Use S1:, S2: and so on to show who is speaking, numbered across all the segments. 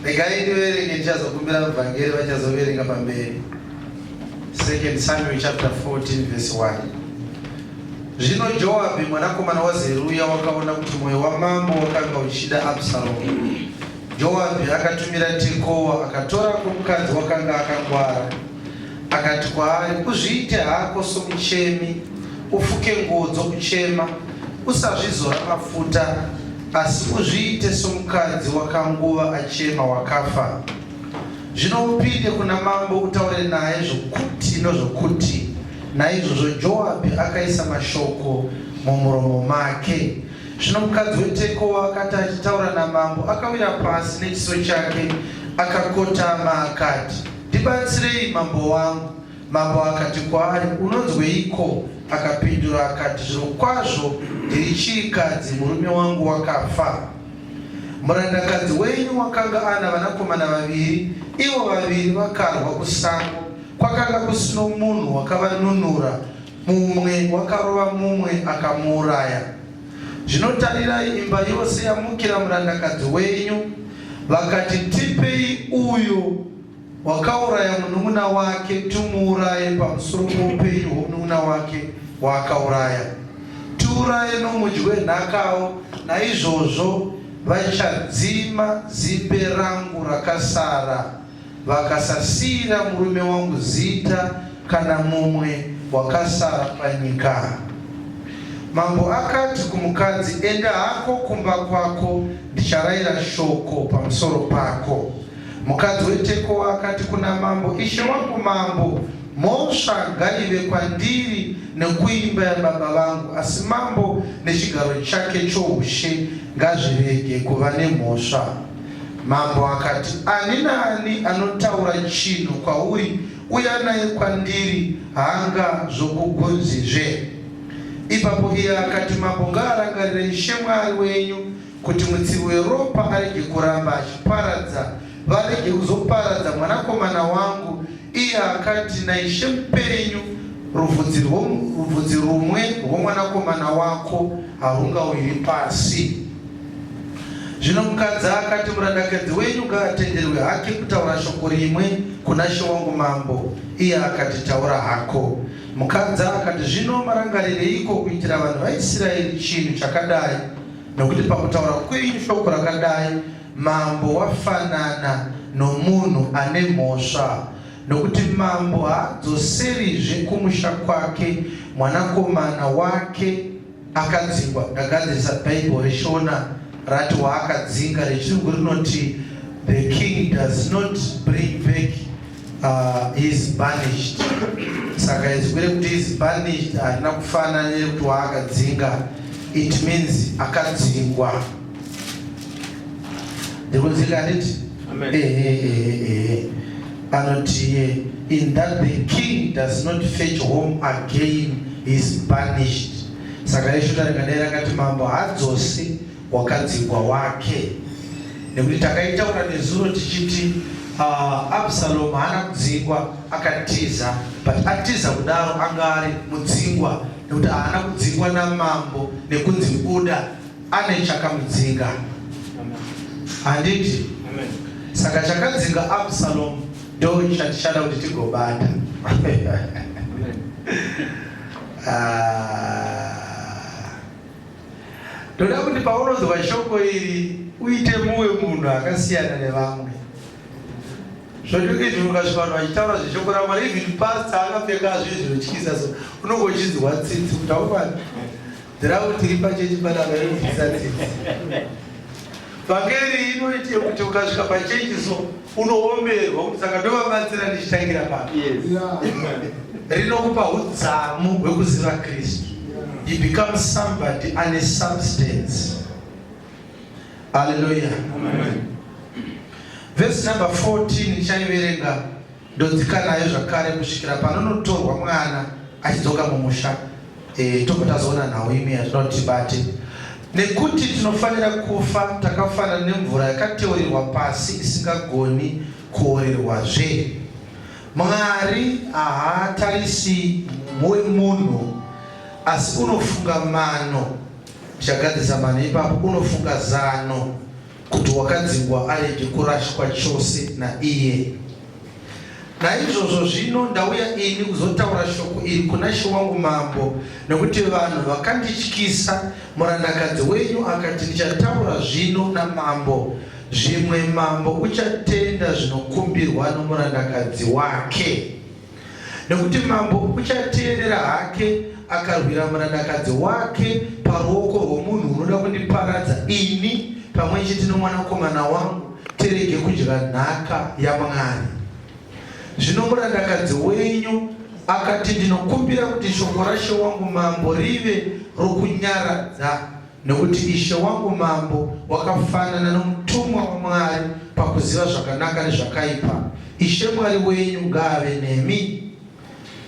S1: Regai ndiverenge, ndichazokumbira muvhangeri vachazoverenga pamberi. 2 Samuel chapter 14 verse 1. Zvino Joabhi mwanakomana waZeruya wakaona kuti mwoyo wamambo wakanga uchida Absaromu. Joabhi akatumira Tekoa, akatorako mukadzi wakanga akangwara, akati kwaari, Uzviite hako somuchemi, ufuke nguo dzokuchema, usazvizora mafuta, asi uzviite somukadzi wakanguva achema wakafa. Zvino upinde kuna mambo utaure naye zvokuti nozvokuti. Naizvozvo Joabhi akaisa mashoko mumuromo make. Zvino mukadzi weTekoa akati achitaura namambo, akawira pasi nechiso chake, akakotama, akati, Ndibatsirei, mambo wangu. Mambo akati kwaari, Unonzweiko? Akapindura akati, Zvirokwazvo ndiri chirikadzi, murume wangu wakafa. Murandakadzi wenyu wakanga ana vanakomana vaviri, ivo vaviri vakarwa kusango, kwakanga kusino munhu wakavanunura, mumwe wakarova mumwe akamuuraya. Zvino tarirai, imba yose yamukira murandakadzi wenyu, vakati, Tipei uyo wakauraya munun'una wake, timuuraye pamusoro poupenyu hwomunun'una wake waakauraya, tiuraye nomudyi wenhakawo. Naizvozvo vachadzima zimbe rangu rakasara, vakasasiyira murume wangu zita kana mumwe wakasara panyika. Mambo akati kumukadzi, Enda hako kumba kwako, ndicharayira shoko pamusoro pako. Mukadzi weTekoa akati kuna mambo, Ishe wangu mambo, mhosva ngaive kwandiri nekuimba yababa vangu, asi mambo nechigaro chake choushe ngazvirege kuva nemhosva. Mambo akati, Ani naani anotaura chinhu kwauri, uya naye kwandiri, haangazokugunzizve. Ipapo iye akati, Mambo ngaarangarire Ishe Mwari wenyu kuti mutsivi weropa arege kuramba achiparadza, varege kuzoparadza mwanakomana wangu. Iye akati, NaIshe mupenyu, ruvhudzi rumwe rwomwanakomana wako harungawiri pasi. Zvino mukadzi akati, Murandakadzi wenyu ngaatenderwe hake kutaura shoko rimwe kuna she wangu mambo. Iye akati, Taura hako. Mukadzi akati, Zvino marangarireiko kuitira vanhu vaIsraeri chinhu chakadai? Nokuti pakutaura kwenyu shoko rakadai, mambo wafanana nomunhu ane mhosva, nokuti mambo haadzoserizve kumusha kwake mwanakomana wake akadzingwa. Ndagadzirisa Bhaibheri reShona rati waakadzinga, reChirungu rinoti the king does not bring back his banished. Saka izwi rekuti his banished harina kufanana nerekuti waakadzinga. It means akadzingwa. Ndikunzika handiti? Ehe, anoti in that the king does not fetch home again his banished. Saka reshona ringadai rakati mambo haadzosi wakadzingwa wake, nekuti takaitaura nezuro tichiti Absalom haana kudzingwa, akatiza, but atiza kudaro anga ari mudzingwa, nekuti haana kudzingwa namambo nekunzi buda, ane chakamudzinga, handiti? Saka chakadzinga Absalom ndo chatichada kuti tigobata. Ah. Ndoda kuti paunonzwa shoko iri uite mumwe munhu akasiyana nevamwe. Zvotuki izvi ukasvika vanhu vachitaura zveshoko raMwari, even pastor akapfeka zvinhu zvinotyisa so, unonge uchinzwa tsitsi kuti aumani ndira tiri pachechi panapa inobvisa tsitsi. Vhangeri inoite kuti ukasvika pachechi so unoomerwa kuti saka ndovabatsira ndichitangira pano. Rinokupa udzamu hwekuziva Kristu. You become somebody ane substance. Hallelujah. Verse number 14 ndichaiverenga, ndodzika nayo zvakare kusvikira panonotorwa mwana achidzoka mumusha. Tobva tazoona nhau imwe yatinoda kuti tibate. Nekuti tinofanira kufa takafanana nemvura yakateurirwa pasi isingagoni kuorerwazve. Mwari haatarisi wemunhu, asi unofunga mano. Ndichagadzirisa mano ipapo. Unofunga zano. kuti wakadzingwa arege kurashwa chose naiye. Naizvozvo zvino ndauya ini kuzotaura shoko iri kuna she wangu mambo, nokuti vanhu vakandityisa. Murandakadzi wenyu akati, Ndichataura zvino namambo, zvimwe mambo uchatenda zvinokumbirwa nomurandakadzi wake. Nekuti mambo uchateerera hake akarwira murandakadzi wake paruoko rwomunhu unoda kundiparadza ini pamwe chete nomwanakomana wangu, tirege kudya nhaka yaMwari. Zvino murandakadzi wenyu akati, Ndinokumbira kuti shoko rashe wangu mambo rive rokunyaradza, nokuti ishe wangu mambo wakafanana nomutumwa waMwari pakuziva zvakanaka nezvakaipa. Ishe Mwari wenyu ngaave nemi.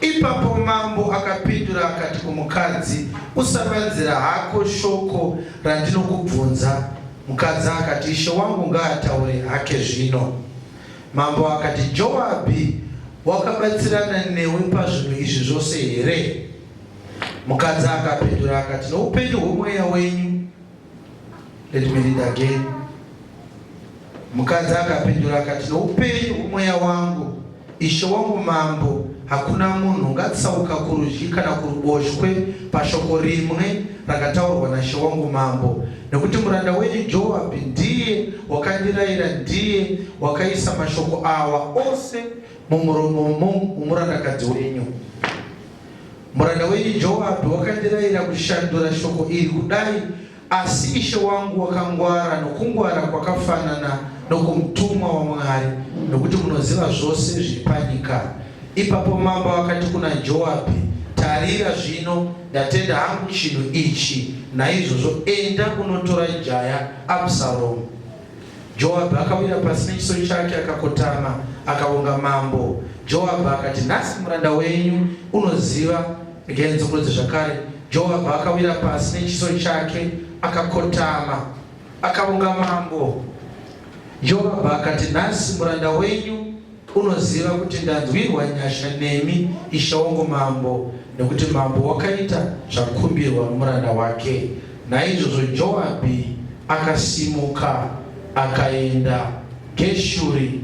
S1: Ipapo mambo akapindura akati kumukadzi, Usavanzira hako shoko randinokubvunza. Mukadzi akati, Ishe wangu ngaataure hake zvino. Mambo akati, Joabhi wakabatsirana newe pazvinhu izvi zvose here? Mukadzi akapindura akati, Noupenyu hwomweya wenyu. Let me read again. Mukadzi akapindura akati, Noupenyu hwomweya wangu, ishe wangu mambo, hakuna munhu ungatsauka kurudyi kana kuruboshwe pashoko rimwe rakataurwa nashe wangu mambo, nekuti muranda wenyu Joabhi ndiye wakandirayira, ndiye wakaisa mashoko awa ose mumuromo momurandakadzi wenyu. Muranda wenyu Joabhi wakandirayira kushandura shoko iri kudai, asi ishe wangu wakangwara nokungwara kwakafanana nokwomutumwa waMwari, nokuti munoziva zvose zviri panyika. Ipapo mambo akati kuna Joabhi, Tarira zvino, ndatenda hangu chinhu ichi, naizvozvo enda unotora jaya Absaromu. Joabhi akawira pasi nechiso chake akakotama, akavonga mambo. Joabhi akati, Nhasi muranda wenyu unoziva. Regai ndidzokorodze zvakare. Joabhi akawira pasi nechiso chake akakotama, akavonga mambo. Joabhi akati, Nhasi muranda wenyu unoziva kuti ndanzwirwa nyasha nemi, ishe wangu mambo, nekuti mambo wakaita zvakumbirwa nomuranda wake. Naizvozvo Joabhi akasimuka akaenda Geshuri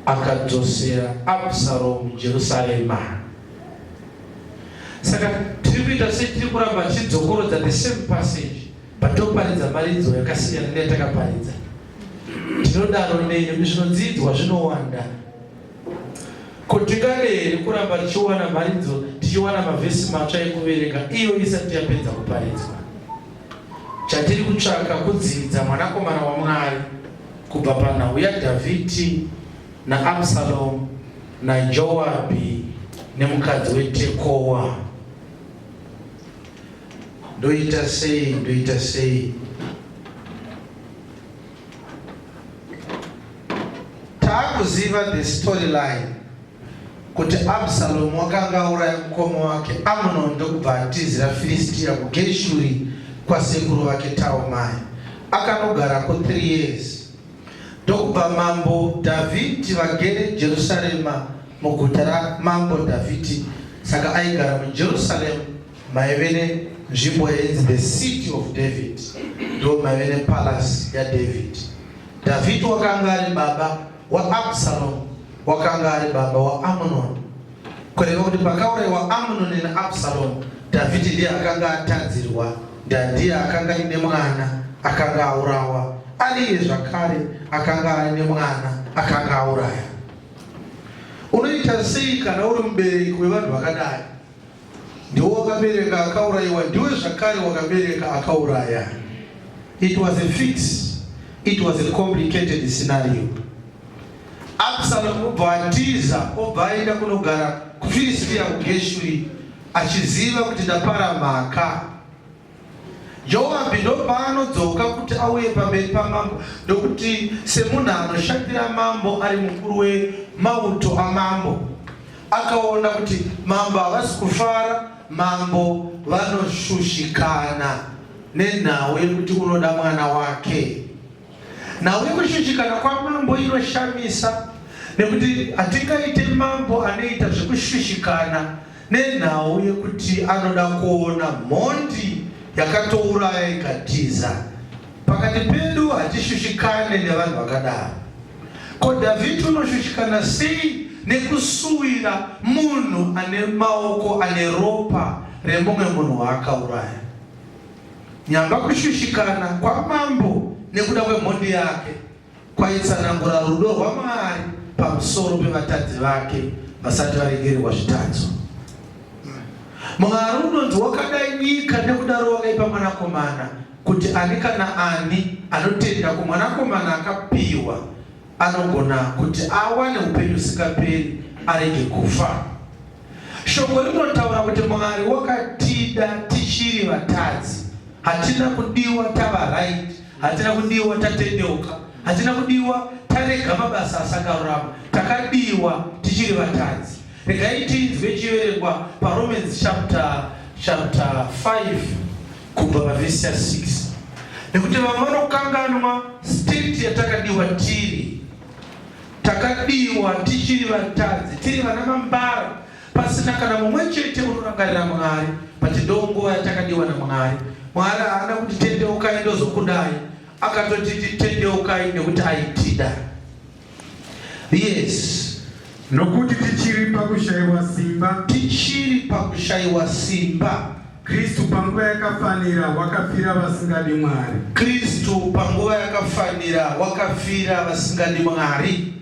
S1: akadzosera Absaromu Jerusarema. Saka tiri kuita setiri kuramba tichidzokorodza the same passage but toparidza mharidzo yakasiyana neyatakaparidza. Tinodaro nei? Nekuti zvinodzidzwa zvinowanda. Ko tingade here kuramba tichiwana mharidzo tichiwana mavhesi matsva ekuverenga iyo isati yapedza kuparidzwa? Chatiri kutsvaka kudzidza Mwanakomana waMwari kubva panhau yaDhavhidhi naAbsalomu naJoabhi nemukadzi weTekoa. Ndoita sei? Ndoita sei? Taakuziva the storyline kuti Absalom wakanga auraya mukoma wake Amnon ndokubva atizira Filistia kuGeshuri kwasekuru vake Talmai. Akanogarako 3 years. Ndokubva mambo Dhavhidhi vagere Jerusarema muguta ramambo Dhavhidhi. Saka aigara muJerusarema maive nenzvimbo yainzi the city of David, ndo maive nepalace yaDavid. Dhavhidhi wakanga ari baba waAbsalom, wakanga ari baba waAmnon. Kureva kuti pakaurayiwa Amnoni naAbsalom, Dhavhidhi ndiye akanga atadzirwa, ndiye akanga aine mwana akanga aurawa, ari iye zvakare akanga aine mwana akanga auraya. Unoita sei kana uri mubereki wevanhu vakadai? Ndiwe wakabereka akaurayiwa, ndiwe zvakare wakabereka akauraya. It was a fix. It was a complicated scenario. Absalom obva atiza, obva aenda kunogara kuFiristia kuGeshuri achiziva kuti ndapara mhaka. Joabhi ndopaanodzoka kuti auye pamberi pamambo, ndokuti semunhu anoshandira mambo ari mukuru wemauto amambo, akaona kuti mambo havasi kufara, mambo vanoshushikana nenhau yekuti unoda mwana wake. Nhau yekushushikana kwamambo inoshamisa nekuti hatingaite mambo anoita zvekushushikana nenhau yekuti anoda kuona mhondi yakatouraya ikatiza. Pakati pedu hatishushikane nevanhu vakadaro. Ko Dhavhidhi unoshushikana sei nekusuwira munhu ane maoko ane ropa remumwe munhu waakauraya? Nyamba kushushikana kwamambo nekuda kwemhondi yake kwaitsanangura rudo rwaMwari pamusoro pevatadzi vake vasati varegererwa zvitadzo. Mwari unonzi wakada nyika nekudaro wakaipa mwanakomana kuti ani kana ani anotenda kumwanakomana akapiwa anogona kuti awane upenyu usingaperi arege kufa. Shoko rinotaura kuti Mwari wakatida tichiri vatadzi. Hatina kudiwa tava right, hatina kudiwa tatendeuka, hatina kudiwa tarega mabasa asakarurama. Takadiwa tichiri vatadzi. Regai tinzwe chiverengwa paRomans chapter, chapter 5 kubva pavhesi ya 6 nekuti vamwe vanokanganwa state yatakadiwa tiri. Takadiwa tichiri vatadzi, tiri vana mambara, pasina kana mumwe chete unorangarira Mwari, but ndonguva yatakadiwa naMwari. Mwari haana kuti tendeukai ndozokudai, akatotiti tendeukai nekuti aitida. Yes.
S2: Nokuti tichiri pakushaiwa simba,
S1: tichiri pakushaiwa simba,
S2: Kristu panguva yakafanira wakafira vasingadi Mwari.
S1: Kristu panguva yakafanira wakafira vasingadi Mwari.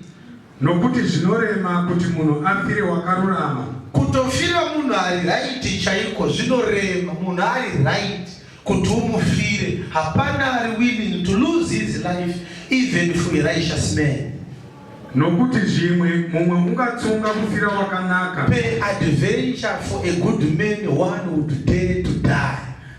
S2: Nokuti zvinorema kuti munhu afire wakarurama.
S1: Kutofira munhu ari right chaiko zvinorema. Munhu ari right kuti umufire, hapana ari willing to lose his life even for a righteous man.
S2: Nokuti zvimwe mumwe ungatsunga kufira wakanaka.
S1: Peradventure for a good man one would dare to die.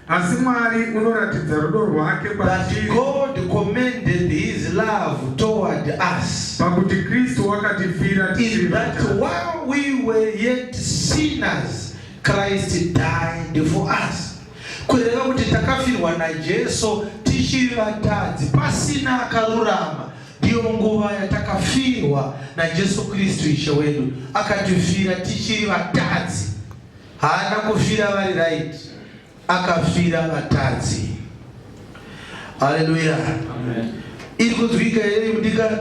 S2: Asi Mwari unoratidza rudo rwake
S1: kwatiri. But God commended his love toward us.
S2: Pakuti Kristu wakatifira
S1: tichiri In that while we were yet sinners, Christ died for us. Kureva kuti takafirwa naJesu tichiri vatadzi, pasina akarurama. Ndiyo nguva yatakafirwa naJesu Kristu Ishe wedu. Akatifira tichiri vatadzi. Haana kufira vari right, akafira vatadzi. Haleluya! Iri kunzwika here mudikani?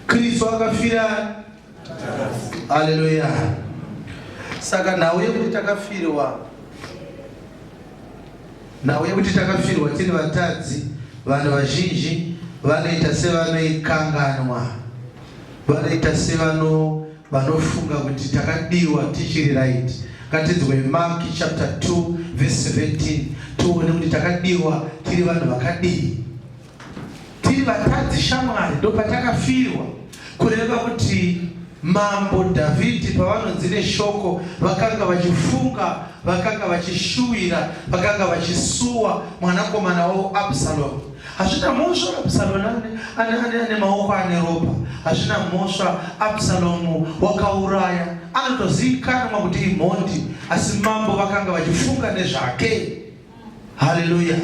S1: Kristu akafira. Haleluya! Saka nhau yekuti takafirwa Nhau yekuti takafirwa tiri vatadzi, vanhu vazhinji vanoita sevanoikanganwa, vanoita sevano vanofunga kuti takadiwa tichiri right. Ngatinzwe Mark chapter 2 verse 17 tione kuti takadiwa tiri vanhu vakadii. Tiri vatadzi shamwari, ndopatakafirwa. Kureva kuti Mambo Dhavhidhi pavanonzi neshoko vakanga vachifunga, vakanga vachishuwira, vakanga vachisuwa mwanakomana wavo Absalomu. Hazvina mhosva Absalomu ane, ane, ane, ane maoko ane ropa. Hazvina mhosva Absalomu wakauraya, anotozivikanwa kuti imhondi, asi mambo vakanga vachifunga nezvake. Haleluya.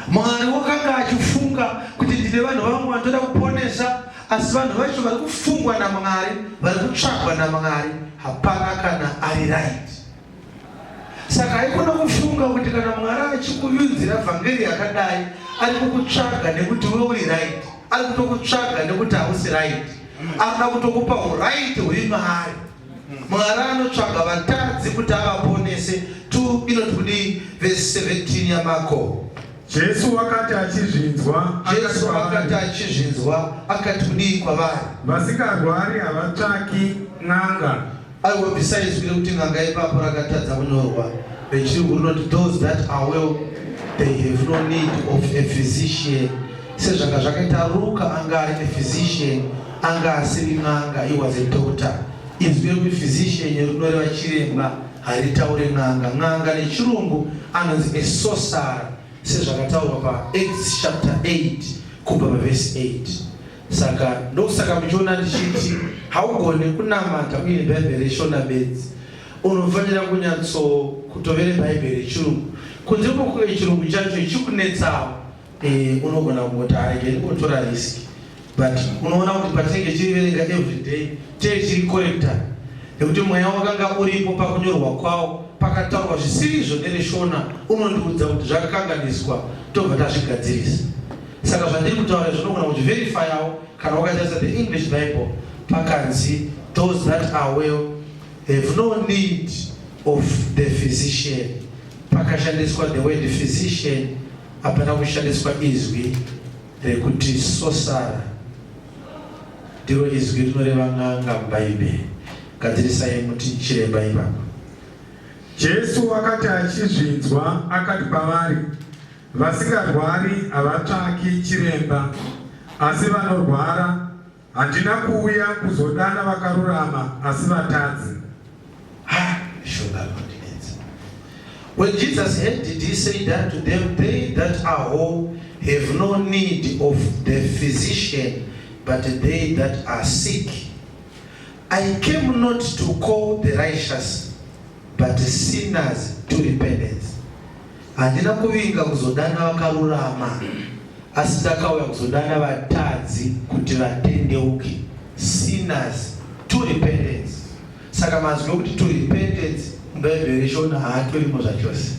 S1: Mwari wakanga achifunga kuti ndine vanhu vangu vanotoda kuponesa, asi vanhu vacho vari kufungwa naMwari, vari kutsvagwa naMwari, hapana kana ari right. Saka haikona kufunga kuti kana Mwari achikuunzira vhangeri yakadai, ari kukutsvaga nekuti iwe uri right, ari kutokutsvaga nekuti hausi right, anoda kutokupa uright huri maari. Mwari anotsvaga vatadzi kuti avaponese. 2 inoti kudii vhesi 17 yaMarko?
S2: Jesu wakati achizvinzwa,
S1: Jesu akati achizvinzwa akati kudii kwavari?
S2: Vasingarwari havatsvaki n'anga.
S1: Aiwa, bvisai izwi rekuti n'anga ipapo, rakatadza kunyorwa. Rechirungu rinoti those that are well they have no need of a physician. Sezvanga zvakaita Ruka anga ari a physician, anga asiri n'anga, he was a doctor. Izwi rekuti physician rinoreva chiremba, haritaure n'anga. N'anga nechirungu anonzi a sorcerer sezvakataurwa paActs chapter 8 kubva pavhesi 8. Saka ndokusaka muchiona ndichiti haugone kunamata uine Bhaibheri reShona bedzi. Unofanira kunyatso kutovere Bhaibheri rechirungu. Kunze kwokunge chirungu chacho chikunetsawo, eh, unogona kungoti arege ndingotora risk, but unoona kuti patinenge tiriverenga everyday tee tiri corrector nekuti mweya wakanga uripo pakunyorwa kwawo. Pakataurwa zvisirizvo nereshona unondiudza kuti zvakakanganiswa, tobva tazvigadzirisa. Saka zvandiri kutaura zvinogona kuzviverifyawo kana wakatarisa the English Bible, pakanzi those that are well have no need of the physician. Pakashandiswa the word physician, hapana kushandiswa izwi rekuti sorcerer. Ndiro izwi rinoreva n'anga muBhaibheri. Gadzirisai muti chiremba ipapo.
S2: Jesu akati achizvinzwa akati kwavari, Vasingarwari havatsvaki chiremba, asi vanorwara. Handina kuuya kuzodana vakarurama, asi vatadzi.
S1: Ha, shoko rinondinetsa. When Jesus heard it, he said unto them, They that are whole have no need of the physician, but they that are sick. I came not to call the righteous, but sinners to repentance. Handina kuvinga kuzodana vakarurama, asi ndakauya kuzodana vatadzi kuti vatendeuke. Sinners to repentance. Saka mazwi okuti to repentance muBhaibheri reShona haatorimo zvachose.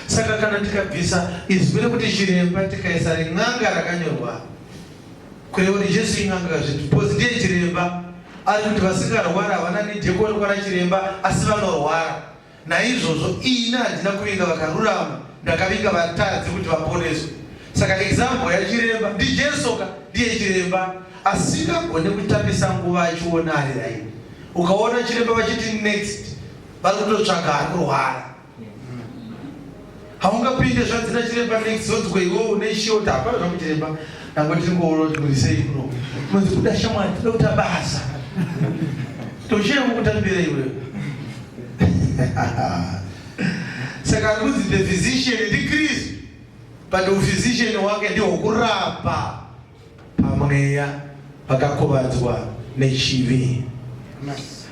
S1: Saka kana tikabvisa izwi rekuti chiremba tikaisa ren'anga rakanyorwa, kureva kuti Jesu in'anga zvedu, because ndiye chiremba ari kuti vasingarwara havana need yekuonekwa nachiremba, asi vanorwara. Naizvozvo ini handina kuvinga vakarurama, ndakavinga vatadzi kuti vaponeswe. Saka example yachiremba ndiJesu ka, ndiye chiremba asingagone kutambisa nguva achiona ari right. Ukaona chiremba vachiti next, vari kutotsvaga ari kurwara. Haungapinde zvanzi nachiremba next, zonzi ko iwewe une shiota, hapana zvangu chiremba, ndangoti ndingoona kuti muri sei kuno. Unonzi kuda shamwari, toda kuita basa. Tochiri kukutambira iwewe. Saka ari kunzi the physician ndiKristu, but uphysician hwake ndihwokurapa pamweya vakakuvadzwa nechivi.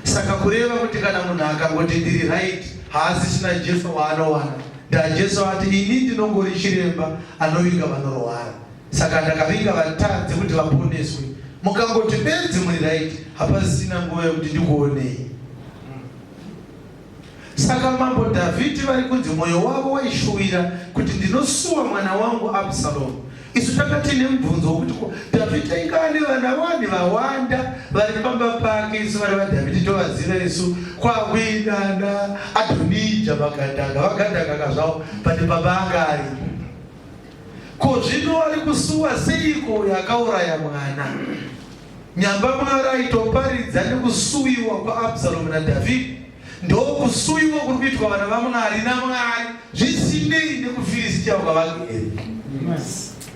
S1: Saka kureva kuti kana munhu akangoti ndiri right, haasisina Jesu waanowana. NdaJesu ati ini ndinongori chiremba anovinga vanorwara, saka ndakavinga vatadzi kuti vaponeswe. Mukangoti benzi muri right, hapasisina nguva yekuti ndikuonei. Saka mambo Dhavhidhi vari kunzi mwoyo wavo waishuwira kuti ndinosuwa mwana wangu Absalomu. Isu tanga tiine mubvunzo wokuti ko Dhavhidhi ainge ane vana wani vawanda vari pamba pake, isu vana vaDhavhidhi tovaziva isu kwakuinana Adhonija magandanga vagandanga zvavo but baba anga aripo. Ko zvino ari kusuwa seiko uyo akauraya mwana? Nyamba Mwari aitoparidza nekusuwiwa kwaAbsalomu naDhavhidhi, ndokusuwiwa kuri kuitwa vana vaMwari naMwari zvisinei nekuFiristia kwavagere.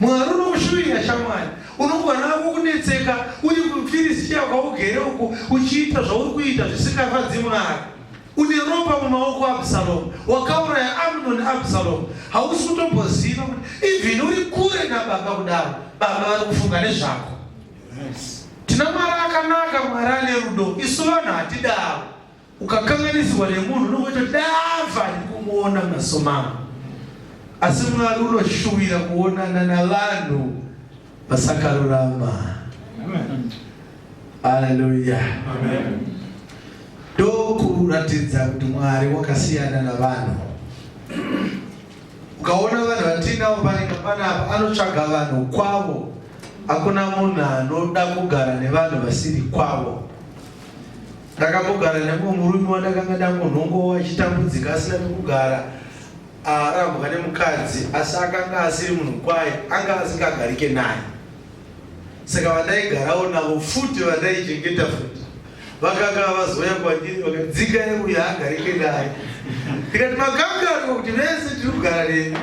S1: Mwari unokushuwira shamwari, unogona hako kunetseka uri kuFiristia kwaugere uku uchiita zvauri kuita zvisingafadzi Mwari. Une ropa mumaoko Absalomu, wakauraya Amnoni Absalomu. Hausi kutomboziva kuti even uri kure nababa kudaro, baba vari kufunga nezvako. Tina Mwari akanaka, Mwari ane rudo. Isu vanhu hatidaro. Ukakanganisirwa nemunhu unongoita dava ndikumuona maso mangu. Asi Mwari unoshuwira kuonana navanhu vasakarurama. Haleluya. Ndokuratidza kuti Mwari wakasiyana navanhu. Ukaona vanhu vatinavo panyika panapa anotsvaga vanhu kwavo. Hakuna munhu anoda kugara nevanhu vasiri kwavo. Ndakambogara nemumwe murume wandakanga ndangonhongowa achitambudzika asina pekugara, arambwa nemukadzi, asi akanga asiri munhu kwaye, anga asingagarike naye. Saka vandaigarawo navo futi vandaichengeta futi vakanga vazouya kwandiri vakadzika uyu haagarike naye. Ndikati makanganwa kuti vese tiri kugara nemi.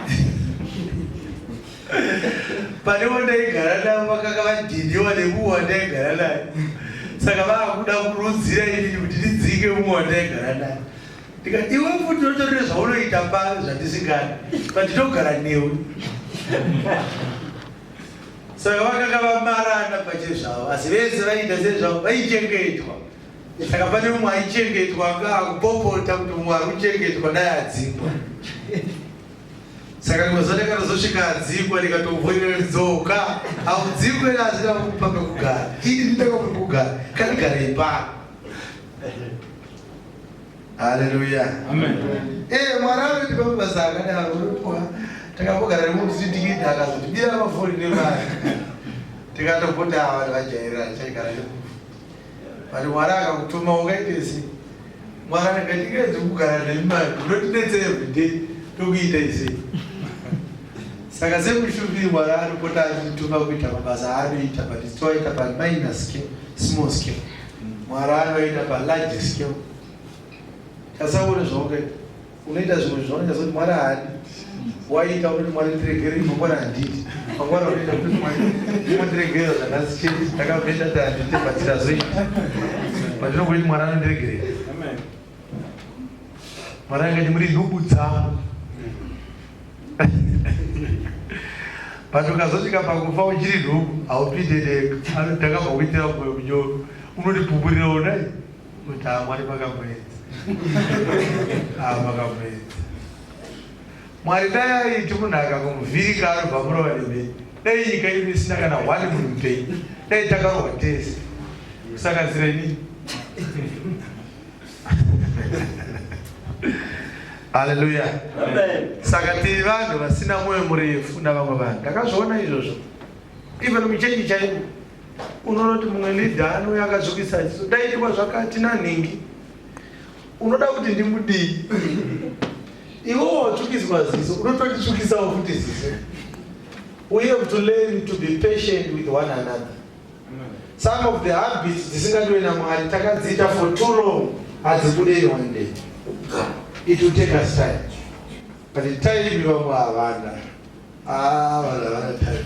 S1: Pane wandaigara navo vakanga vadhiniwa nemumwe wandaigara naye, saka vakuda kurudzira inini kuti ndidzike mumwe wandaigara naye. Ndikati iwe futi unotorire zvaunoita pano zvandisingadi, but ndinogara newe. Saka vakanga vamarana pachezvavo, asi vese vaiita sezvavo vaichengetwa. Saka pane mumwe aichengetwa anga akupopota kuti mumwe ari kuchengetwa dai adzingwa. Saka rimwe zuva ndakatozosvika adzingwa, ndikatomuvhurira kuti dzoka, haudzingwe asina kukupa pekugara. Ini ndakakupa pekugara, kandigarei pano. Haleluya. Amen. Mwari anotipa mabasa akadaro. Takambogara nemunhu tichitikiti akazotibira mafoni nemari. Tikatopota ava vanhu vajairira chaigara nemunhu. But Mwari akakutuma ungaite sei? Mwari anenge ndingaedze kugara nemi mari unotidetsa everyday tokuita sei? Saka semushumiri Mwari anopota achituma kuita mabasa aanoita but isu toaita pa minor scale, small scale. Mwari anoita pa large scale. Tasaone zvaungaita. Unoita zvimwe zvaunoita sekuti Mwari haadi. Waita unoti Mwari ndiregerei mangwana handidi. Mangwana unoita kuti Mwari mundiregerera zvanhasi chete. Ndakabve ndati handite but ndazoita. But ndinongoti Mwari anondiregerera.
S2: Amen.
S1: Mwari angati muri nhubu dzangu. But ukazosvika pakufa uchiri nhubu haupinde denga. Anoti ndakabva kuitira mwoyo munyoro. Unotipupurira onai. Kuti ah, Mwari makamuedza. Ah, makamuedza. Mwari dai aiti munhu akangomuvhirika anobva murova nemheni. Dai nyika ino isina kana one munhu mupenyu. Dai takarohwa tese. Kusanganisira inini. Haleluya.
S3: Amen.
S1: Saka tiri vanhu vasina mwoyo murefu navamwe vanhu. Ndakazviona izvozvo. Even muchechi chaimo. Unoona kuti mumwe leader anouya akazvikisa chiso ndaitirwa zvakati nanhingi. Unoda kuti ndimudii? Iwe watsvukiswa ziso, unotonditsvukisawo futi ziso. We have to learn to be patient with one another. Some of the habits dzisingadiwe naMwari takadziita for too long, hadzibude in one day. It will take us time. But time vamwe havana. Ah, vanhu havana time.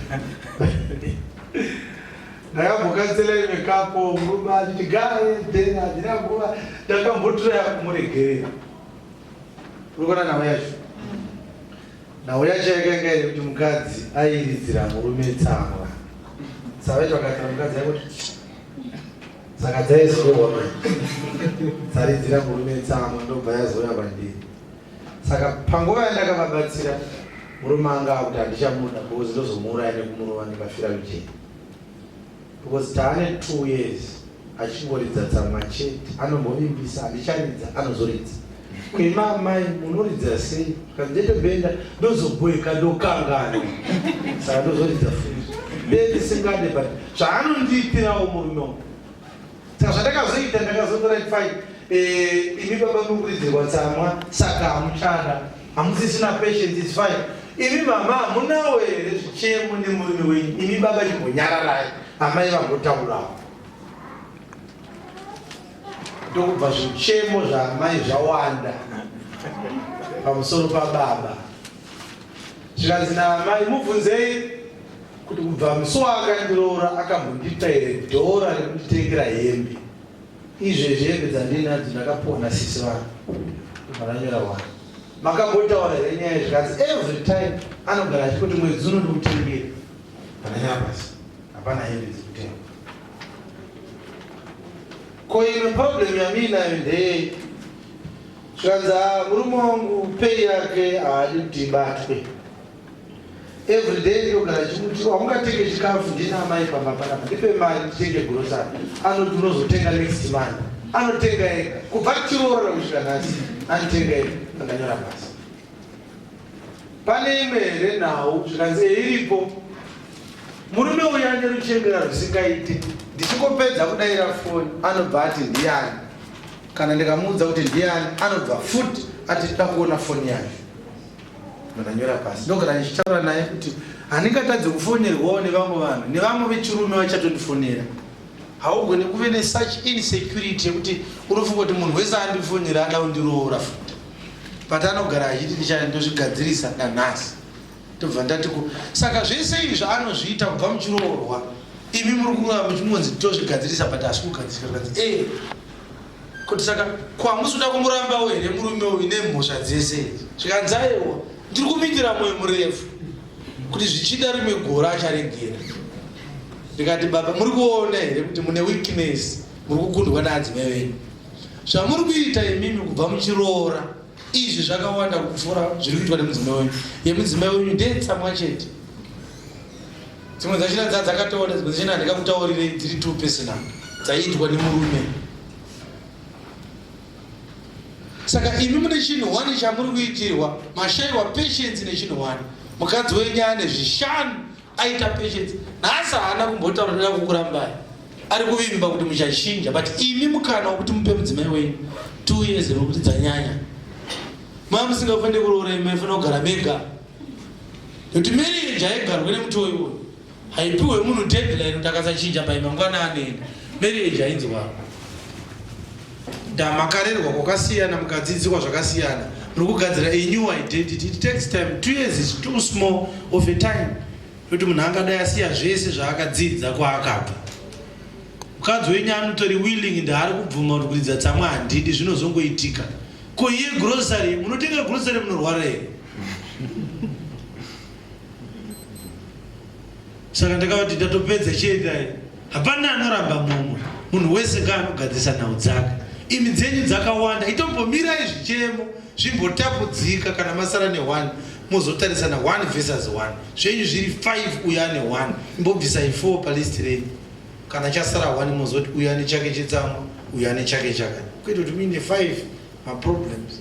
S1: Ndakambokansela imwe kapo murume achiti gaye then handina nguva ndakambotraya kumuregerera. Uri kuona nhau yacho? Nhau yacho yakanga iri kuti mukadzi airidzira murume tsamwa. Saka vaiti vakatara mukadzi aikuti saka dzaizorohwa manje. Dzaridzira murume tsamwa ndobva yazouya kwandiri. Saka panguva yandakavabatsira murume anga akuti handichamuda because ndozomuuraya nekumurova ndikafira kujeri. Because taane 2 years achingoridza tsamwa chete anombovimbisa handicharidza anozoridza. Kuima amai munoridza sei? Zvikanzi ndetobenda ndozobhoeka ndokanganwa. Saka ndozoridza futi. Ndendisingade but zvaanondiitirawo murume wangu. Saka zvandakazoita ndakazotora fine eh, imi baba mukuridzirwa tsamwa saka hamuchada hamusisina patience it's fine. Imi mama hamunawo here zvichemo nemurume wenyu? Imi baba chimbonyararai amai vambotaurawo. Ndokubva zvichemo zvaamai zvawanda pamusoro pababa. Zvikanzi naamai mubvunzei kuti kubva musi waakandiroora akambondipa here dhora rekunditengera hembe. Izvezvi hembe dzandinadzo ndakapiwa nasisi vangu. Ndobva ndanyora one. Makambotaura here nyaya zvikanzi every time anogara achikuti mwedzi uno ndikutengera. Pandanyora pasi. Hapana hembe dzekutengwa. Ko imwe problem yamiinayo ndeyei? Zvikanzi ah, murume wangu pay yake haadi kuti ibatwe. Every day ndogara chimuti haungatenge chikafu ndina amai pamba panapa ndipe mari nditenge grocery. Anoti unozotenga next month. Anotenga ega kubva tichiroorana kusvika nhasi anotenga ega akanyora pasi. Pane imwe here nhau zvikanzi iripo. Murume uyu ane ruchengera rusingaite. Ndichingopedza kudaira foni anobva ati ndiyani. Kana ndikamuudza kuti ndiyani anobva futi ati toda kuona foni yacho. Ndakanyora pasi ndogara ndichitaura naye kuti handingatadze kufonerwawo nevamwe vanhu nevamwe vechirume vachatondifonera. Haugone kuve nesuch insecurity yekuti unofunga kuti munhu wese andifonera ada kundiroora futi. But anogara achiti ndichaya ndozvigadzirisa nanhasi. Ndobva ndati ko saka zvese izvi anozviita kubva muchiroorwa imi muri kuramba muchingonzi tozvigadzirisa but asi kugadzirisa zvikanzi eh kuti saka ko hamusi kuda kumurambawo here murume uyu nemhosva dzese idzi zvikanzi aiwa ndiri kumuitira mwoyo murefu kuti zvichida rimwe gore acharegera ndikati baba muri kuona here kuti mune weakness muri kukundwa naadzimai venyu zvamuri kuita imimi kubva muchiroora Izvi zvakawanda kupfuura zviri kuitwa nemudzimai wenyu. Yemudzimai wenyu ndeyetsamwa chete. Dzimwe dzachina dza dzakatoona, dzimwe dzachina handingakutaurirei dziri too personal dzaiitwa nemurume. Saka imi mune chinhu one chamuri kuitirwa, mashaiwa patience nechinhu one. Mukadzi wenyu ane zvishanu aita patience. Nhasi haana kumbotaura ndoda kukurambai. Ari kuvimba kuti muchachinja but imi mukana wekuti mupe mudzimai wenyu 2 years nokuti dzanyanya. Mama musingafanire kuroora imi maifanira kugara mega. Nekuti marriage haigarwe nemutoo iwoyo. Haipiwe munhu deadline kuti akasachinja by mangwana anoenda. Marriage hainzwaro. Makarerwa kwakasiyana mukadzidziswa zvakasiyana. Muri kugadzira a new identity. It takes time. 2 years is too small of a time. Kuti munhu angadai asiya zvese zvaakadzidza kwaakabva. Mukadzi wenyu anotori willing ndaari kubvuma kuti kuridza tsamwa handidi zvinozongoitika. Ko iye grocery munotenga grocery munorwara here? Saka ndakavati ndatopedza chiendai. Hapana anoramba mumwe. Munhu wese ngaanogadzirisa nhau dzake. Imi dzenyu dzakawanda itombomirai zvichemo zvimbotapudzika kana masara ne1 mozotarisana 1 versus 1 zvenyu zviri 5 uyo ane 1 imbobvisai 4 palist renyu kana chasara 1 mozoti uyo ane chake chetsamwa uyo ane chake chakati kwete kuti muine 5 maproblems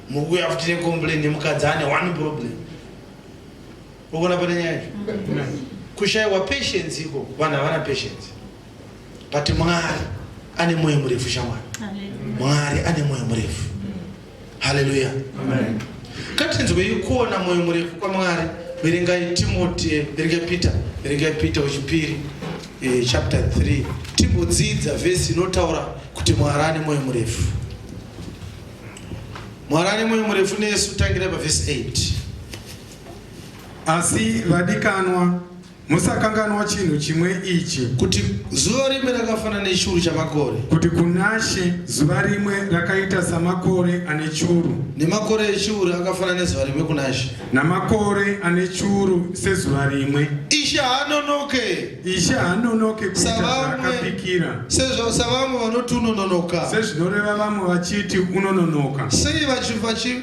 S1: mukuuya futi necomplain yemukadzi ane 1 problem. Unoona pane nyaya yacho? Kushaiwa patience iko, vanhu havana patience. But Mwari ane moyo murefu shamwari. Mwari ane moyo murefu. Hallelujah. Amen. Katinzwei kuona moyo murefu kwaMwari. Verengai Timothy, verengai Peter, verengai Peter wechipiri chapter 3. Timbodzidza vhesi inotaura kuti Mwari ane moyo murefu. Mwari ane moyo murefu nesu, tangira pavhesi 8.
S2: Asi vadikanwa, musakanganwa chinhu chimwe ichi,
S1: kuti zuva rimwe rakafanana nechuru chamakore,
S2: kuti kunaShe zuva rimwe rakaita samakore ane churu,
S1: nemakore echiuru akafanana nezuva rimwe kunaShe,
S2: namakore ane churu sezuva rimwe.
S1: Ishe haanonoke.
S2: Ishe haanonoke kuita zvaakapikira,
S1: sezvo savamwe vanoti unononoka,
S2: sezvinoreva vamwe vachiti unononoka.
S1: Sei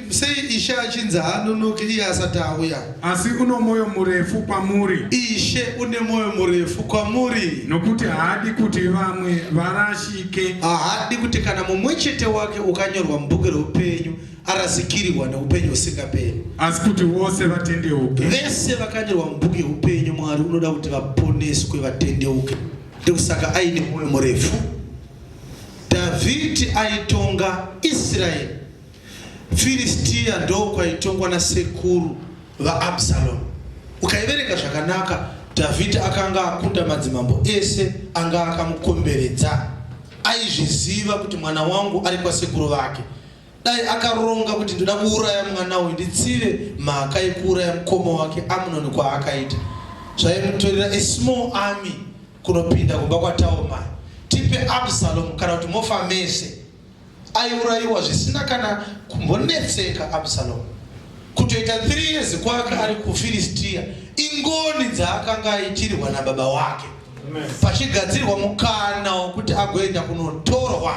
S1: sei Ishe achinzi haanonoke iye asati auya?
S2: Asi uno mwoyo murefu kwamuri.
S1: Ishe une mwoyo murefu kwamuri,
S2: nokuti haadi kuti vamwe varashike.
S1: Haadi kuti kana mumwe chete wake ukanyorwa mubhuku reupenyu arasikirwa neupenyu husingaperi,
S2: asi kuti vose vatendeuke.
S1: Vese vakanyorwa mubhuku yeupenyu, Mwari unoda kuti vaponeswe vatendeuke. Ndokusaka aine mwoyo murefu. Dhavhidhi aitonga Israeri. Firistia ndokwaitongwa nasekuru vaAbsalomu. Ukaiverenga zvakanaka, Dhavhidhi akanga akunda madzimambo ese anga akamukomberedza. Aizviziva kuti mwana wangu ari kwasekuru vake. Dai akaronga kuti ndoda kuuraya mwana uyu nditsive mhaka yekuuraya mukoma wake Amnoni kwaakaita. Zvaimutorera a small army kunopinda kumba kwaTaomai. Tipe Absalom kana kuti mofa mese. Aiurayiwa zvisina kana kumbonetseka Absalom. Kutoita 3 years kwake ari kuFiristia ingoni dzaakanga aitirwa nababa wake. Pachigadzirwa mukana wokuti agoenda kunotorwa.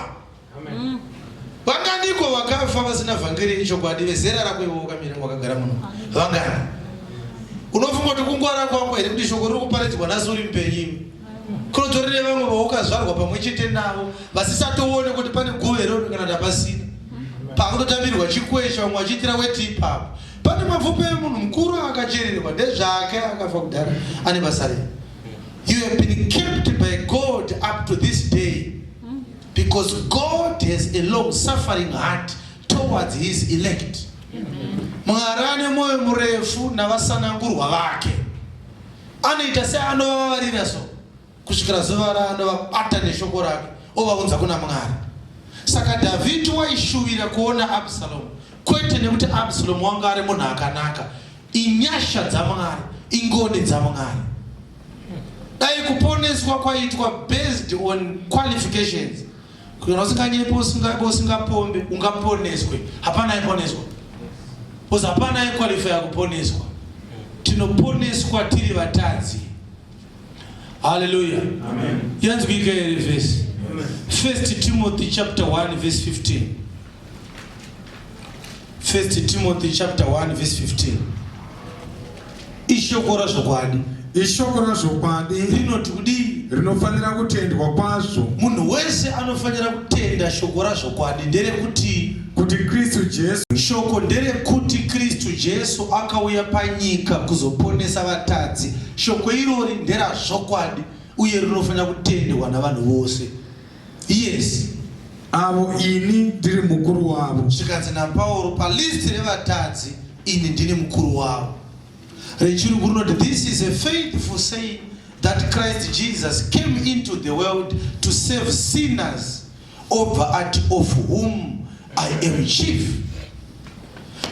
S1: Vanganiko vakafa vasina vhangeri yechokwadi vezera rako iwe wakamira wakagara muno? Vangani? Unofunga kuti kungwara kwangu here kuti shoko riri kuparidzwa nhasi uri mupenyu imi? Kunotorere vamwe vaukazvarwa pamwe chete navo vasisatoone kuti pane guva here kana kuti hapasina. Pakutotambirwa chikwesha vamwe vachiitira weti ipapo. Pane mapfupa emunhu mukuru akachererwa ndezvake akafa kudhara ane basa rei? You have been kept by God up to this day because God has a long suffering heart towards his elect. Mwari ane mwoyo murefu navasanangurwa vake. Anoita seanovavavarira so kusvikira zuva raanovabata neshoko rake ovaunza kuna Mwari. Saka Dhavhidhi waishuvira kuona Absalomu, kwete nekuti Absalomu wanga ari munhu akanaka. Inyasha dzaMwari, ingoni dzaMwari. Dai kuponeswa kwaitwa based on qualifications. Kana usinganyepi, usingabe, usingapombe, ungaponeswe. Hapana aiponeswa. Because hapana aiqualifya kuponeswa. Tinoponeswa tiri vatadzi. Hallelujah. Amen. Yanzwika here verse? First Timothy chapter 1 verse 15. First Timothy chapter 1 verse 15. Ishoko razvokwadi.
S2: Ishoko razvokwadi
S1: rinoti kudii?
S2: Rinofanira kutendwa kwazvo.
S1: Munhu wese anofanira kutenda shoko razvokwadi nderekuti
S2: kuti Kuti Kristu Jesu.
S1: Shoko nderekuti Kristu Jesu akauya panyika kuzoponesa vatadzi. Shoko irori nderazvokwadi uye rinofanira kutendwa navanhu vose. Yes.
S2: Avo ini ndiri mukuru wavo.
S1: Zvikanzi naPauro palist revatadzi ini ndini mukuru wavo. Rechirungu rinoti this is a faithful saying that Christ Jesus came into the world to save sinners obva ati of whom I am chief.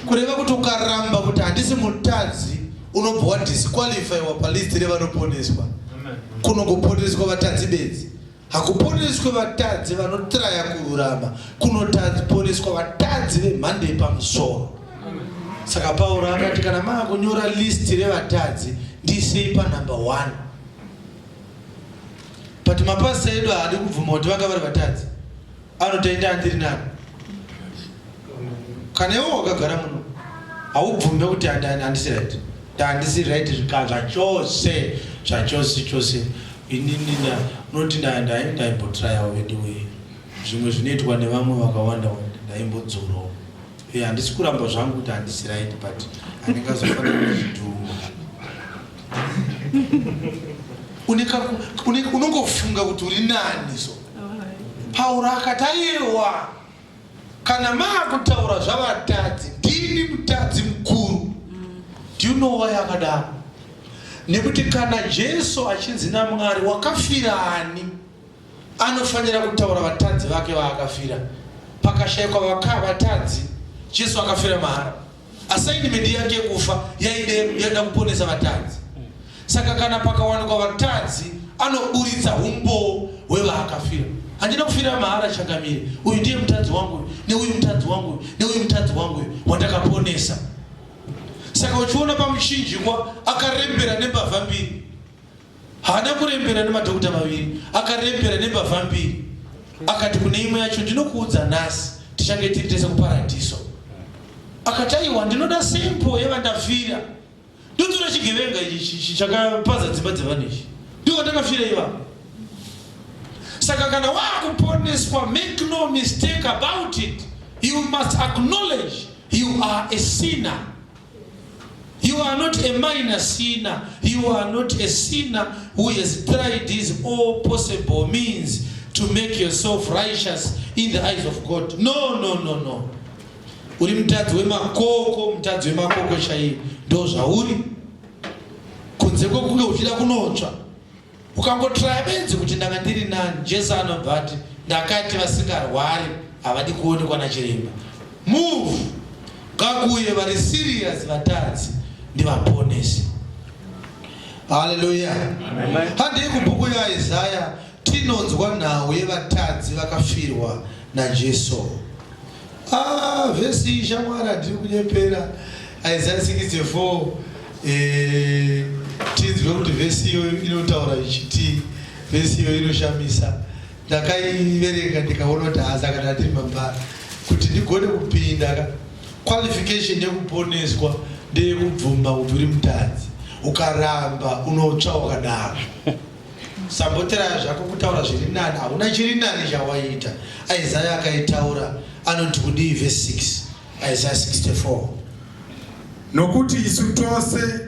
S1: Kureva kuti ukaramba kuti handisi mutadzi unobva wadisqualifyiwa palist revanoponeswa. Kunongoponeswa vatadzi bedzi. Hakuponeswe vatadzi vanotraya kururama, kunoponeswa vatadzi vemhando yepamusoro. Saka Pauro akati kana maakunyora list revatadzi ndisei panumber one. But mapastor edu haadi kubvuma kuti vanga vari vatadzi, anotaenda andiri nani. Kana iwe wakagara muno haubvume kuti handisi right, handisi right zvachose zvachose chose. Inini unoti ndaimbotrayawo veduwee, zvimwe zvinoitwa nevamwe vakawanda wanda ndaimbodzorawo. Handisi kuramba zvangu kuti handisi right, but handingazofanira kuzvidhuma. Unongofunga kuti uri nani. So Pauro akati aiwa, kana maakutaura zvavatadzi ndini mutadzi mukuru. Do you know why akadaro? Nekuti kana Jesu achinzi naMwari wakafira ani, anofanira kutaura vatadzi vake vaakafira. Pakashayikwa vatadzi, Jesu akafira mahara. Assignment yake yekufa yaida kuponesa vatadzi. Saka kana pakawanikwa vatadzi, anoburitsa humbowo hwevaakafira. Handina kufira mahara changamire, uyu ndiye mutadzi wangu, neuyu mutadzi wangu, neuyu mutadzi wangu wandakaponesa. Saka uchiona pamuchinjikwa akarembera nembavha mbiri, haana kurembera nemadhokota maviri, akarembera nembavha mbiri. Akati kune imwe yacho, ndinokuudza nhasi tichange tiri tese kuparadhiso. Akati aiwa, ndinoda simple yevandafira. Ndotora chigevenga ichi chakapaza dzimba dzevanhu ichi, ndiwo vandakafira ivavo. Saka kana wakuponeswa, make no mistake about it, you must acknowledge you are a sinner. You are not a minor sinner. You are not a sinner who has tried his all possible means to make yourself righteous in the eyes of God. No, no, no, no. Uri mutadzi wemakoko, mutadzi wemakoko chaiye. Ndo zvauri. Kunze kwekunge uchida kunotsva. Ukangotraya benzi kuti ndanga ndiri nani, Jesu anobva ati ndakati vasingarwari havadi kuonekwa nachiremba. Move! Ngakuuye vari serious vatadzi ndivaponese. Haleluya. Handei kubhuku yaIsaya tinonzwa nhau yevatadzi vakafirwa naJesu. Vhesi iyi shamwari handiri kunyepera. Isaya 64 tinzwe kuti vhesi iyoyo inotaura ichiti. Vhesi iyoyo inoshamisa. Ndakaiverenga ndikaona kuti hasa kana ndiri mambara kuti ndigone kupinda. Qualification yekuponeswa ndeyekubvuma kuti uri mutadzi. Ukaramba unotsva wakadaro. Samboteraya zvako kutaura zviri nani, hauna chiri nani chawaita. Isaya akaitaura anoti kudii? Verse 6, Isaya 64.
S2: Nokuti isu tose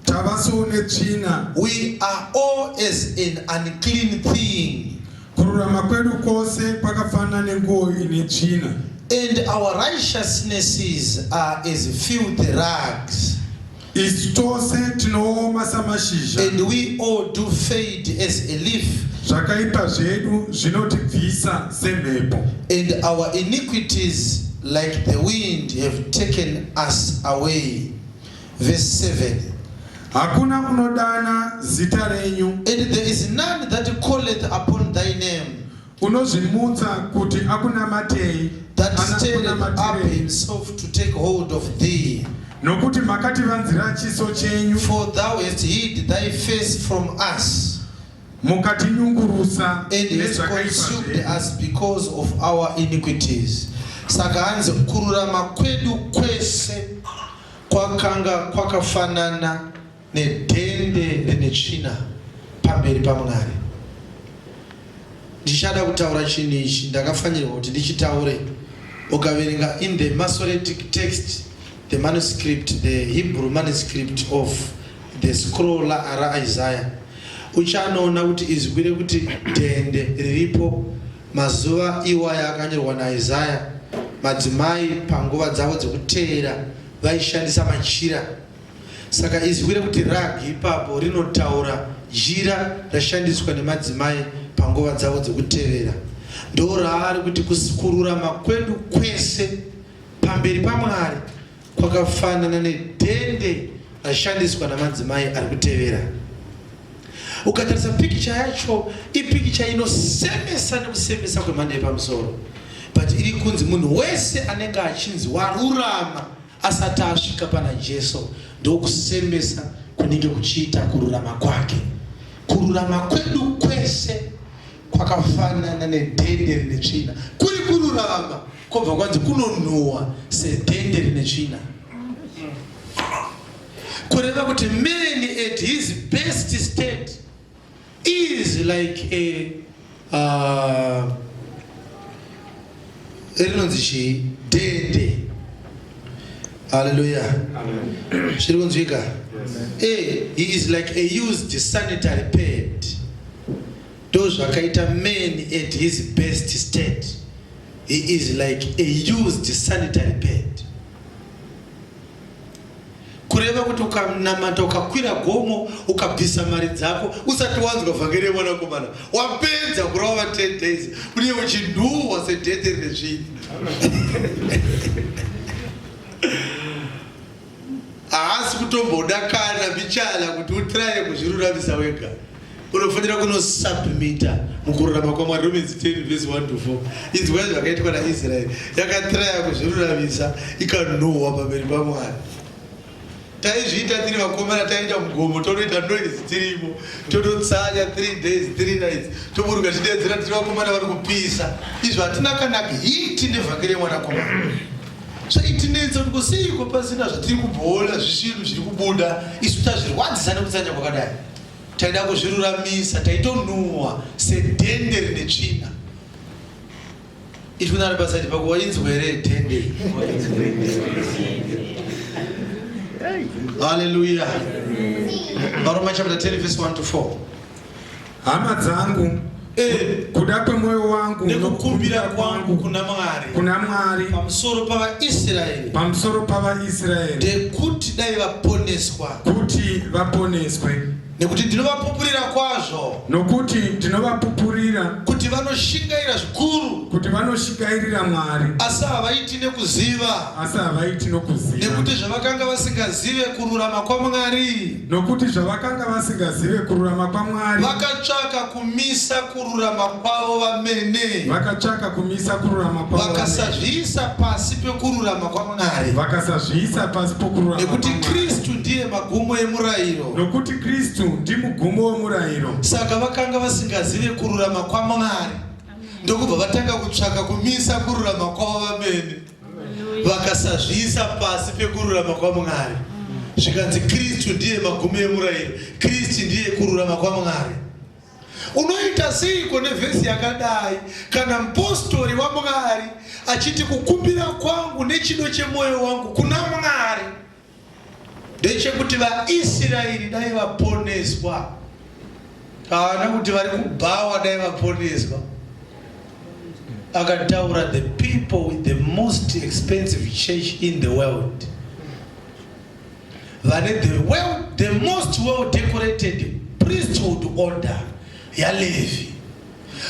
S2: tava soune tsvina.
S1: We are all as an unclean thing.
S2: Kururama kwedu kwose kwakafanana nenguo ine tsvina.
S1: And our righteousnesses are as filthy rags.
S2: Isu tose tinooma samashizha.
S1: And we all do fade as a leaf.
S2: Zvakaipa zvedu zvinotibvisa semhepo.
S1: And our iniquities like the wind have taken us away. Verse 7.
S2: Hakuna unodana zita renyu.
S1: And there is none that calleth upon thy name.
S2: Unozvimutsa kuti akunamatei.
S1: That stirreth up himself to take hold of thee.
S2: Nokuti makativanzira chiso chenyu.
S1: For thou hast hid thy face from us.
S2: Mukatinyungurusa.
S1: And hast consumed us because of our iniquities. Saka hanzi kururama kwedu kwese kwakanga kwakafanana nedhende rine tsvina pamberi paMwari. Ndichada kutaura chinhu ichi, ndakafanirwa kuti ndichitaure. Ukaverenga in the Masoretic text, the manuscript, the Hebrew manuscript of the scroll raIsaiah, uchanoona kuti izwi rekuti dhende riripo mazuva iwaya akanyorwa naIsaiah, madzimai panguva dzavo dzekuteera vaishandisa machira. Saka izwi rekuti rag ipapo rinotaura jira rashandiswa nemadzimai panguva dzavo dzekutevera. Ndoraari kuti kururama kwedu kwese pamberi paMwari kwakafanana nedhende rashandiswa namadzimai ari kutevera. Ukatarisa pikicha yacho, ipikicha inosemesa nekusemesa kwemhando yepamusoro, but iri kunzi munhu wese anenge achinzi warurama asati asvika pana Jesu ndokusemesa kunenge kuchiita kururama kwake. Kururama kwedu kwese kwakafanana nedhende rine tsvina. Kuri kururama kwobva kwanzi kunonhuhwa sedhende rine tsvina. Kureva kuti man at his best state is like a rinonzi chii dhende. Haleluya, zviri kunzwika? He is like a used sanitary pad. Ndo zvakaita man at his best state, he is like a used sanitary pad. Kureva kuti ukanamata, ukakwira gomo, ukabvisa mari dzako, usati wanzwa vhangeri yemwanakomana, wapedza kurova 10 days, unenge uchinhuhwa sedhende rine tsvina. Haasi kutomboda kana mbichana kuti utraye kuzviruramisa wega. Unofanira kunosubmita mukururama kwaMwari. Romans 10 verse 1 to 4. Inzwai zvakaitwa naIsraeri. Yakatraya kuzviruramisa, ikanhuhwa pamberi paMwari. Taizviita tiri vakomana, taenda mugomo, tonoita noise tirimo, tototsanya 3 days 3 nights, toburuka tichidedzera tiri vakomana vari kupisa. Izvo hatina kana hiti nevhangeri yemwanakomana. Zvaitinetsa kuti kuseiko pasina zvatiri kumboona zvisvinhu zviri kubuda, isu tazvirwadzisa nekutsanya kwakadai. Taida kuzviruramisa, taitonhuhwa sedhende rine tsvina. Izvi kunari pasaidi pako, wainzwa here dhende? Haleluya. Varoma chapter 10 verse 1 to 4.
S2: Hama dzangu, kuda kwemwoyo wangu
S1: nekukumbira kwangu kuna Mwari,
S2: kuna Mwari
S1: pamusoro pavaIsraeri,
S2: pamusoro pavaIsraeri,
S1: ndekuti dai vaponeswa,
S2: kuti vaponeswe.
S1: Nekuti ndinovapupurira kwazvo,
S2: nokuti ndinovapupurira
S1: kuti vanoshingaira zvikuru,
S2: kuti vanoshingairira Mwari,
S1: asi havaiti nekuziva,
S2: asi havaiti nokuziva.
S1: Nekuti zvavakanga vasingazive kururama kwaMwari,
S2: nokuti zvavakanga vasingazive kururama kwaMwari,
S1: vakatsvaka kumisa kururama kwavo vamene,
S2: vakatsvaka kumisa kururama kwavo,
S1: vakasazviisa pasi pekururama kwaMwari,
S2: vakasazviisa pasi pokururama.
S1: Nekuti Kristu ndiye magumo emurayiro,
S2: nokuti Kristu ndimugumo womurayiro.
S1: Saka vakanga vasingazive kururama kwaMwari, ndokubva vatanga kutsvaka kumisa kururama kwavo vamene, vakasazviisa pasi pekururama kwaMwari. Zvikanzi Kristu ndiye magumo emurayiro, Kristu ndiye kururama kwaMwari. Unoita seiko nevhesi yakadai kana mupostori waMwari achiti kukumbira kwangu nechido chemwoyo wangu kuna Mwari ndechekuti vaIsraeri dai vaponeswa? Haana kuti vari kubhawa dai vaponeswa. Akataura the people with the most expensive church in the world, vane the most well decorated priesthood order yaLevi,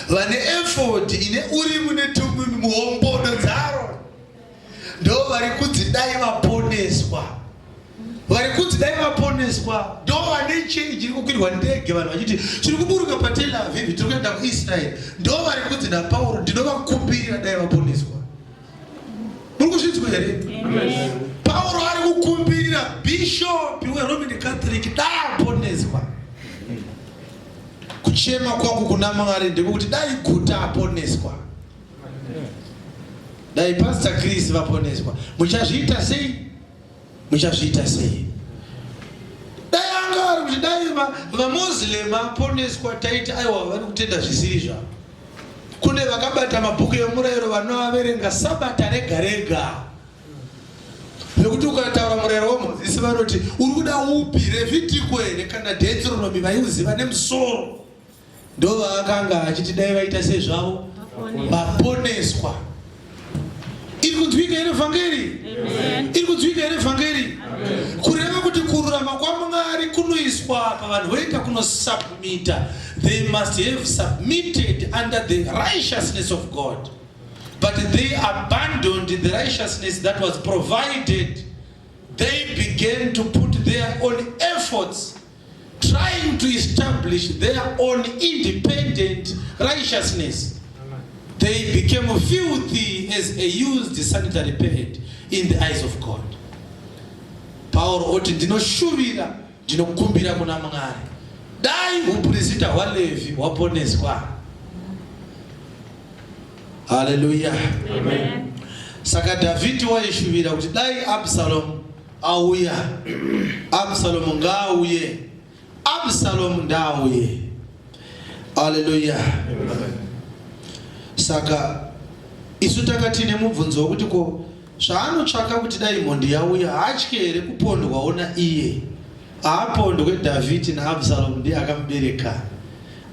S1: vane efod ine Urimu neTumimi muhombodo dzaro, ndo vari kunzi dai vaponeswa. Vari kunzi dai vaponeswa ndo vane chii chiri kukwirwa ndege, vanhu vachiti tiri kuburuka paTel Aviv, tiri kuenda kuIsraeri. Ndo vari kunzi naPauro ndinovakumbirira dai vaponeswa. Muri kuzvinzwa here? Pauro ari kukumbirira bhishopi weRoman Catholic dai aponeswa. Kuchema kwangu kuna Mwari ndekuti dai guta aponeswa, dai Pastor Chris vaponeswa. Muchazviita sei? Muchazviita sei? Dai anga ari kuti dai vaMuslim aponeswa, taiti aiwa, vari kutenda zvisiri zvavo. Kune vakabata mabhuku emurayiro vanoaverenga sabata rega rega, nekuti ukataura murayiro waMozisi vanoti uri kuda upi, Revhitiko here kana Deuteronomy? Vaiuziva nemusoro. Ndovaakanga achiti dai vaita sezvavo vaponeswa. Iri kunzwika here vhangeri? Iri kunzwika here vhangeri? Kureva kuti kururama kwaMwari kunoiswa pavanhu voenda kunosubmita. They must have submitted under the righteousness of God, but they abandoned the righteousness that was provided. They began to put their own efforts, trying to establish their own independent righteousness. They became filthy as a used sanitary pad in the eyes of God. Pauro oti, "Ndinoshuvira, ndinokumbira kuna Mwari, dai upurisita hwaLevhi hwaponeswa." Haleluya! Saka Dhavhidhi waishuvira kuti dai Absalomu auya. Absalomu ngaauye, Absalomu ndaauye. Haleluya! Saka isu takatine mubvunzo wekuti, ko zvaanotsvaka kuti dai mhondi yauya, haatye here kupondwawo naiye? Haapondwe Dhavhidhi naAbsalomu, ndiye akamubereka.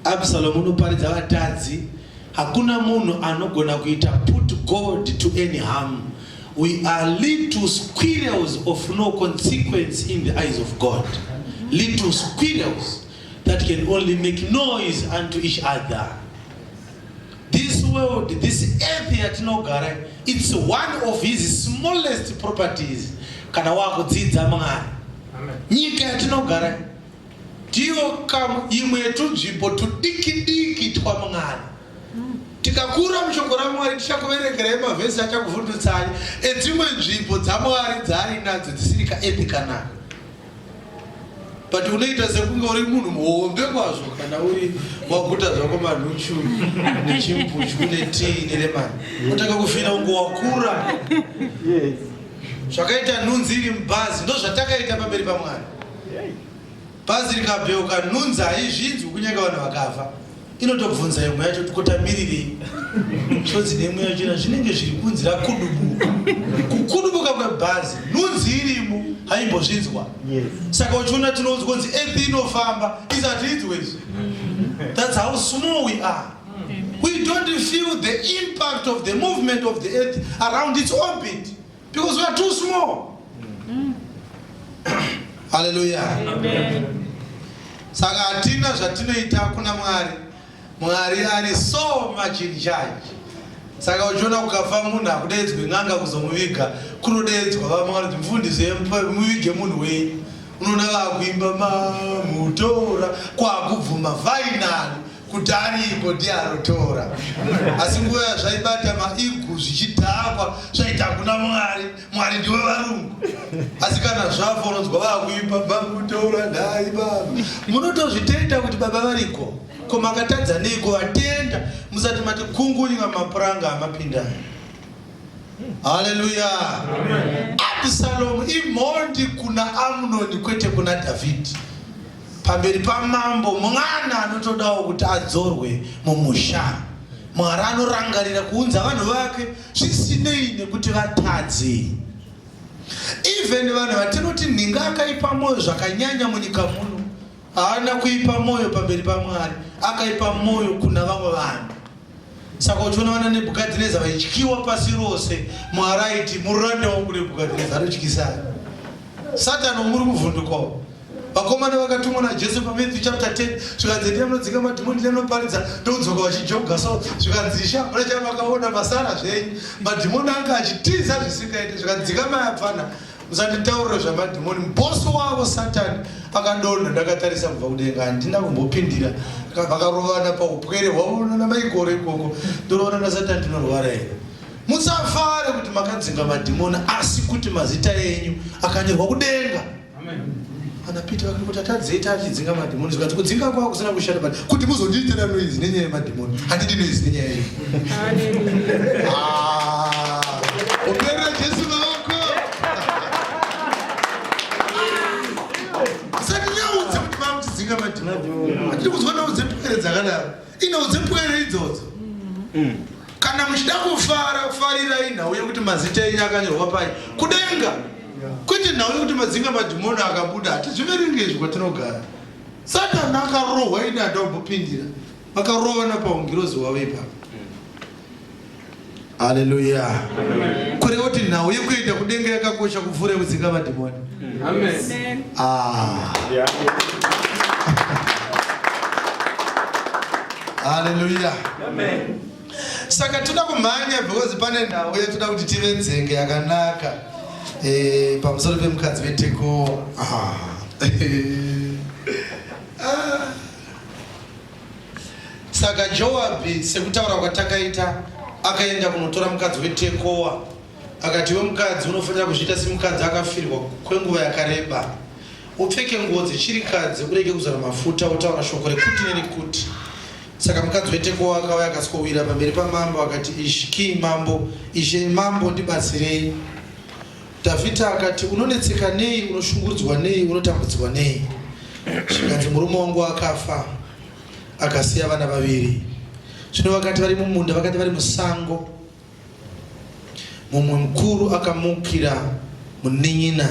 S1: Absalomu unoparidza vatadzi. Hakuna munhu anogona kuita put God to any harm. We are little squirrels of no consequence in the eyes of God, little squirrels that can only make noise unto each other. This world, this earth yatinogara, it's one of his smallest properties. Kana wakudzidza Mwari, nyika yatinogara ndiyo imwe yetunzvimbo tudiki diki twaMwari. Tikakura mushoko raMwari, tichakuverengerai mavhesi achakuvhundutsai edzimwe nzvimbo dzaMwari dzaari nadzo dzisiri kaearth kanaka, but unoita sekunge uri munhu muhombe kwazvo kana uri waguta zvako manhuchu nechimbuchu netii nelemani, unotanga kufira unge wakura. Zvakaita nhunzi iri mubhazi, ndo zvatakaita pamberi paMwari. Bhazi rikabheuka, nhunzi haizvinzwi kunyange vanhu vakafa. Inotobvunza imwe yacho kuti, "Kotamirirei?" Svodzi neimwe yachona zvinenge zviri kunzi rakudubuka. Kukudubuka kwebhazi, nhunzi irimo haimbozvinzwa. Saka uchiona tinoudzwa kunzi earth inofamba, isati inzwe izvi. That's how small we are. We don't feel the impact of the movement of the earth around its orbit because we are too small. Haleluya! Saka hatina zvatinoita kuna Mwari. Mwari ari so much in charge. Saka uchiona kukafa munhu, hakudaidzwe n'anga kuzomuviga, kunodeedzwa vamwe vanoti, "Mufundisi, muvige munhu wenyu." Unoona vakuimba mamutora, kwakubvuma finally kuti ariko, ndiye arotora. Asi nguva yazvaibata maigu zvichidhakwa, zvaita kuna Mwari, Mwari ndiwe varungu. Asi kana zvafa, unonzwa vakuimba mamutora, ndai baba. Munotozvitenda kuti baba variko. Ko makatadza neiko vatenda musati mati kungunywa mapuranga amapinda? Haleluya! Absalomu imhondi kuna Amunoni, kwete kuna Dhavhidhi. Pamberi pamambo, mwana anotodawo kuti adzorwe mumusha. Mwari anorangarira kuunza vanhu vake zvisinei nekuti vatadzi. Even vanhu vatinoti nhinga akaipa mwoyo zvakanyanya munyika muno, haana kuipa mwoyo pamberi paMwari, akaipa mwoyo kuna vamwe vanhu. Saka uchiona vana Nebhukadhineza vaityiwa pasi rose, Mwari aiti, "Muranda wangu Nebhukadhineza anotyisai." Satani muri kuvhundukawo. Vakomana vakatumwa naJesu paMatthew chapter 10, zvikanzi, "Ndiye munodzinga madhimoni, ndiye munoparidza," ndokudzoka vachijoga. So zvikanzi, "Isha, hamuna chavakaona, masara zvenyu, madhimoni anga achitiza zvisingaiti." Zvikanzi, "Mayapfana, musanditaurire zvamadhimoni. Bosi wavo Satani akadonha ndakatarisa kubva kudenga, handina kumbopindira. Vakarovana paupwere hwavo namaikoro ikoko. Ndorowana naSatani, ndinorwara here? Musafare kuti makadzinga madhimoni, asi kuti mazita enyu akanyorwa kudenga." Ana Peter vakati, "Kuti atadzei tachidzinga madhimoni?" Zvikanzi, "Kudzinga kwavo kusina kushanda, but kuti muzondiitira noise nenyaya yemadhimoni, handidi noise nenyaya iyo." Ah, operera Jesu mavako. Musatinyaudze kuti mamuchidzinga madhimoni. Hatidi kuzwa nhau dzepwere dzakadaro, inhau dzepwere idzodzo. Kana muchida kufara, farirai nhau yekuti mazita enyu akanyorwa pai kudenga, kwete nhau yekuti madzinga madhimoni akabuda. Hatizviverenge izvi kwatinogara. Satani akarohwa, ini handambopindira. Vakarovana paungirozi hwavo ipapo. Haleluya! Kureva kuti nhau yekuenda kudenga yakakosha kupfuura yekudzinga madhimoni.
S2: Amen.
S1: Ah. Haleluya!
S3: Amen.
S1: Saka toda kumhanya because pane nhau yatoda kuti tive nzenge yakanaka pamusoro pemukadzi weTekoa. Ah. Ah. Saka Joabhi, sekutaura kwatakaita, akaenda kunotora mukadzi weTekoa. Akati, iwe mukadzi, unofanira kuzviita semukadzi akafirwa kwenguva yakareba. Upfeke nguo dzechirikadzi, urege kuzora mafuta, wotaura shoko rekuti nerekuti. Saka mukadzi weTekoa akauya akaswowira pamberi pamambo akati, Ishki mambo, ishe mambo, ndibatsirei. Dhavhidha akati, Unonetseka nei? Unoshungurudzwa nei? Unotambudzwa nei? Zvikanzi, murume wangu akafa, akasiya vana vaviri. Zvino vakati vari mumunda, vakati vari musango, mumwe mukuru akamukira munin'ina,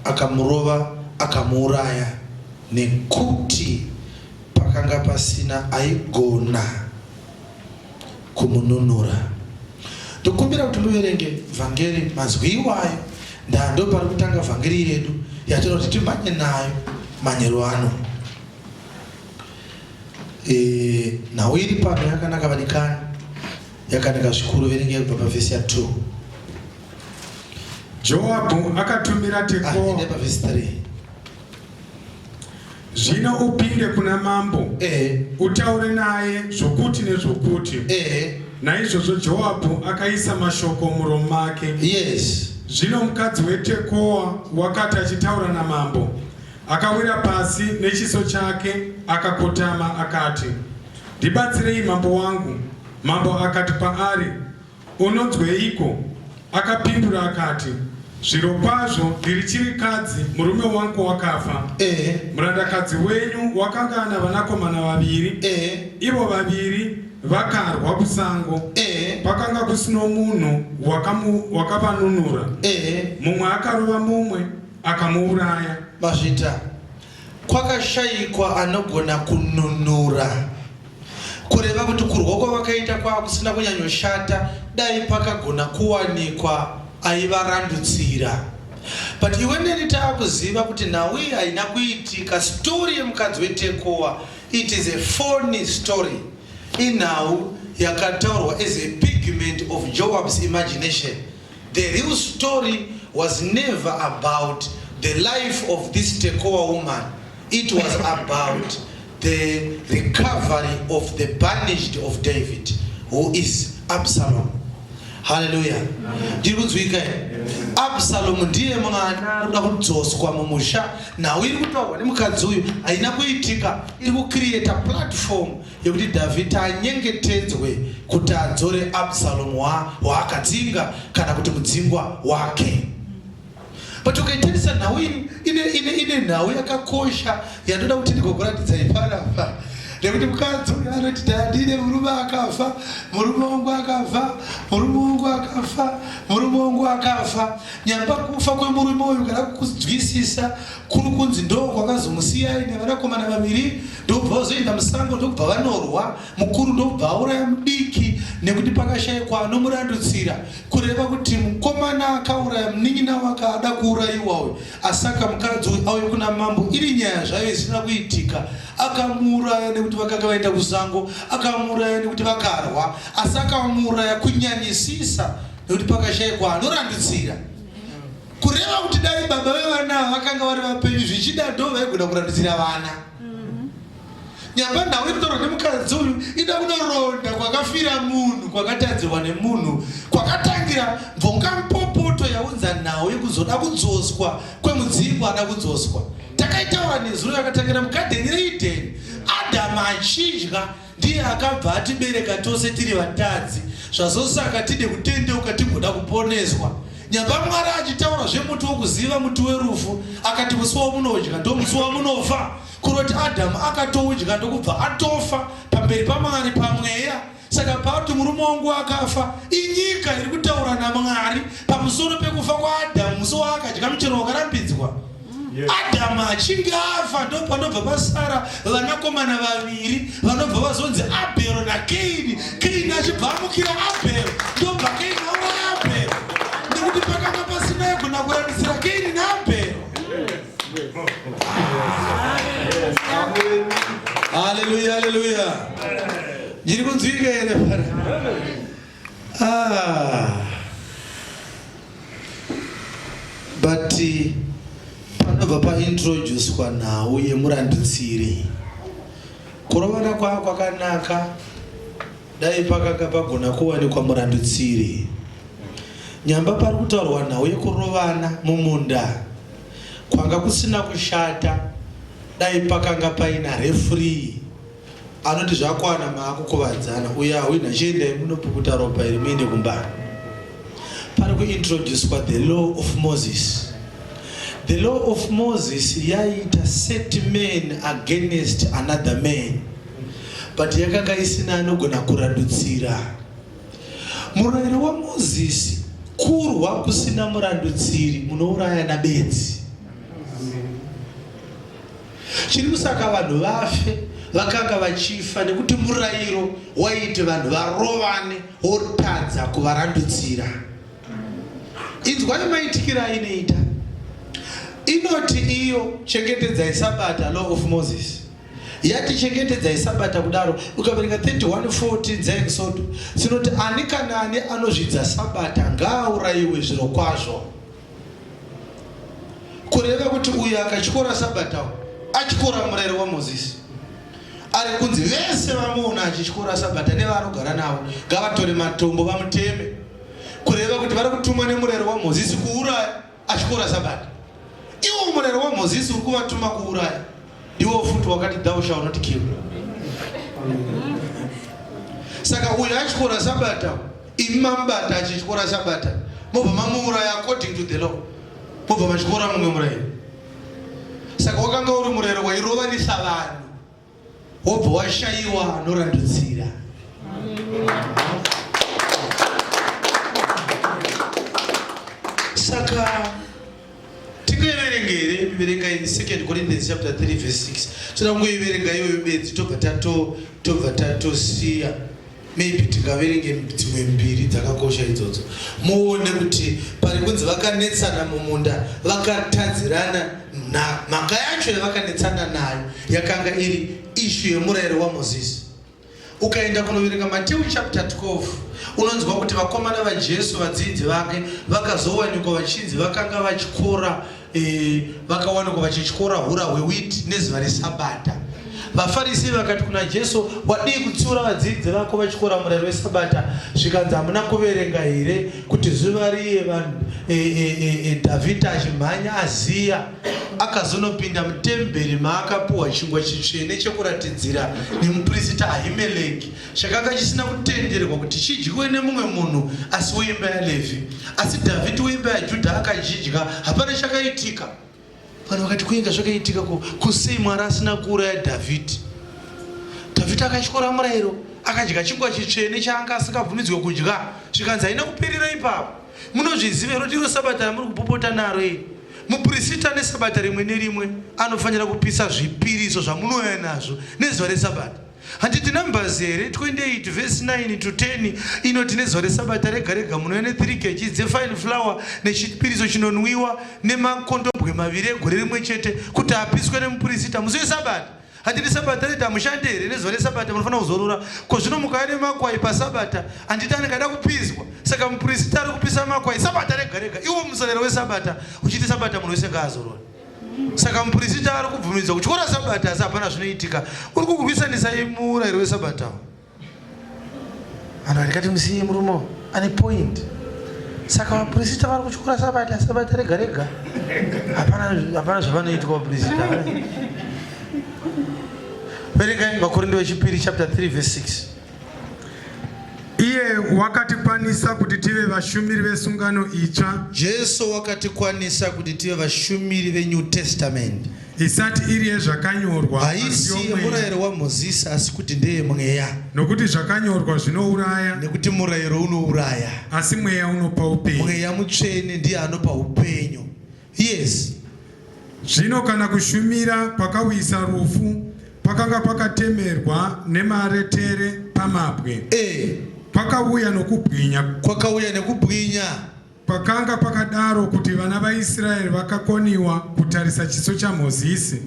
S1: akamurova, akamuuraya, nekuti pakanga pasina aigona kumununura. Ndokumbira kuti muverenge vhangeri mazwi iwayo, ndando pari kutanga vhangeri yedu yatoda kuti timhanye nayo manheru ano. Nhau iri pano yakanaka vadikani, yakanaka zvikuru. Verengei kubva pavhesi ya 2.
S2: Joabhu akatumira Tekoa.
S1: Ende pavhesi 3.
S2: Zvino upinde kuna mambo, utaure naye zvokuti nezvokuti. Naizvozvo Joabhu akaisa mashoko muromo make. Zvino mukadzi weTekoa wakati achitaura namambo, akawira pasi nechiso chake, akakotama, akati, Ndibatsirei, mambo wangu. Mambo akati kwaari, Unonzweiko? Akapindura akati, Zvirokwazvo ndiri chirikadzi, murume wangu wakafa. Murandakadzi wenyu wakanga ana vanakomana vaviri. Ivo vaviri vakarwa kusango. Kwakanga kusino munhu wakavanunura. Mumwe akarova mumwe akamuuraya.
S1: Mazvita. Kwakashayikwa anogona kununura. Kureva kuti kurwa kwavakaita kwakusina kunyanyoshata, dai pakagona kuwanikwa aivarandutsira. But iwe neni taakuziva kuti nhau iyi haina kuitika. Story yemukadzi weTekoa, it is a phony story. Inhau yakataurwa as a pigment of Joab's imagination. The real story was never about the life of this Tekoa woman. It was about the recovery of the banished of David, who is Absalom. Hallelujah. Ndiri kunzwika here? Absalom ndiye mwana ari kuda kudzoswa mumusha. Nhau iri kutaurwa nemukadzi uyu haina kuitika, iri kucreata platform yekuti Dhavhidhi anyengetedzwe kuti adzore Absalomu waakadzinga kana kuti mudzingwa wake. But ukaitarisa nhau iyi ine nhau yakakosha yandoda kuti ndigokuratidzai panapa, nekuti mukadzi uyu anoti, ndandine murume akafa, murume wangu akafa, murume wangu akafa, murume wangu akafa. Nyamba kufa kwemurume uyu kana kunzwisisa kuri kunzi ndo kwakazomusiyai nevanakomana vaviri, ndokubva vazoenda musango, ndokubva vanorwa, mukuru ndokubva auraya mudiki nekuti pakashayikwa anomurandutsira. Kureva kuti mukomana akauraya munin'ina wake ada kuurayiwa uyu. Asaka mukadzi uyu auye kuna mambo iri nyaya zvayo isina kuitika. Akamuuraya nekuti vakanga vaenda kusango, akamuuraya nekuti vakarwa, asi akamuuraya kunyanyisisa nekuti pakashayikwa anorandutsira. Kureva kuti dai baba vevana ava vakanga vari vapenyu, zvichida ndo vaigona kurandutsira vana. Nyamba nhau inotaurwa nemukadzi uyu ida kunoronda kwakafira munhu, kwakatadzirwa nemunhu, kwakatangira mvongamupopoto yaunza nhau yekuzoda kudzoswa kwemudzingwa ada kudzoswa. Takaitaura nezuro, yakatangira mugadheni reEdeni, Adhamu achidya ndiye akabva atibereka tose tiri vatadzi, zvazosaka tide kutendeuka tigoda kuponeswa. Nyamba Mwari achitaura zvemuti wokuziva muti werufu, akati musi wamunodya ndomusi wamunofa. Kuroti Adhamu akatoudya ndokubva atofa pamberi paMwari pamweya. Saka paati kuti murume wangu akafa inyika iri kutaura namwari pamusoro pekufa kwaadhamu musi waakadya muchero wakarambidzwa. Adhamu achinge afa ndopanobva pasara vanakomana vaviri vanobva vazonzi Abhero naKaini. Kaini achibva amukira Abhero, ndobva Kaini auraya Abhero nekuti pakanga pasina yegona kurandisira Kaini naAbhero. Haleluya, haleluya. Ndiri kunzwika here para? Ah. But panobva paintroducwa nhau yemurandutsiri. Kurovana kwava kwakanaka dai pakanga pagona kuwanikwa murandutsiri. Nyamba pari kutaurwa nhau yekurovana mumunda kwanga kusina kushata dai pakanga paina referee anoti zvakwana maakukuvadzana uyo ahwinha chiendai munopukuta ropa iri muende kumba. Pari kuintroducwa the law of Moses. The law of Moses yaiita set man against another man but yakanga isina anogona kurandutsira. Murayiro waMozisi kurwa kusina murandutsiri munourayana bedzi. Chiri kusaka vanhu vafe vakanga vachifa nekuti murayiro waiti vanhu varovane wotadza kuvarandutsira. Inzwai maitikiro ainoita. Inoti iyo chengetedzai Sabata, law of Moses. Yati chengetedzai Sabata kudaro, ukaverenga 31:14 dzaEksodo, dzinoti ani kana ani anozvidza Sabata ngaaurayiwe zvirokwazvo. Kureva kuti uyo akatyora Sabata atyora murayiro waMozisi. Ari kunzi vese vamuona achityora Sabata nevaanogara navo ngavatore matombo vamuteme. Kureva kuti vari kutumwa nemurayiro waMozisi kuuraya atyora Sabata. Iwo murayiro waMozisi uri kuvatuma kuuraya ndiwo futi wakati thou shall not kill. Saka uyo atyora Sabata imi mamubata achityora Sabata mobva mamuuraya according to the law mobva matyora mumwe murayiro. Saka wakanga uri murayiro wairovanisa vanhu wobva washayiwa anorandutsira. Saka tingoiverenga here? Verengai 2 Corinthians chapter 3 verse 6. Toda kungoiverenga iyoyo bedzi tobva tato tobva tatosiya. Maybe tingaverenge dzimwe mbiri dzakakosha idzodzo muone kuti pari kunzi vakanetsana mumunda vakatadzirana mhaka yacho yavakanetsana nayo yakanga iri ishu yemurayiro waMozisi. Ukaenda kunoverenga Mateu chapter 12 unonzwa kuti vakomana vaJesu vadzidzi vake vakazowanikwa vachinzi vakanga vatyora e, vakawanikwa vachityora hura hwewiti nezuva resabata. VaFarisi vakati kuna Jesu, wadii kutsiura vadzidzi vako vatyora murayiro wesabata? Zvikanzi, hamuna kuverenga here kuti zuva riye e, e, e, e, Dhavhidha achimhanya aziya akazonopinda mutemberi maakapuwa chingwa chitsvene chekuratidzira nemupirisita Ahimeleki chakanga chisina kutenderwa kuti chidyiwe nemumwe munhu asi weimba yaLevhi. Asi Dhavhidhi weimba yaJudha akachidya, hapana chakaitika. Vanhu vakati kuinga zvakaitika ko kusei Mwari asina kuuraya Dhavhidhi? Dhavhidhi akatyora murayiro, akadya chingwa chitsvene chaanga asingabvumidzwe kudya, zvikanzi haina kuperera ipapo. Munozviziva here kuti iro Sabata ramuri kupopota naro iri? Mupirisita neSabata rimwe nerimwe anofanira kupisa zvipiriso zvamunouya nazvo nezuva reSabata. Handiti Numbers here 28 verse 9 to 10 inoti nezuva resabata rega rega munouya ne 3 kg dzefine flour nechipiriso chinonwiwa nemakondobwe maviri egore rimwe chete kuti apiswe nemupirisita musi wesabata. Handiti sabata reti hamushande here nezuva resabata munofanira kuzorora. Ko zvino mukauya nemakwai pasabata handiti anenge ada kupiswa saka mupirisita ari kupisa makwai sabata rega rega iwo musarero wesabata uchiti sabata munhu wese ngaazorore. Saka mupirisita ari kubvumidzwa kutyora sabata asi hapana zvinoitika. Uri kukurwisanisa murayiro wesabata. Vanhu varikati musiye murume ane point. Saka vapirisita vari kutyora sabata sabata rega rega. Hapana hapana zvavanoitwa vapirisita. Verengai Vakorinde vechipiri chapter 3 verse 6.
S2: Iye wakatikwanisa kuti tive vashumiri vesungano itsva.
S1: Jesu wakatikwanisa kuti tive vashumiri veNew Testament.
S2: Isati iri yezvakanyorwa, asi
S1: Haisi
S2: yomweya.
S1: yemurayiro waMozisi, asi kuti ndeyemweya.
S2: Nokuti zvakanyorwa zvinouraya,
S1: Nekuti murayiro unouraya,
S2: asi mweya unopa upenyu.
S1: Mweya Mutsvene ndiye anopa upenyu. Yes.
S2: Zvino kana kushumira kwakauyisa rufu kwakanga kwakatemerwa nemaretere pamabwe, kwakauya nokubwinya,
S1: Kwakauya nekubwinya,
S2: kwakanga kwakadaro kuti vana vaIsraeri vakakoniwa kutarisa chiso chaMozisi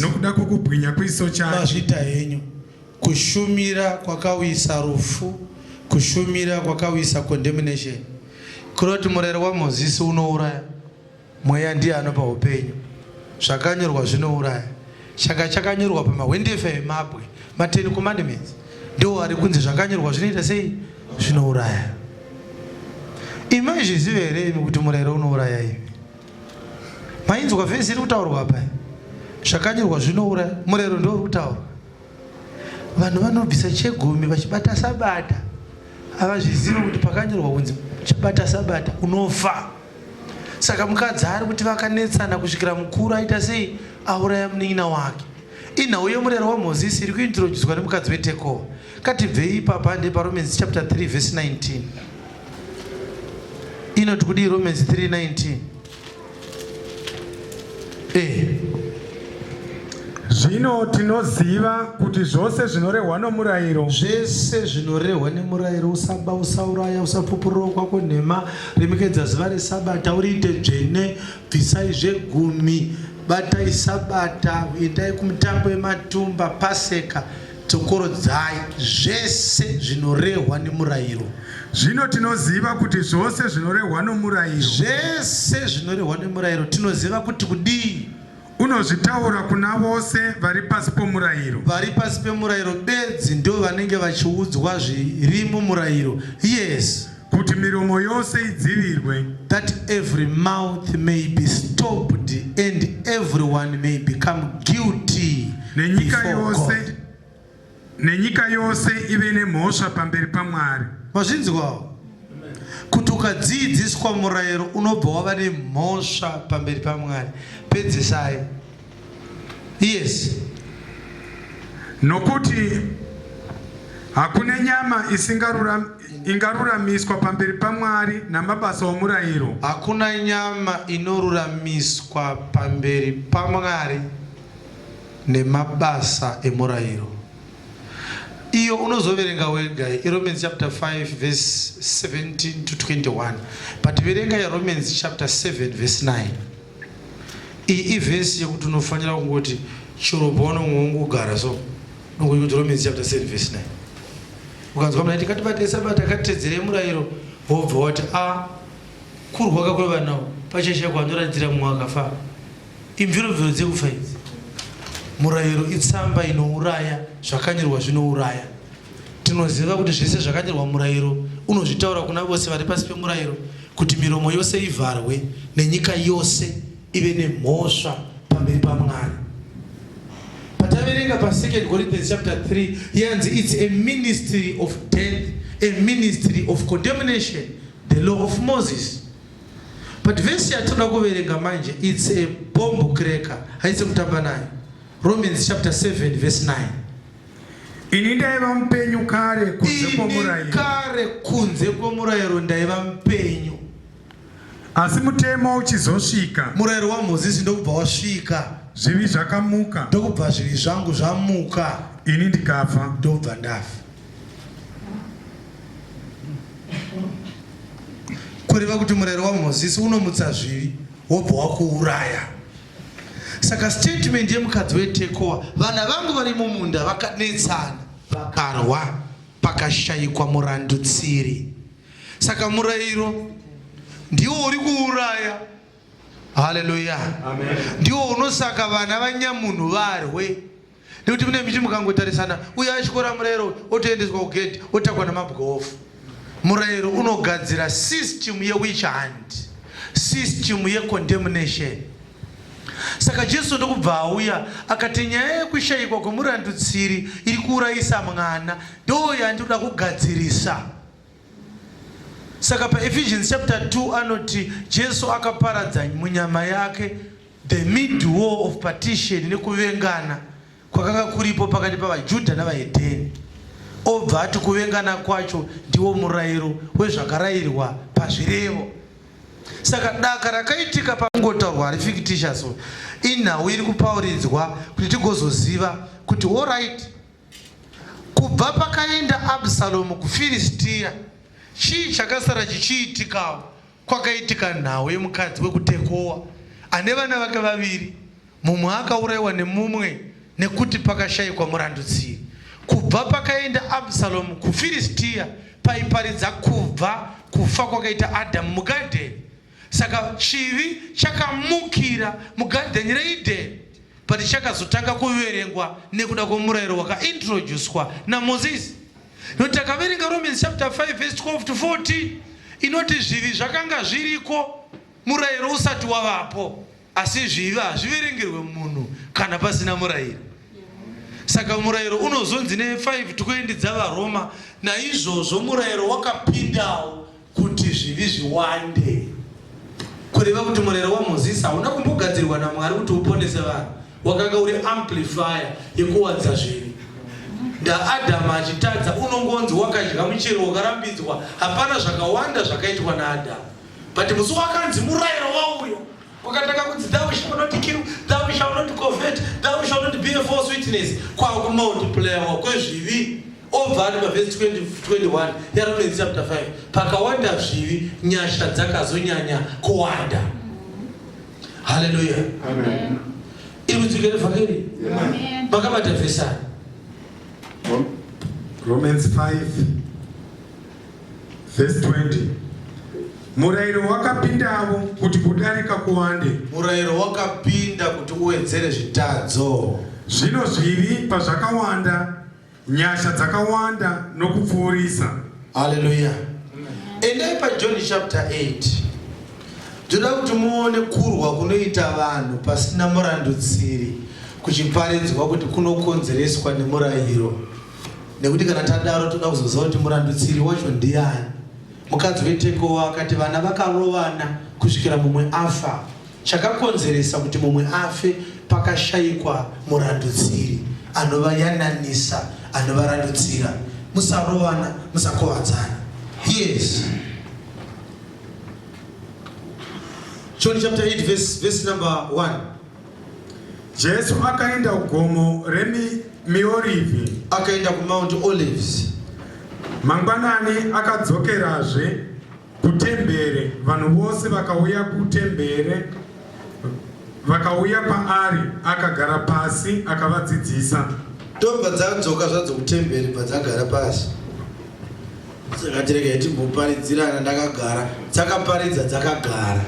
S2: nokuda kwokubwinya kwechiso chake.
S1: Mazvita henyu. Kushumira kwakauyisa rufu, kushumira kwakauyisa condemnation. Kureva kuti murayiro waMozisi unouraya, mweya ndiye anopa upenyu. Zvakanyorwa zvinouraya. Chaka chakanyorwa pamahwendefa emabwe, maTen Commandments, ndiwo ari kunzi zvakanyorwa zvinoita sei? Zvinouraya. Imi maizviziva here imi kuti murayiro unouraya imi? Mainzwa vhesi iri kutaurwa apa? Zvakanyorwa zvinouraya, murayiro ndiwo uri kutaurwa. Vanhu vanobvisa chegumi vachibata sabata havazvizivi kuti pakanyorwa kunzi chabata sabata unofa. Saka mukadzi ari kuti vakanetsana kusvikira mukuru aita sei? Auraya munin'ina wake. Inhau yemurayiro waMozisi iri kuintroducwa nemukadzi weTekoa. Katibvei ipapa hande paRomans chapter 3 verse 19. Inoti kudii Romans 3:19?
S2: Zvino tinoziva kuti zvose zvinorehwa nomurayiro,
S1: Zvese zvinorehwa nemurayiro, usaba, usauraya, usapupurira kwako nhema, remekedza zuva resabata uriite dzvene, bvisai zvegumi, batai sabata, endai kumutambo yematumba, paseka, dzokorodzai, zvese zvinorehwa nemurayiro.
S2: Zvino tinoziva kuti zvose zvinorehwa nomurayiro,
S1: Zvese zvinorehwa nemurayiro, tinoziva kuti kudii?
S2: Unozvitaura kuna vose vari pasi pomurayiro.
S1: Vari pasi pemurayiro bedzi ndo vanenge vachiudzwa zviri mumurayiro. Yes.
S2: Kuti miromo yose idzivirwe,
S1: That every mouth may be stopped and everyone may become guilty
S2: nenyika
S1: before
S2: yose
S1: God.
S2: Nenyika yose ive nemhosva pamberi paMwari.
S1: Mazvinzwawo kuti ukadzidziswa murayiro unobva wava nemhosva pamberi paMwari. Pedzisai. Yes.
S2: Nokuti hakune nyama ingaruramiswa pamberi paMwari namabasa omurayiro,
S1: Hakuna nyama inoruramiswa pamberi paMwari nemabasa emurayiro. Iyo unozoverenga wega iRomans chapter 5 verse 17 to 21, but verenga yeRomans chapter 7 verse 9. Iyi ivhesi yekuti unofanira kungoti chero paunongogara so, unongoti Romans chapter 7 verse 9. Ukanzwa muna tikatibate sabata, katitedzerei murayiro, wobva wati a kurwaka kwevanawo pachashakwa anoratidzira mumwe akafa. Imviromviro dzekufa idzi. Murayiro itsamba inouraya, zvakanyorwa zvinouraya. Tinoziva kuti zvese zvakanyorwa murayiro unozvitaura kuna vose vari pasi pemurayiro, kuti miromo yose ivharwe nenyika yose ive nemhosva pamberi paMwari. Pataverenga pa2 Corinthians chapter 3, yanzi it's a ministry of death, a ministry of condemnation, the law of Moses. But vhesi yatinoda kuverenga manje, it's a bomb cracker, haisi kutamba nayo. Romans chapter 7 verse 9.
S2: Ini ndaiva mupenyu kare kunze
S1: Ini
S2: kwomurayiro,
S1: kare kunze kwemurayiro ndaiva mupenyu,
S2: asi mutemo uchizosvika,
S1: murayiro waMozisi ndokubva wasvika,
S2: zvivi zvakamuka,
S1: ndokubva zvivi zvangu zvamuka,
S2: ini ndikafa.
S1: Ndobva ndafa. Kureva kuti murayiro waMozisi unomutsa zvivi, wobva wakuuraya. Saka statement yemukadzi weTekoa, vana vangu vari mumunda vakanetsana, vakarwa, pakashayikwa murandutsiri. Saka murayiro ndiwo uri kuuraya. Haleluya! Ndiwo unosaka vana vanyamunhu varwe, nekuti mune miti mukangotarisana, uyo achikora murayiro otoendeswa kugedhi, otakwa namabwe, ofa. Murayiro unogadzira system yewitch hunt, system yecondemnation. Saka Jesu ndokubva auya akati nyaya yekushayikwa kwemurandutsiri iri kuurayisa mwana ndo yandinoda kugadzirisa. Saka paEphesians chapter 2 anoti Jesu akaparadza munyama yake. The mid war of partition nekuvengana kwakanga kuripo pakati pavaJudha navahedheni. Obva ati kuvengana kwacho ndiwo murayiro wezvakarayirwa pazvirevo. Saka daka rakaitika pangotaurwa harifictitious, inhau iri kupauridzwa kuti tigozoziva kuti alright, kubva pakaenda Absalomu kuFiristiya, chii chakasara chichiitikawo? Kwakaitika nhau yemukadzi wekuTekoa ane vana vake vaviri, mumwe akaurayiwa nemumwe nekuti pakashayikwa murandutsiri. Kubva pakaenda Absalomu kuFiristiya paiparidza kubva kufa kwakaita Adhamu mugadheni. Saka chivi chakamukira mugadheni reIdheni but chakazotanga kuverengwa nekuda kwemurayiro wakaintroducwa naMozisi. Nokuti takaverenga Romans chapter 5 verse 12 to 14 inoti zvivi zvakanga zviriko murayiro usati wavapo, asi zvivi hazviverengerwe munhu kana pasina murayiro. Saka murayiro unozonzi ne 520 dzavaRoma, naizvozvo murayiro wakapindawo kuti zvivi zviwande. Kureva kuti murayiro waMozisi hauna kumbogadzirwa naMwari kuti uponese vanhu, wakanga uri amplifier yekuwanza zvivi. NdaAdhamu achitadza unongonzi wakadya muchero wakarambidzwa, hapana zvakawanda zvakaitwa naAdhamu, but musi wakanzi murayiro wauya kwakatanga kunzi thou shall not kill, thou shall not covet, thou shall not be a false witness, kwakumultiplyawa kwezvivi. Obva ari pavhesi 21 yaRomans chapter 5, pakawanda zvivi nyasha dzakazonyanya kuwanda. Haleluya. Iri kudzika revhangeri makabata vhesi ani?
S2: Romans 5 verse 20. Murayiro wakapindavo kuti kudarika kuwande.
S1: Murayiro wakapinda kuti uwedzere zvitadzo.
S2: Zvino zvivi pazvakawanda, nyasha dzakawanda nokupfuurisa.
S1: Haleluya. Endai paJohn chapter 8. Ndoda kuti muone kurwa kunoita vanhu pasina murandutsiri kuchiparidzwa kuti kunokonzereswa nemurayiro. Nekuti kana tadaro toda kuzoziva kuti murandutsiri wacho ndiani. Mukadzi weTekoa akati vana vakarovana kusvikira mumwe afa. Chakakonzeresa kuti mumwe afe pakashayikwa murandutsiri anovayananisa, anovarandutsira. Musarovana, musakuvadzana. Yes. John chapter 8 verse number 1.
S2: Jesu akaenda kugomo reMiorivhi.
S1: Akaenda kuMount Olives.
S2: Mangwanani akadzokerazve kutembere, vanhu vose vakauya kutembere, vakauya kwaari, akagara pasi akavadzidzisa.
S1: Ndobva dzadzoka zvadzo kutemberi, bva dzagara pasi. Dzakati regai timboparidzirana ndakagara. Dzakaparidza dzakagara.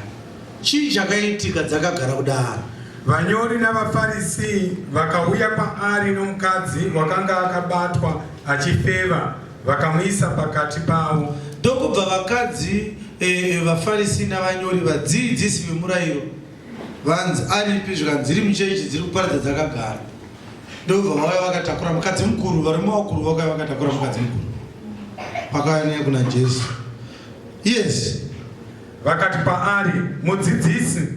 S1: Chii chakaitika dzakagara kudaro?
S2: Vanyori navaFarisi vakauya kwaari nomukadzi wakanga akabatwa achifeva, vakamuisa pakati pavo.
S1: Ndokubva vakadzi vaFarisi navanyori, vadzidzisi vemurayiro, vanzi aripi, zvikanzi dziri muchechi dziri kuparidza dzakagara. Ndokubva vauya vakatakura mukadzi mukuru, varume vakuru vakauya vakatakura mukadzi mukuru, vakauya naye kuna Jesu. Yes.
S2: Vakati kwaari, Mudzidzisi,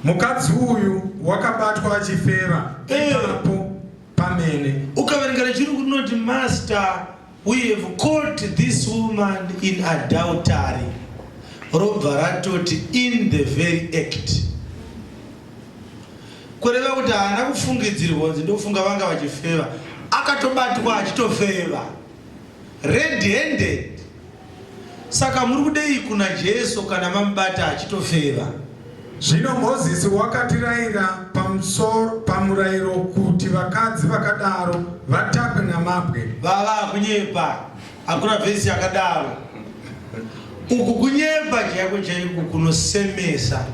S2: mukadzi uyu wakabatwa achifeva ipapo pamene.
S1: Ukaverenga rechirungu rinoti, Master, we have caught this woman in adultery. Robva ratoti in the very act. Kureva kuti haana kufungidzirwa kunzi ndofunga vanga vachifeva, akatobatwa achitofeva red handed. Saka muri kudei kuna Jesu kana mamubata achitofeva?
S2: Zvino Mozisi wakatirayira pamusoro pamurayiro kuti vakadzi vakadaro vatakwe namabwe.
S1: Vava kunyepa, hakuna vhesi yakadaro. Uku kunyepa chaiko chaiko kunosemesa.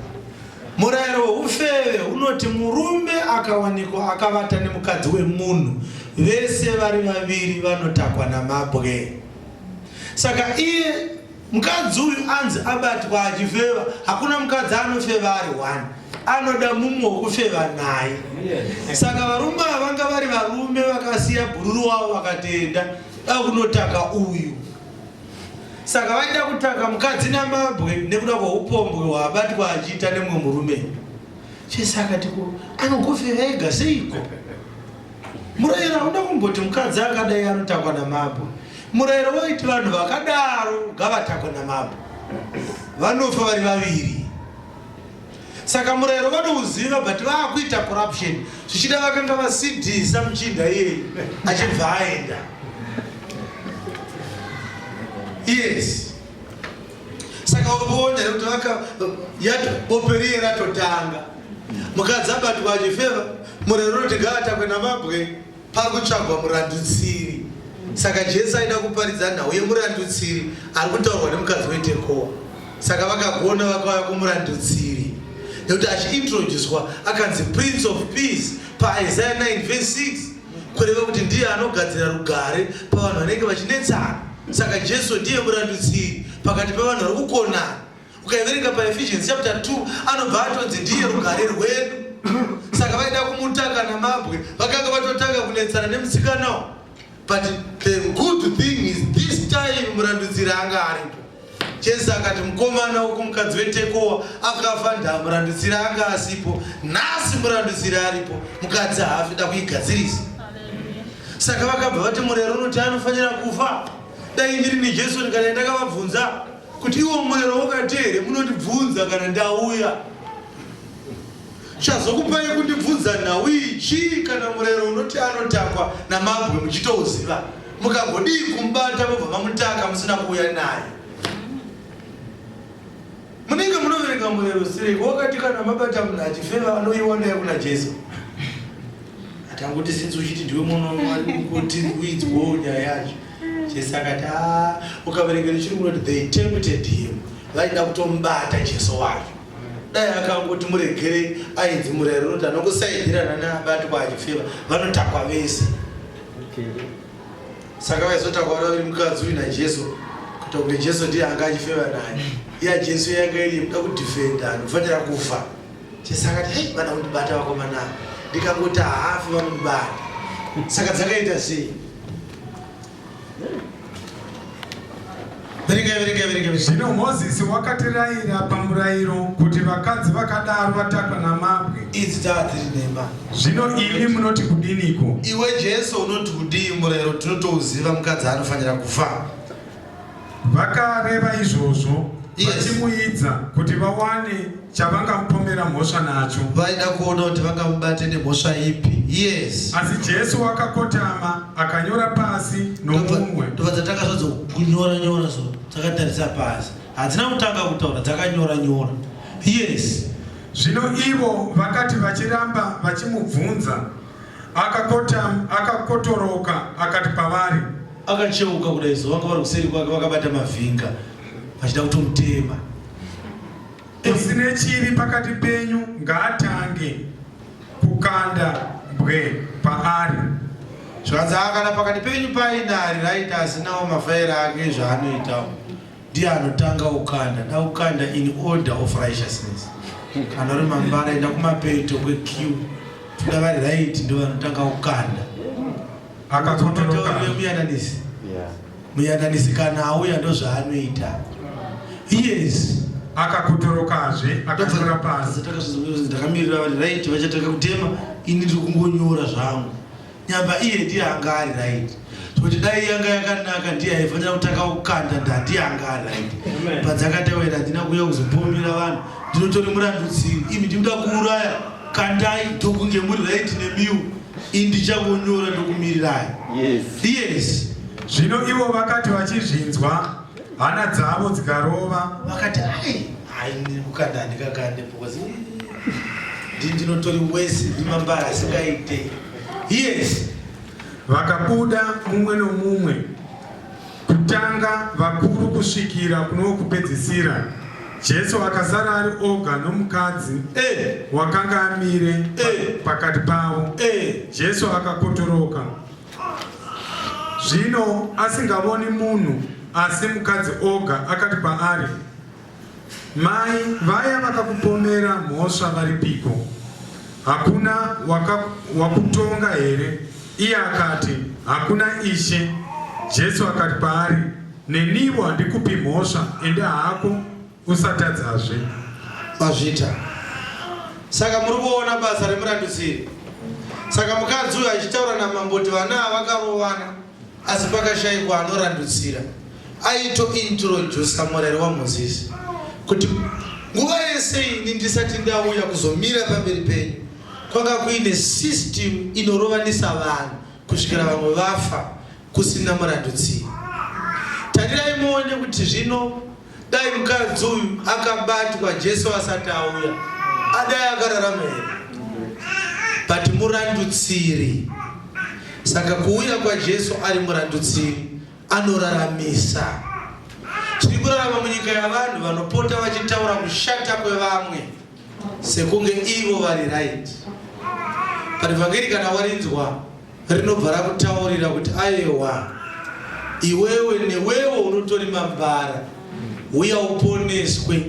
S1: Murayiro weufeve unoti murume akawanikwa akavata nemukadzi wemunhu, vese vari vaviri vanotakwa namabwe. Saka iye mukadzi uyu anzi abatwa achifeva, hakuna mukadzi anofeva ari one, anoda mumwe wokufeva naye. Saka varume ava vanga vari varume vakasiya bhururu wavo vakatenda dakunotaka uyu. Saka vaida kutaka mukadzi namabwe nekuda kweupombwe hwaabatwa achiita nemumwe murume. Jesu akati ko anogofeva ega seiko? Murayiro hauna kumboti mukadzi akadai anotakwa namabwe. Murayiro waiti vanhu vakadaro ngavatakwe namabwe, vanofa vari vaviri. Saka murayiro vanouziva but vaakuita corruption. Zvichida vakanga vasidhisa muchinda iyeye achibva aenda. Yes. Saka urikuona here kuti vaka yato bope riye ratotanga. Mukadzi abatwa achifeva, murayiro unoti ngaatakwe namabwe, pari kutsvagwa murandutsiri. Saka Jesu aida kuparidza nhau yemurandutsiri ari kutaurwa nemukadzi weTekoa. Saka vakagona vakauya kumurandutsiri nekuti achiintroducwa akanzi Prince of Peace paIsaiah 9 verse 6 kureva kuti ndiye anogadzira rugare pavanhu vanenge vachinetsana. Saka Jesu ndiye murandutsiri pakati pevanhu vari kukonana. Ukaiverenga paEphesians chapter 2 anobva atonzi ndiye rugare rwedu. Saka vaida kumutaka namabwe, vakanga vatotanga kunetsana nemusikanawo. But the good thing is this time murandutsiri anga aripo. Jesu akati mukomana wokumukadzi weTekoa akafa ndaa murandutsiri anga asipo. Nhasi murandutsiri aripo, mukadzi haafi da kuigadzirisa. Saka vakabva vati murero unoti anofanira kufa. Dai ndiri neJesu ndikadai ndakavabvunza kuti iwo murero wakati here munondibvunza kana ndauya. Chazokupai kundibvunza nhau iyi chii kana murero unoti anotakwa namabwe muchitouziva? Mukagodii kumubata mobva mamutaka musina kuuya naye? Munenge munoverenga murero sireko wakati kana mabata munhu achifeva anoiwa naye kuna Jesu. Atangoti since uchiti ndiwe mwana waMwari kuti kuidzwawo nyaya yacho. Jesu akati ah, ukaverenga nechirungu unoti they tempted him. Vaida kutomubata Jesu wacho. Dai akangoti muregerei ainzi murayiro unoti anokusaidirana neabatwa achifeva vanotakwa vese. Saka vaizotakwa vari vaviri mukadzi uyu naJesu kuita kunge Jesu ndiye anga achifeva naye. Iya Jesu yanga iri yekuda kudefenda anofanira kufa. Jesu akati hei vada kundibata vakomana ndikangoti haafi vanondibata. Saka dzakaita sei? Verengai, verengai, verengai.
S2: Zvino Mozisi wakatirayira pamurayiro kuti vakadzi vakadaro vatakwe namabwe.
S1: Idzi dzava dziri nhema.
S2: Zvino imi munoti kudiniko?
S1: Iwe Jesu unoti kudii? Murayiro tinotouziva, mukadzi anofanira kufa.
S2: Vakareva izvozvo vachimuidza kuti vawane chavangamupomera mhosva nacho.
S1: Vaida kuona kuti vangamubate nemhosva ipi. Yes.
S2: Asi Jesu wakakotama akanyora pasi nomunwe.
S1: Ndobva dzatanga zvadzo kunyora nyora so dzakatarisa pasi. Hadzina kutanga kutaura dzakanyora nyora. Yes.
S2: Zvino ivo vakati vachiramba vachimubvunza, akakotoroka akati kwavari.
S1: Akacheuka kudai so vanga vari kuseri kwake vakabata mavhinga vachida kutomutema.
S2: Usine chivi pakati penyu ngaatange kukanda bwe paari.
S1: Zvikanzi kana pakati penyu paine ari right asinawo mafaira ake zvaanoitawo ndiye anotanga kukanda da kukanda in order of righteousness. Kana uri mambara enda kumapeto kwequeue toda vari right ndo vanotanga kukanda.
S2: Akakotoroka
S1: muyananisi. Muyananisi kana auya ndozvaanoita. Yes.
S2: Akakotorokazve akanyora pasi.
S1: Ndakamirira vari right vachatanga kutema ini ndiri kungonyora zvangu. Nyamba iye ndiye anga ari right. Kuti dai yanga yakanaka ndiye aifanira kutanga kukanda ndandiye anga ari right. Padzakatewera handina kuuya kuzopomera vanhu. Ndinotori murandutsiri. Imi ndikuda kuuraya kandai ndokunge muri right nemiwo. Ini ndichangonyora ndokumirirai.
S2: Yes.
S1: Yes.
S2: Zvino ivo vakati vachizvinzwa hana dzavo dzikarova.
S1: Vakati ai ai ndiri kukanda handikakande because ndi ndinotori wese ndimambara asingaite. Yes.
S2: Vakabuda mumwe nomumwe kutanga vakuru kusvikira kunowokupedzisira. Jesu akasara ari oga nomukadzi wakanga amire pakati pavo. Jesu akakotoroka. Zvino asingavoni munhu asi mukadzi oga, akati kwaari, Mai, vaya vakakupomera mhosva varipiko? Hakuna wakutonga here? Iye akati, Hakuna, Ishe. Jesu akati kwaari, Neniwo handikupi mhosva, enda hako, usatadzazve.
S1: Mazvita. Saka muri kuona basa remurandutsiri. Saka mukadzi uyu achitaura namambo kuti vana ava vakarovana asi pakashaikwa anorandutsira. Aito introducer murayiro waMozisi kuti nguva yese ini ndisati ndauya kuzomira pamberi penyu kwanga kuine system inorovanisa vanhu kusvikira vamwe vafa kusina murandutsiri. Tarirai muone kuti zvino Dai mukadzi uyu akabatwa Jesu asati auya, adai akararama here? But murandutsiri. Saka kuuya kwaJesu ari murandutsiri anoraramisa. Tiri kurarama munyika yavanhu vanopota vachitaura kushata kwevamwe sekunge ivo vari right. But vhangeri kana warinzwa rinobva rakutaurira kuti ayewa iwewe newewo unotori mambara uya uponeswe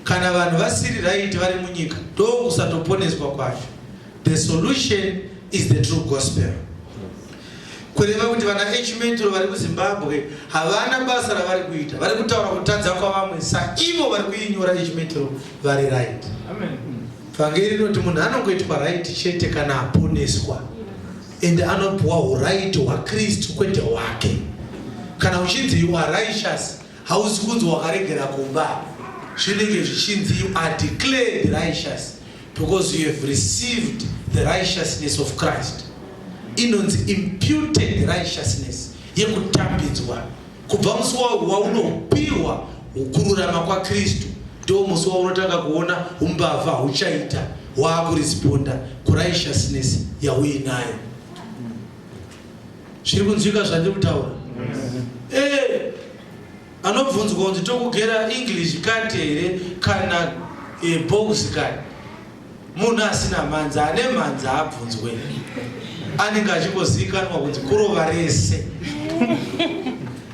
S1: kana vanhu vasiri right vari munyika ndokusatoponeswa kwacho the solution is the true gospel kureva kuti vana hmetro vari kuzimbabwe havana basa ravari kuita vari kutaura kutadza kwavamwe saivo vari kuinyora hmetro vari right Vhangeri rinoti munhu anongoitwa right chete kana aponeswa and anopuwa uright hwaKristu kwete hwake. Kana uchinzi you are righteous hausi kunzi wakaregera kuba, zvinenge zvichinzi you are declared righteous because you have received the righteousness of Christ. Inonzi imputed righteousness yekutambidzwa Kubva musi waunopiwa kururama kwaKristu ndiwo musi waunotanga kuona umbavha huchaita waakuresponda kurighteousness yauinayo. Zviri kunzwika zvandiri kutaura? Eh, anobvunzwa kunzi tokugera English cut here kana eh, box cut? Munhu asina mhanza ane mhanza abvunzwe anenge achingozivikanwa kunzi kurova rese.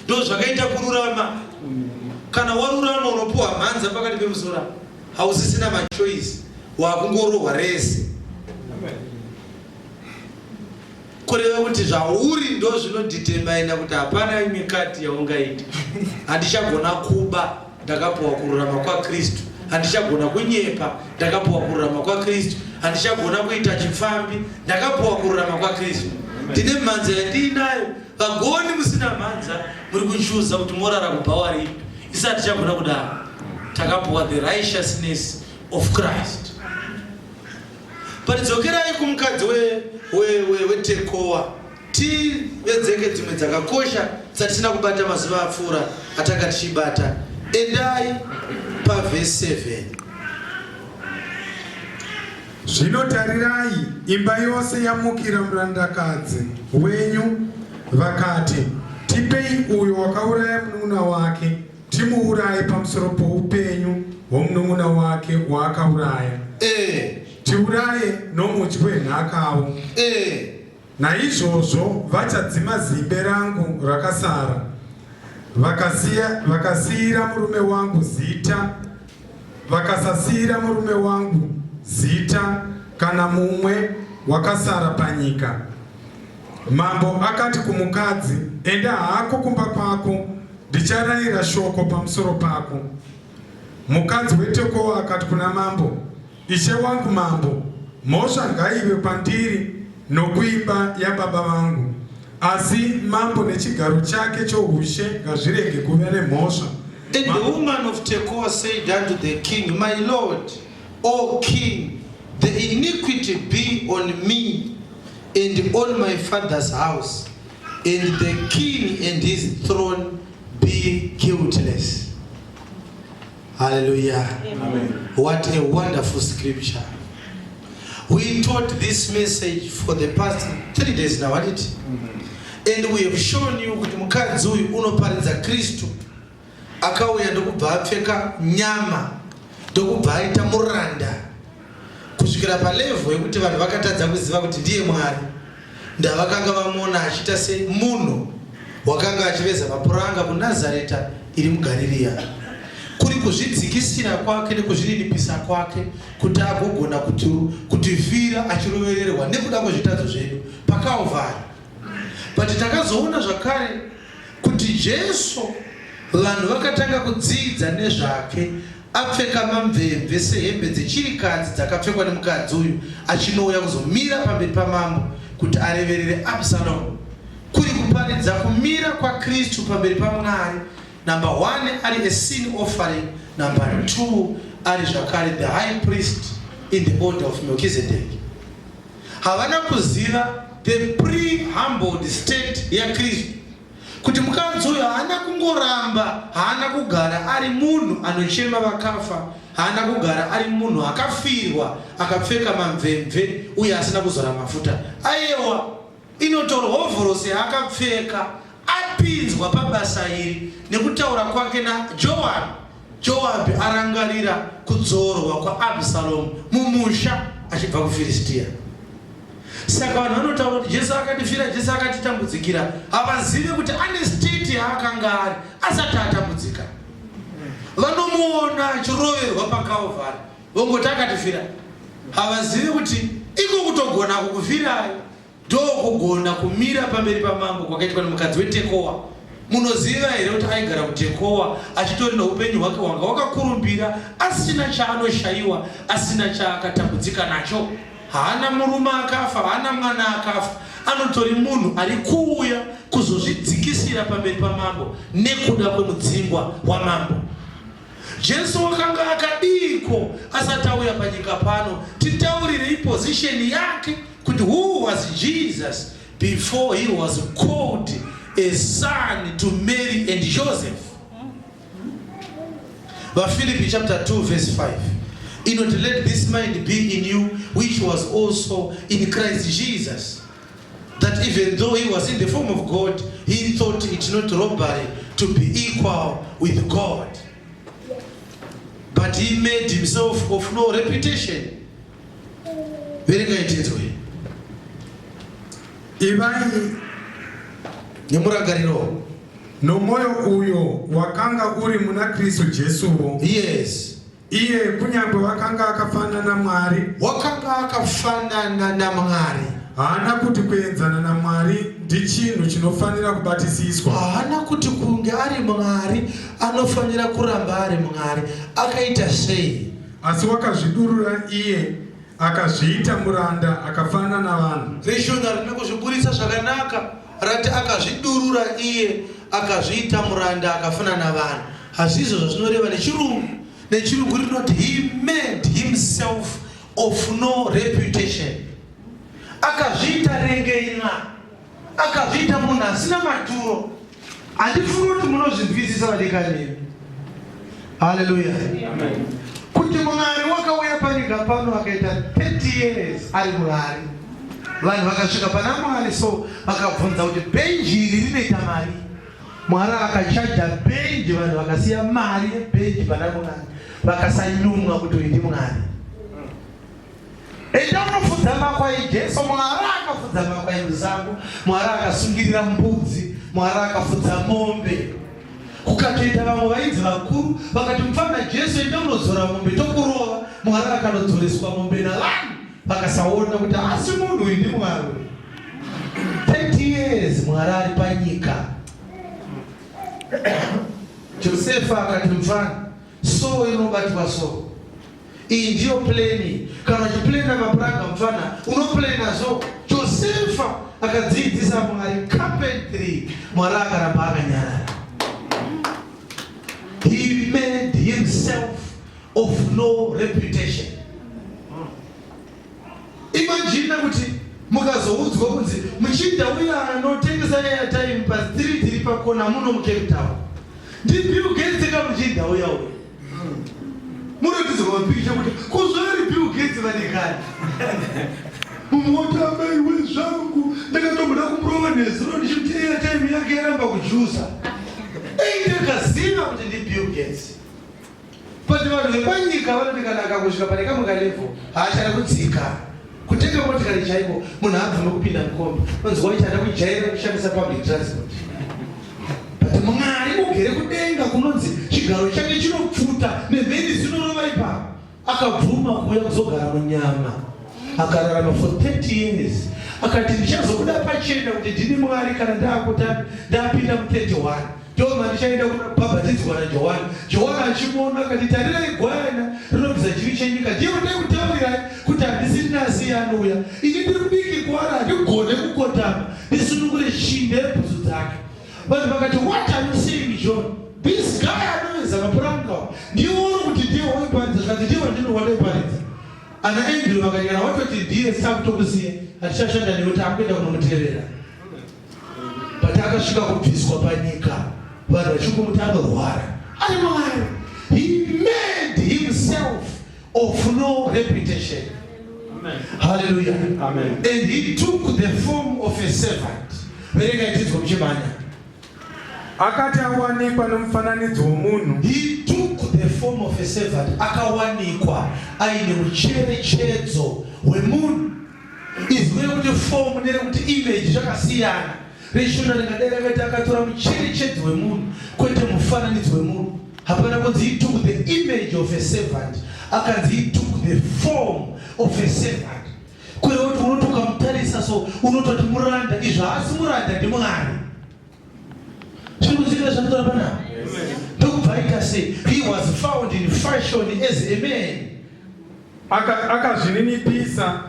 S1: Ndozvakaita kururama. Kana warurama unopuwa mhanza pakati pemusoro, hausisina machoice, wakungorohwa rese. Kureva kuti zvauri ndozvinodhitemaina kuti hapana imwe kati yaungaita. Handichagona kuba, ndakapuwa kururama kwaKristu. Handichagona kunyepa, ndakapuwa kururama kwaKristu. Handichagona kuita chipfambi, ndakapuwa kururama kwaKristu. Ndine mhanza yandiinayo. Vagoni musina mhanza muri kuchuza kuti morara kubhawa ripi. Isu hatichagona kudaro. Takapuwa the righteousness of Christ. But dzokerai kumukadzi weTekoa we, we, tivedzeke dzimwe dzakakosha dzatisina kubata mazuva apfuura atanga tichibata. Endai pavhesi 7.
S2: Zvino tarirai, imba yose yamukira murandakadzi wenyu, vakati, Tipei uyo wakauraya munun'una wake, Timuuraye pamusoro poupenyu hwomunun'una wake waakauraya.
S1: Eh.
S2: Tiuraye nomudyi wenhakawo.
S1: Eh.
S2: Naizvozvo vachadzima zimbe rangu rakasara. Vakasiya, vakasiyira murume wangu zita, vakasasiyira murume wangu zita kana mumwe wakasara panyika. Mambo akati kumukadzi, Enda hako kumba kwako, ndicharayira shoko pamusoro pako. Mukadzi weTekoa akati kuna mambo, Ishe wangu mambo, mhosva ngaive kwandiri nokuimba yababa vangu, asi mambo nechigaro chake choushe ngazvirege kuve nemhosva.
S1: And the woman of Tekoa said unto the king, My lord, O king, the iniquity be on me and on my father's house, and the king and his throne be guiltless. Hallelujah. Amen. What a wonderful scripture. We taught this message for the past three days now, hadn't it? Mm -hmm. And we have shown you kuti mukadzi uyu unoparidza Kristu akauya ndokubva apfeka nyama ndokubva aita muranda kusvikira palevho yekuti vanhu vakatadza kuziva kuti ndiye Mwari. Ndavakanga vamuona achiita semunhu wakanga achiveza mapuranga kuNazareta iri muGarirea. Kuri kuzvidzikisira kwake nekuzvininipisa kwake kuti agogona kutifira achirovererwa nekuda kwezvitadzo zvedu paKalvari. But takazoona zvakare kuti Jesu vanhu vakatanga kudzidza nezvake. Apfeka mamvemve sehembe dzechirikadzi dzakapfekwa nemukadzi uyu achinouya kuzomira pamberi pamambo kuti areverere Absalomu, kuri kuparidza kumira kwaKristu pamberi paMwari, number one ari a sin offering, number two ari zvakare the high priest in the order of Melchizedek. Havana kuziva the pre-humbled state yaKristu. Kuti mukadzi uyu haana kungoramba, haana kugara ari munhu anochema vakafa, haana kugara ari munhu akafirwa akapfeka mamvemve uye asina kuzora mafuta. Ayewa, inotori hovhorosi yaakapfeka apinzwa pabasa iri nekutaura kwake naJoabhi. Joabhi arangarira kudzorwa kwaAbsalomu mumusha achibva kuFiristia. Saka vanhu vanotaura kuti Jesu akatifira, Jesu akatitambudzikira, havazive kuti ane state yaakanga ari asati atambudzika. Vanomuona achiroverwa paCalvary vongoti akatifira, havazive kuti iko kutogona kukufirai ndokugona kumira pamberi pamambo kwakaitwa nemukadzi weTekoa. Munoziva here kuti aigara kuTekoa achitori noupenyu hwake hwanga hwakakurumbira, asina chaanoshayiwa, asina chaakatambudzika nacho? Haana murume akafa, haana mwana akafa, anotori munhu ari kuuya kuzozvidzikisira pamberi pamambo nekuda kwemudzingwa wamambo. Jesu wakanga akadiiko asati auya panyika pano? Titaurirei position yake kuti who was Jesus before he was called a son to Mary and Joseph? VaFilipi chapter 2 verse 5 inoti, "Let this mind be in you which was also in Christ Jesus, that even though he was in the form of God, he thought it not robbery to be equal with God, but he made himself of no reputation." Verengai tinzwe.
S2: Ivai
S1: nemurangariro
S2: nomwoyo uyo wakanga uri muna Kristu Jesuwo. Iye kunyange wakanga akafanana naMwari,
S1: wakanga akafanana naMwari,
S2: haana kuti kuenzana naMwari ndichinhu chinofanira kubatisiswa.
S1: Haana kuti kunge ari Mwari anofanira kuramba ari Mwari. Akaita sei?
S2: Asi wakazvidurura iye, akazviita muranda, akafanana navanhu.
S1: ReShona rina kuzviburitsa zvakanaka, rati akazvidurura iye, akazviita muranda, akafanana navanhu. Hazvizvo zvazvinoreva neChirungu. NeChirungu rinoti he made himself of no reputation. Akazviita rengeina, akazviita munhu asina maturo. Handifuni kuti munozvinzwisisa, vadikani. Haleluya! Kuti Mwari wakauya panyika pano, akaita 30 years ari Mwari. Vanhu vakasvika pana Mwari so vakabvunza kuti bhenji iri rinoita mari. Mwari akachaja bhenji, vanhu vakasiya mari yebhenji pana Mwari, vakasanyumwa kuti uyu ndiMwari. Enda unofudza makwai. Jesu, Mwari akafudza makwai musango, Mwari akasungirira mbudzi, Mwari akafudza mombe. Kukatoita vamwe vainzi vakuru vakati, "Mufana Jesu, enda unodzora mombe tokurova." Mwari akanodzoreswa mombe navanhu, vakasaona kuti asi munhu uyu ndiMwari. 30 years Mwari ari panyika. Josefa akati, "Mufana, so inobatwa so, iyi ndiyo plan. Kana uchiplana mapuranga, mufana, unoplana so." Josefa akadzidzisa Mwari carpentry. Mwari akaramba akanyarara. He made himself of no reputation. Imagine kuti mukazoudzwa kunzi muchinda uya anotengesa airtime pastreet iri pakona muno muCape Town ndiBill Gates ka, muchinda uya uya, muratidzwa mapikicha kuti kuzvari Bill Gates. Vadikani, mumwe amaiwe zvangu, ndakatomboda kumurova nezuro ndichiti airtime yake yaramba kujusa. Ei, ndakaziva kuti ndiBill Gates. But vanhu vepanyika vanoti kana akangosvika pane kamwe kalevel haachada kudzika. Kutenga motikari chaiko, munhu haabvume kupinda mukombi, onzi waichada kujaira kushandisa public transport. But Mwari ugere kudenga kunonzi chigaro chake chinopfuta nemheni dzinorova ipapo, akabvuma kuuya kuzogara munyama, akararama for 30 years, akati, "Ndichazobuda pachena kuti ndini Mwari kana ndakuta ndapinda mu31." Ndomandichaenda kunobhabhatidzwa naJohani. Johani achimuona akati, Tarirai gwayana rinobvisa chivi chenyika. Ndiye wandai kuti handisiri nasi anouya. Ini ndiri mudiki kwaari, handigone kukotama ndisunungure shinda yebhutsu dzake. Vanhu vakati, "What are you saying, John? This guy anoveza mapuranga ndiye uri kuti ndiye waiparidza?" Zvikanzi, "Ndiye wandino wandaiparidza." Ana Andrew vakati, "Kana watoti ndiye, takutokusiya, hatichashanda newe, takuenda kunomutevera." But akasvika kubviswa panyika, vanhu vachikumuti anorwara, ari Mwari. He made himself of no reputation. Hallelujah.
S3: Amen.
S1: And he took the form of a servant. Verenga itinzwa muchimhanya.
S2: Akati awanikwa nomufananidzo womunhu,
S1: He took the form of a servant. Akawanikwa aine mucherechedzo wemunhu. Izwi rekuti form nerekuti image zvakasiyana. ReShona ringadai rakati akatora mucherechedzo wemunhu, kwete mufananidzo wemunhu. Hapana kunzi he took the image of a servant. Akanzi he took the form of a servant, kureva kuti unoti ukamutarisa so unototi muranda. Izvo haasi muranda, ndiMwari. Zviri kuziva zvanotora panapa. Ndokubva aita sei? He was found in fashion as a man.
S2: Akazvininipisa,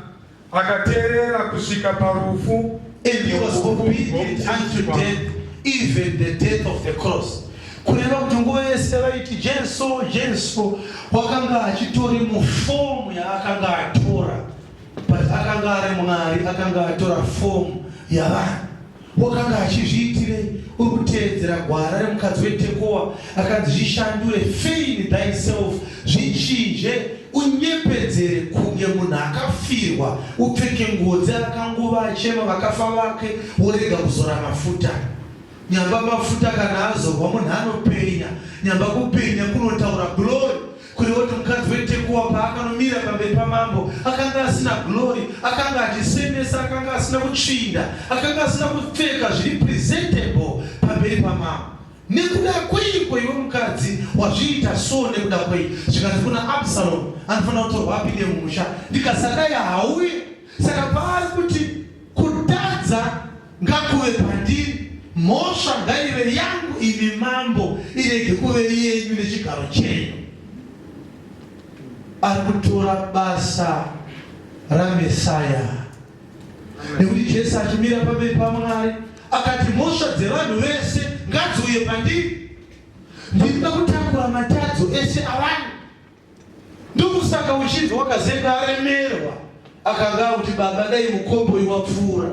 S2: akateerera kusvika parufu.
S1: And he was obedient unto death, even the death of the cross. Kureva kuti nguva yese vaiti Jesu, Jesu, wakanga achitori muform yaakanga atora, but akanga ari Mwari. Akanga atora form yavanhu. Wakanga achizviitirei? Uri kuteedzera gwara remukadzi weTekoa akanzi, "Zvishandure, feign thyself, zvichinje, unyepedzere kunge munhu akafirwa, upfeke nguo dzeakanguva achema vakafa vake, worega kuzora mafuta." Nyamba mafuta kana azorwa, munhu anopenya. Nyamba kupenya kunotaura glory. Kureva kuti mukadzi weTekuwa paakanomira pamberi pamambo, akanga asina glory, akanga achisemesa, akanga asina kutsvinda, akanga asina kupfeka zviri presentable pamberi pamambo. Nekuda kweiko iwe mukadzi wazviita so? Nekuda kwei? Zvikanzi kuna Absalom, anofanira kutorwa apinde mumusha, ndikasadai hauye. Saka paari kuti kutadza ngakuve pandiri, mhosva ngaive yangu, imi mambo, irege kuve yenyu nechigaro chenyu, ari kutora basa raMesaya, nekuti Jesu achimira pamberi paMwari akati, "Mhosva dzevanhu vese ngadziuye pandiri, ndinoda kutakura matadzo ese avanhu." Ndokusaka uchinzi wakazenga aremerwa, akanga akuti, "Baba, dai mukombo uyu wapfuura."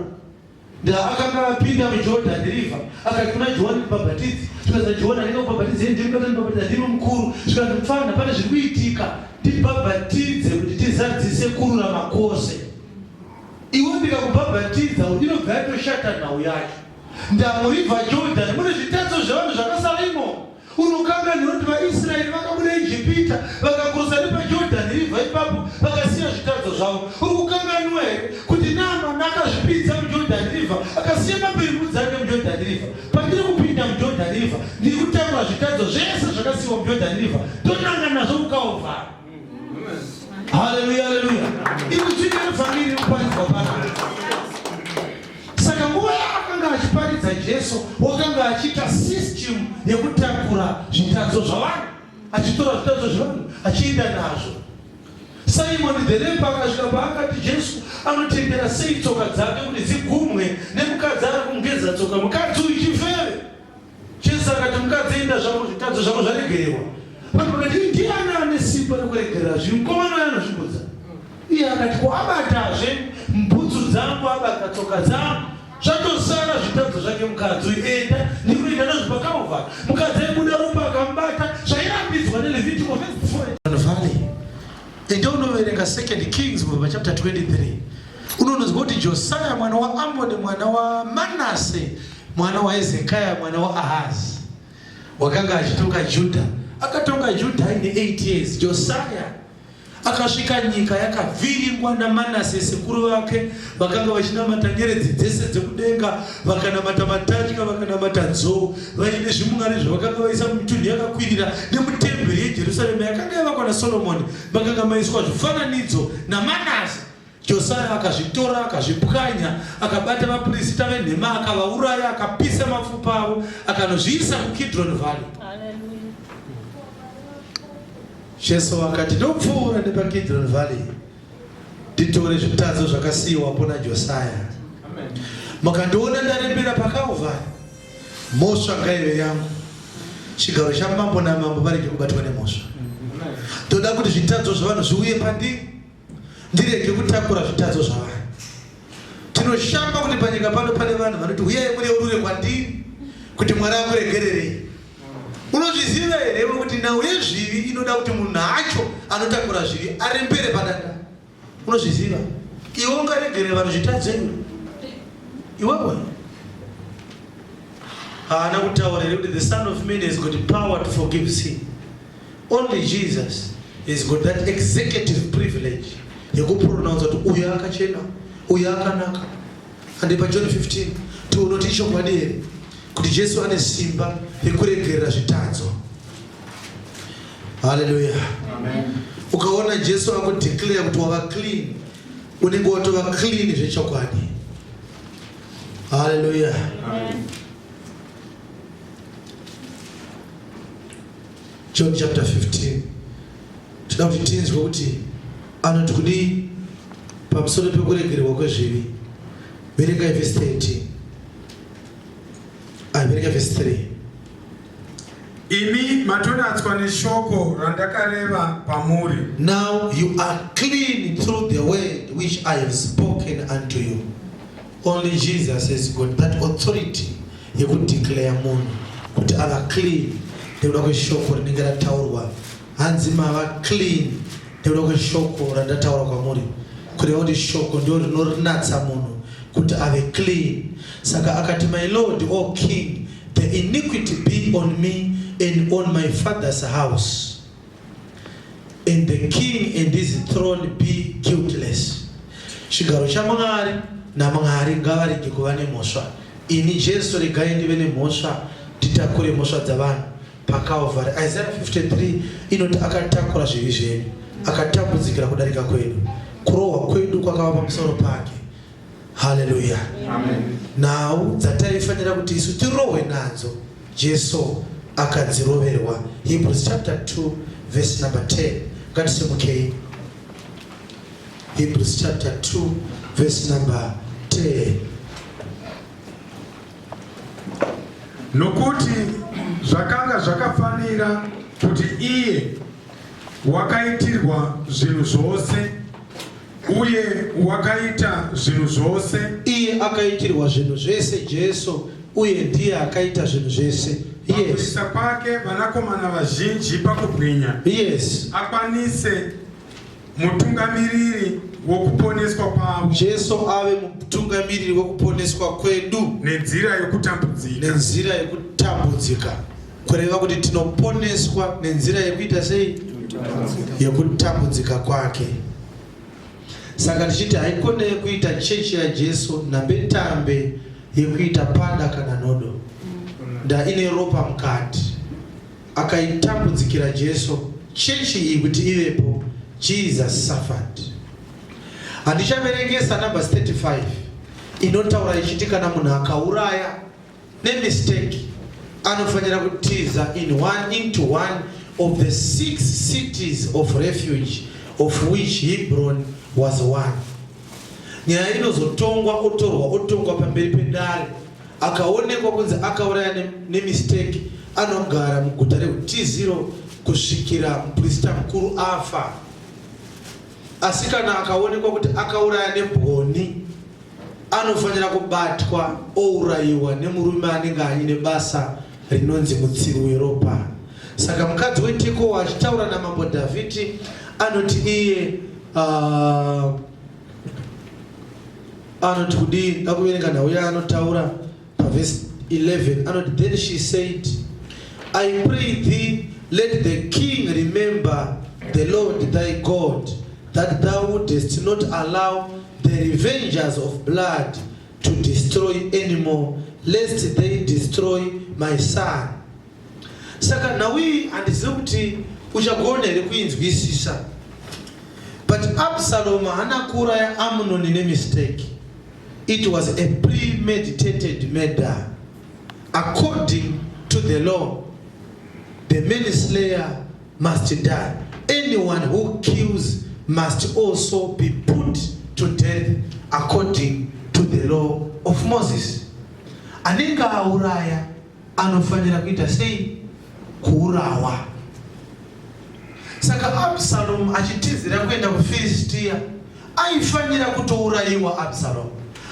S1: Nda akanga apinda muJordan River, akati kuna Johani Mubhabhatidzi, zvikanzi naJohani, "Andinga kubhabhatidzei, ndimi katandibhabhatidza, ndimi mukuru." Zvikanzi, "Mufana, pane zviri kuitika, tibhabhatidze kuti tizadzise kururama kwose. Iwe ndikakubhabhatidza inobva yatoshata nhau yacho. Ndamuriver Jordan mune zvitadzo zvevanhu zvakasara imomo. Unokanganwa kuti vaIsraeri vakabuda Ijipita, vakakrosa nepaJordan River ipapo, vakasiya zvitadzo zvavo? Uri kukanganwa here kuti Naamani akazvipinza muJordan River, akasiya maperimbu dzake muJordan River? Pandiri kupinda muJordan River, ndiri kutakura zvitadzo zvese zvakasiyiwa muJordan River, tonanga nazvo kuKalvari." Haleluya, haleluya! Iri kutsvika nevhangeri iri kuparidzwa panapa. Saka nguva yaakanga achiparidza Jesu, wakanga achiita system yekutakura zvitadzo zvavanhu, achitora zvitadzo zvevanhu achienda nazvo. Simon the leper akasvika paakati Jesu anotendera sei tsoka dzake kuti dzigumwe nemukadzi ari kumugeza tsoka, mukadzi uyu chifeve. Jesu akati, "Mukadzi, enda zvako, zvitadzo zvako zvaregererwa." Vanhu vakati, "Ndiani ane simba rekuregerera zvinhu? Mukomana uyo anozvikudza." Iye akati, "Kuabatazve mbutsu dzangu, abata tsoka dzangu, zvatosara zvitadzo zvake mukadzi uyu. Enda, ndiri kuenda nazvo paKalvari." Mukadzi aibuda ropa akamubata, zvairambidzwa neLevitical verse valley. Enda unoverenga Second Kings kubva chapter 23, unonozwa kuti Josiah mwana waAmoni, mwana waManase, mwana waHezekaya, mwana waAhazi, wakanga achitonga Judha. Akatonga Judha aine 8 years. Josiah akasvika nyika yakavhiringwa naManase sekuru vake, vakanga vachinamata nyeredzi dzese dzekudenga, vakanamata matatya, vakanamata nzou, vaine zvimwari zvavakanga vaisa mumitunhu yakakwirira. Nemutemberi yeJerusarema yakanga yavakwa naSoromoni makanga maiswa zvifananidzo naManase. Josiah akazvitora, akazvipwanya, akabata vaprista venhema, akavauraya, akapisa mapfupa avo, akanozviisa kuKidron Valley. Jesu akati, ndopfuura nepaKidron Valley nditore zvitadzo zvakasiyiwapo naJosiah. Mukandiona ndarembera paKalvari, mhosva ngaive yangu. Chigaro chamambo namambo varege kubatwa nemhosva. Ndoda kuti zvitadzo zvevanhu zviuye pandiri, ndirege kutakura zvitadzo zvavanhu. Tinoshamba kuti panyika pano pane vanhu vanoti huyai mureurure kwandiri kuti Mwari akuregererei. Unozviziva here iwe kuti nhau yezvivi inoda kuti munhu acho anotakura zvivi arembere padanda? Unozviziva? Iwe ungaregerere vanhu zvitadzo iwe? Iwewe? Haana kutaura here kuti the Son of Man has got power to forgive sin? Only Jesus has got that executive privilege yekupronounce kuti uyu akachena, uyu akanaka. And paJohn 15 tione kuti ichokwadi here kuti Jesu ane simba rekuregerera zvitadzo. Haleluya. Ukaona Jesu akudeclare kuti wava clean, unenge watova clean zvechokwadi. Haleluya. John chapter 15 tinoda kuti tinzwe kuti anoti kudii pamusoro pekuregererwa kwezvivi. Verengai vhesi 13. Verengai vhesi 3.
S2: Imi matonatswa neshoko randakareva pamuri.
S1: Now you are clean through the word which I have spoken unto you. Only Jesus has got that authority yekudeclare munhu kuti ava clean nekuda kweshoko rinenge rataurwa. Hanzi mava clean nekuda kweshoko randataura kwamuri, kureva kuti shoko ndo rinorinatsa munhu kuti ave clean. Saka akati, my Lord, O King, the iniquity be on me and on my father's house, and the king and his throne be guiltless. Chigaro chaMwari naMwari ngavarege kuva nemhosva. Ini Jesu regai ndive nemhosva, nditakure mhosva dzavanhu paCalvary. Isaiah 53 inoti akatakura zvivi zvedu, akatambudzikira kudarika kwedu, kurohwa kwedu kwakava pamusoro pake. Haleluya. Nhau dzataifanira kuti isu tirohwe nadzo, Jesu akadziroverwa. Hebrews chapter 2 verse number 10. Ngatisimukei. Hebrews chapter 2 verse number 10.
S2: Nokuti zvakanga zvakafanira kuti iye wakaitirwa zvinhu zvose uye wakaita zvinhu zvose.
S1: Iye akaitirwa zvinhu zvese, Jesu, uye ndiye akaita zvinhu zvese. Yes.
S2: Pakuisa kwake vanakomana vazhinji pakubwinya.
S1: Yes.
S2: Akwanise mutungamiriri wokuponeswa kwavo.
S1: Jesu ave mutungamiriri wekuponeswa kwedu
S2: nenzira yokutambudzika.
S1: Nenzira yekutambudzika, kureva kuti tinoponeswa nenzira yekuita sei? Yekutambudzika kwake. Saka tichiti haikone yekuita chechi yaJesu nhambetambe yekuita pada kana nhodo, nda ine ropa mukati. Akaitambudzikira Jesu chechi iyi kuti ivepo. Jesus suffered. Handichaverengesa Numbers 35 inotaura ichiti kana munhu akauraya nemistake anofanira kutiza in one into one of the 6 cities of refuge, of which Hebron was one. Nyaya inozotongwa, otorwa otongwa pamberi pedare. Akaonekwa kunzi akauraya nemistake anogara muguta reutiziro kusvikira muprista mukuru afa. Asi kana akaonekwa kuti akauraya nebwoni, anofanira kubatwa ourayiwa nemurume anenge aine basa rinonzi mutsivi weropa. Saka mukadzi weTekoa achitaura namambo Dhavhidhi anoti iye anoti kudii? Ndakuverenga nhau yaanotaura pavhesi 11. Anoti, then she said, I pray thee, let the king remember the Lord thy God, that thou wouldest not allow the revengers of blood to destroy anymore, lest they destroy my son. Saka nhau iyi handizivi kuti uchagona here kuinzwisisa, but But Absalom haana kuuraya Amnoni nemistake. It was a premeditated murder. According to the law, the manslayer must die. Anyone who kills must also be put to death according to the law of Moses. Anenge auraya anofanira kuita sei? Kuurawa. Saka Absalom achitizira kuenda kuFiristia aifanira kutourayiwa Absalom.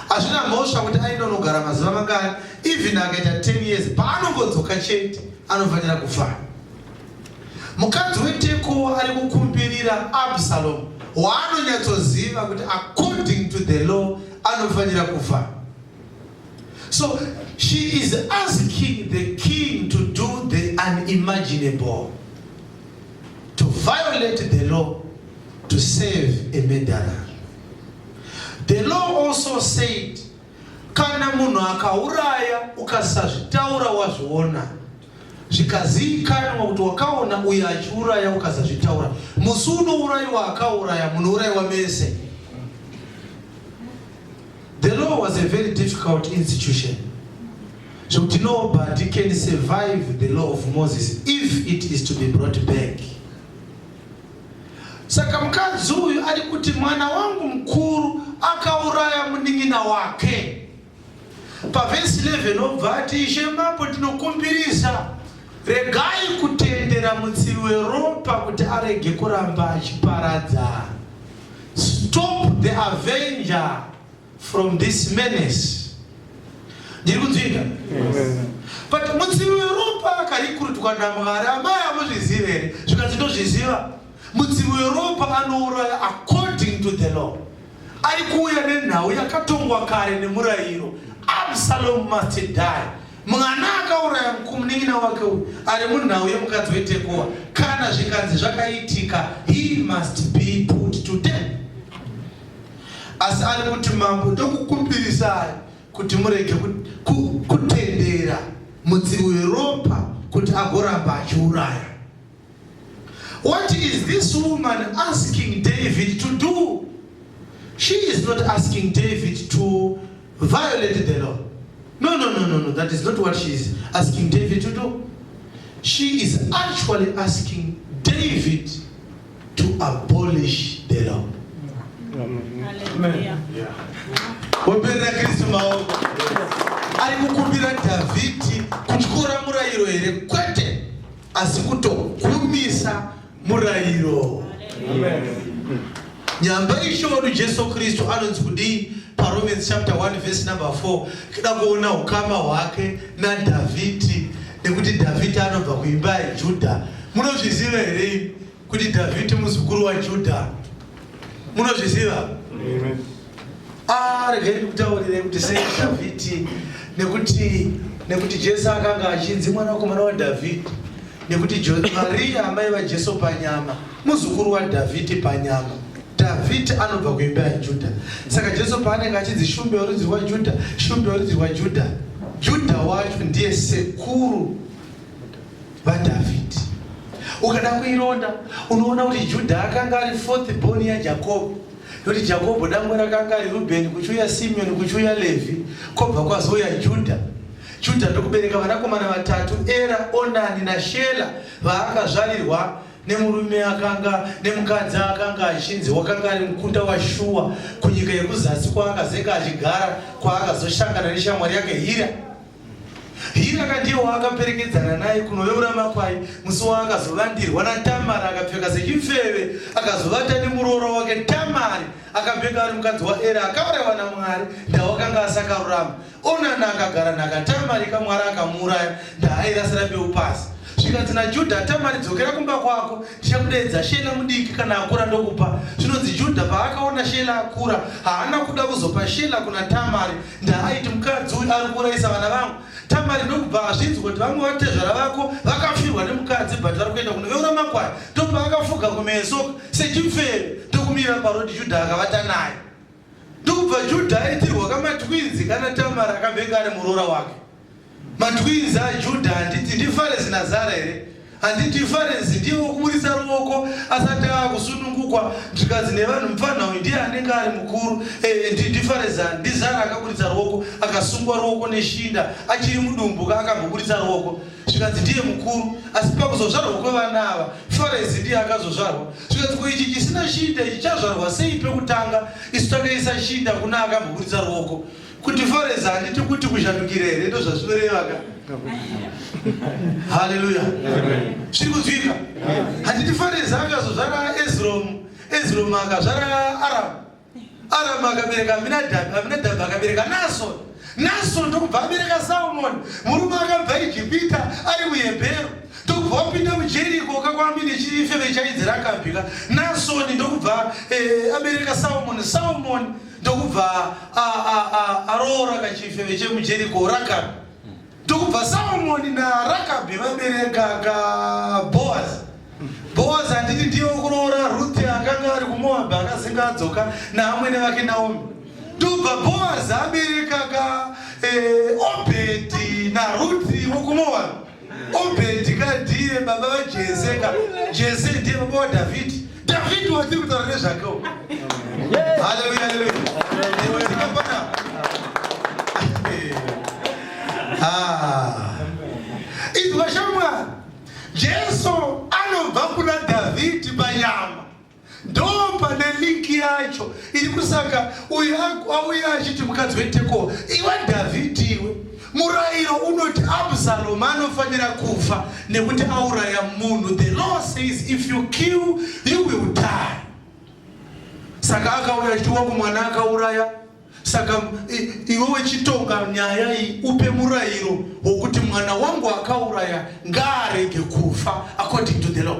S1: Hazvina mhosva kuti aindonogara mazuva mangani, even akaita 10 years, paanongodzoka chete anofanira kufa. Mukadzi weTekoa ari kukumbirira Absalom waanonyatsoziva kuti according to the law anofanira kufa. So she is asking the king to do the unimaginable, to violate the law to save a murderer. The law also said kana munhu akauraya ukasazvitaura wazviona, zvikazivikanwa kuti wakaona uyo achiuraya ukasazvitaura, musi unourayiwa akauraya munourayiwa mese. The law was a very difficult institution, zvekuti nobody can survive the law of Moses if it is to be brought back. Saka mukadzi uyu ari kuti mwana wangu mukuru akauraya munin'ina wake. Pavhesi 11 obva ati, "Ishe mambo, ndinokumbirisa, regai kutendera mutsivi weropa kuti arege kuramba achiparadza. Stop the avenger from this menace." Ndiri kunzwika? But mutsivi weropa akarikurutwa naMwari. "Amai, amuzviziva here?" Zvikanzi, "Ndozviziva. Mutsivi weropa anouraya according to the law. Ari kuuya nenhau yakatongwa kare nemurayiro. Absalom must die. Mwana akauraya munin'ina wake uyu ari munhau yemukadzi weTekoa. Kana zvikanzi zvakaitika, he must be put to death." Asi ari kuti, "Mambo, ndokukumbirisai kuti murege kutendera mutsivi weropa kuti agoramba achiuraya." What is this woman asking David to do? She is not asking David to violate the law. No, no, no, no, no. That is not what she is asking David to do. She is actually asking David to abolish the law.
S3: Hallelujah.
S1: Omberera Kristu maoko. Ari kukumbira Dhavhidhi kutyora murayiro here? Kwete, asi kutogumisa murayiro. Nyamba Ishe wedu Jesu Kristu anonzi kudii paRomans chapter 1 verse number 4? Kuda kuona ukama hwake naDhavhidhi, nekuti Dhavhidhi anobva kuimba yeJudha. Munozviziva here imi kuti Dhavhidhi muzukuru waJudha? Munozviziva? Ah, regai ndikutaurire kuti sei Dhavhidhi. Nekuti Jesu akanga achinzi mwanakomana waDhavhidhi nekuti Mariya, amai vaJesu panyama, muzukuru waDhavhidhi panyama. Dhavhidhi anobva kuimba yaJudha. Saka Jesu paanenge achinzi Shumba yorudzi rwaJudha, Shumba yorudzi rwaJudha, Judha wacho ndiye sekuru vaDhavhidhi. Ukada kuironda, unoona kuti Judha akanga ari fourth born yaJakobho, nokuti Jakobho dangwe rakanga ari Rubheni, kuchiuya Simeoni, kuchiuya Levhi, kwobva kwazouya Judha. Judha ndokubereka vanakomana vatatu, Era, Onani naShela, vaakazvarirwa nemurume akanga nemukadzi akanga achinzi wakanga ari mukunda waShuwa, kunyika yekuzasi kwaakazenge achigara, kwaakazoshangana neshamwari yake Hira. Hira kandiye waakaperekedzana naye kunoveura makwai musi waakazovandirwa naTamari akapfeka sechifeve, akazovata nemuroora wake Tamari, akapfeka ari mukadzi waEra, akaurayiwa naMwari ndawakanga asakarurama. Onani akagara nhaka Tamari, kaMwari akamuuraya ndaairasira mbeu pasi. Zvikanzi naJudha, "Tamari, dzokera kumba kwako, ndichakudeedza Shela mudiki, kana akura ndokupa." Zvinonzi Judha paakaona Shela akura, haana kuda kuzopa Shela kuna Tamari, ndaaiti mukadzi uyu ari kuurayisa vana vangu. Tamari ndokubva azvinzwa kuti vamwe vatezvara vako vakafirwa nemukadzi, but vari kuenda kunoveura makwai. Ndopaakafuga kumeso sechifeve, ndokumira parodi. Judha akavata naye, ndokubva Judha aitirwa kamatwins. Kana Tamari akambenge ari muroora wake, matwins aJudha handiti ndiFarezi naZara here? Handiti Farezi ndiye wokuburitsa ruoko asati aakusunungukwa zvikanzi nevanhu mupfanha uyu ndiye anenge ari mukuru e, ndiFarezi ndiZara akaburitsa ruoko akasungwa ruoko neshinda achiri mudumbu ka akamboburitsa ruoko zvikanzi ndiye mukuru asi pakuzozvarwa kwevana ava Farezi ndiye akazozvarwa zvikanzi ko ichi chisina shinda ichi chazvarwa sei pekutanga isu takaisa shinda kuna akamboburitsa ruoko Kuti foreza handiti kuti kushandukira here ndozvazvinoreva ka? Haleluya. Zviri kunzwika? Handiti Fareza akazozvara Ezromu, Ezromu akazvara Aramu. Aramu akabereka Aminadhabhi, Aminadhabhi akabereka Naasoni. Naasoni ndokubva abereka Salmoni, murume akabva Ijipita ari muHebheru. Ndokubva wapinda muJeriko kakwambi nechifeve chainzi Rakabhi ka. Naasoni ndokubva eh, abereka Salmoni, Salmoni ndokubva aroora kachifeve chemujeriko Rakabi. Ndokubva Salmoni naRakabi vabereka kaBhoazi. Bhoazi handiti ndiye wekuroora Ruthi akanga ari kuMoabhi akazinga adzoka naamwene vake Naomi. Ndokubva Bhoazi abereka ka eh, Obhedhi naRuthi wokuMoabhi. Obhedhi ka ndiye baba vaJese ka Jese ndiye baba waDhavhidhi. Dhavhidhi watiri kutaura nezvake uyu. Haleluya, haleluya. Ndinoitika panapa. Ah. Izwa shamwari, Jesu anobva kuna Dhavhidhi panyama. Ndo pane link yacho iri kusaka uyu auya achiti mukadzi weTekoa, iwe Dhavhidhi iwe, murayiro unoti Absalomu anofanira kufa nekuti auraya munhu. The law says if you kill you will die. Saka akauya achiti wangu mwana akauraya Saka iwe wechitonga nyaya iyi upe murayiro wokuti mwana wangu akauraya ngaarege kufa according to the law.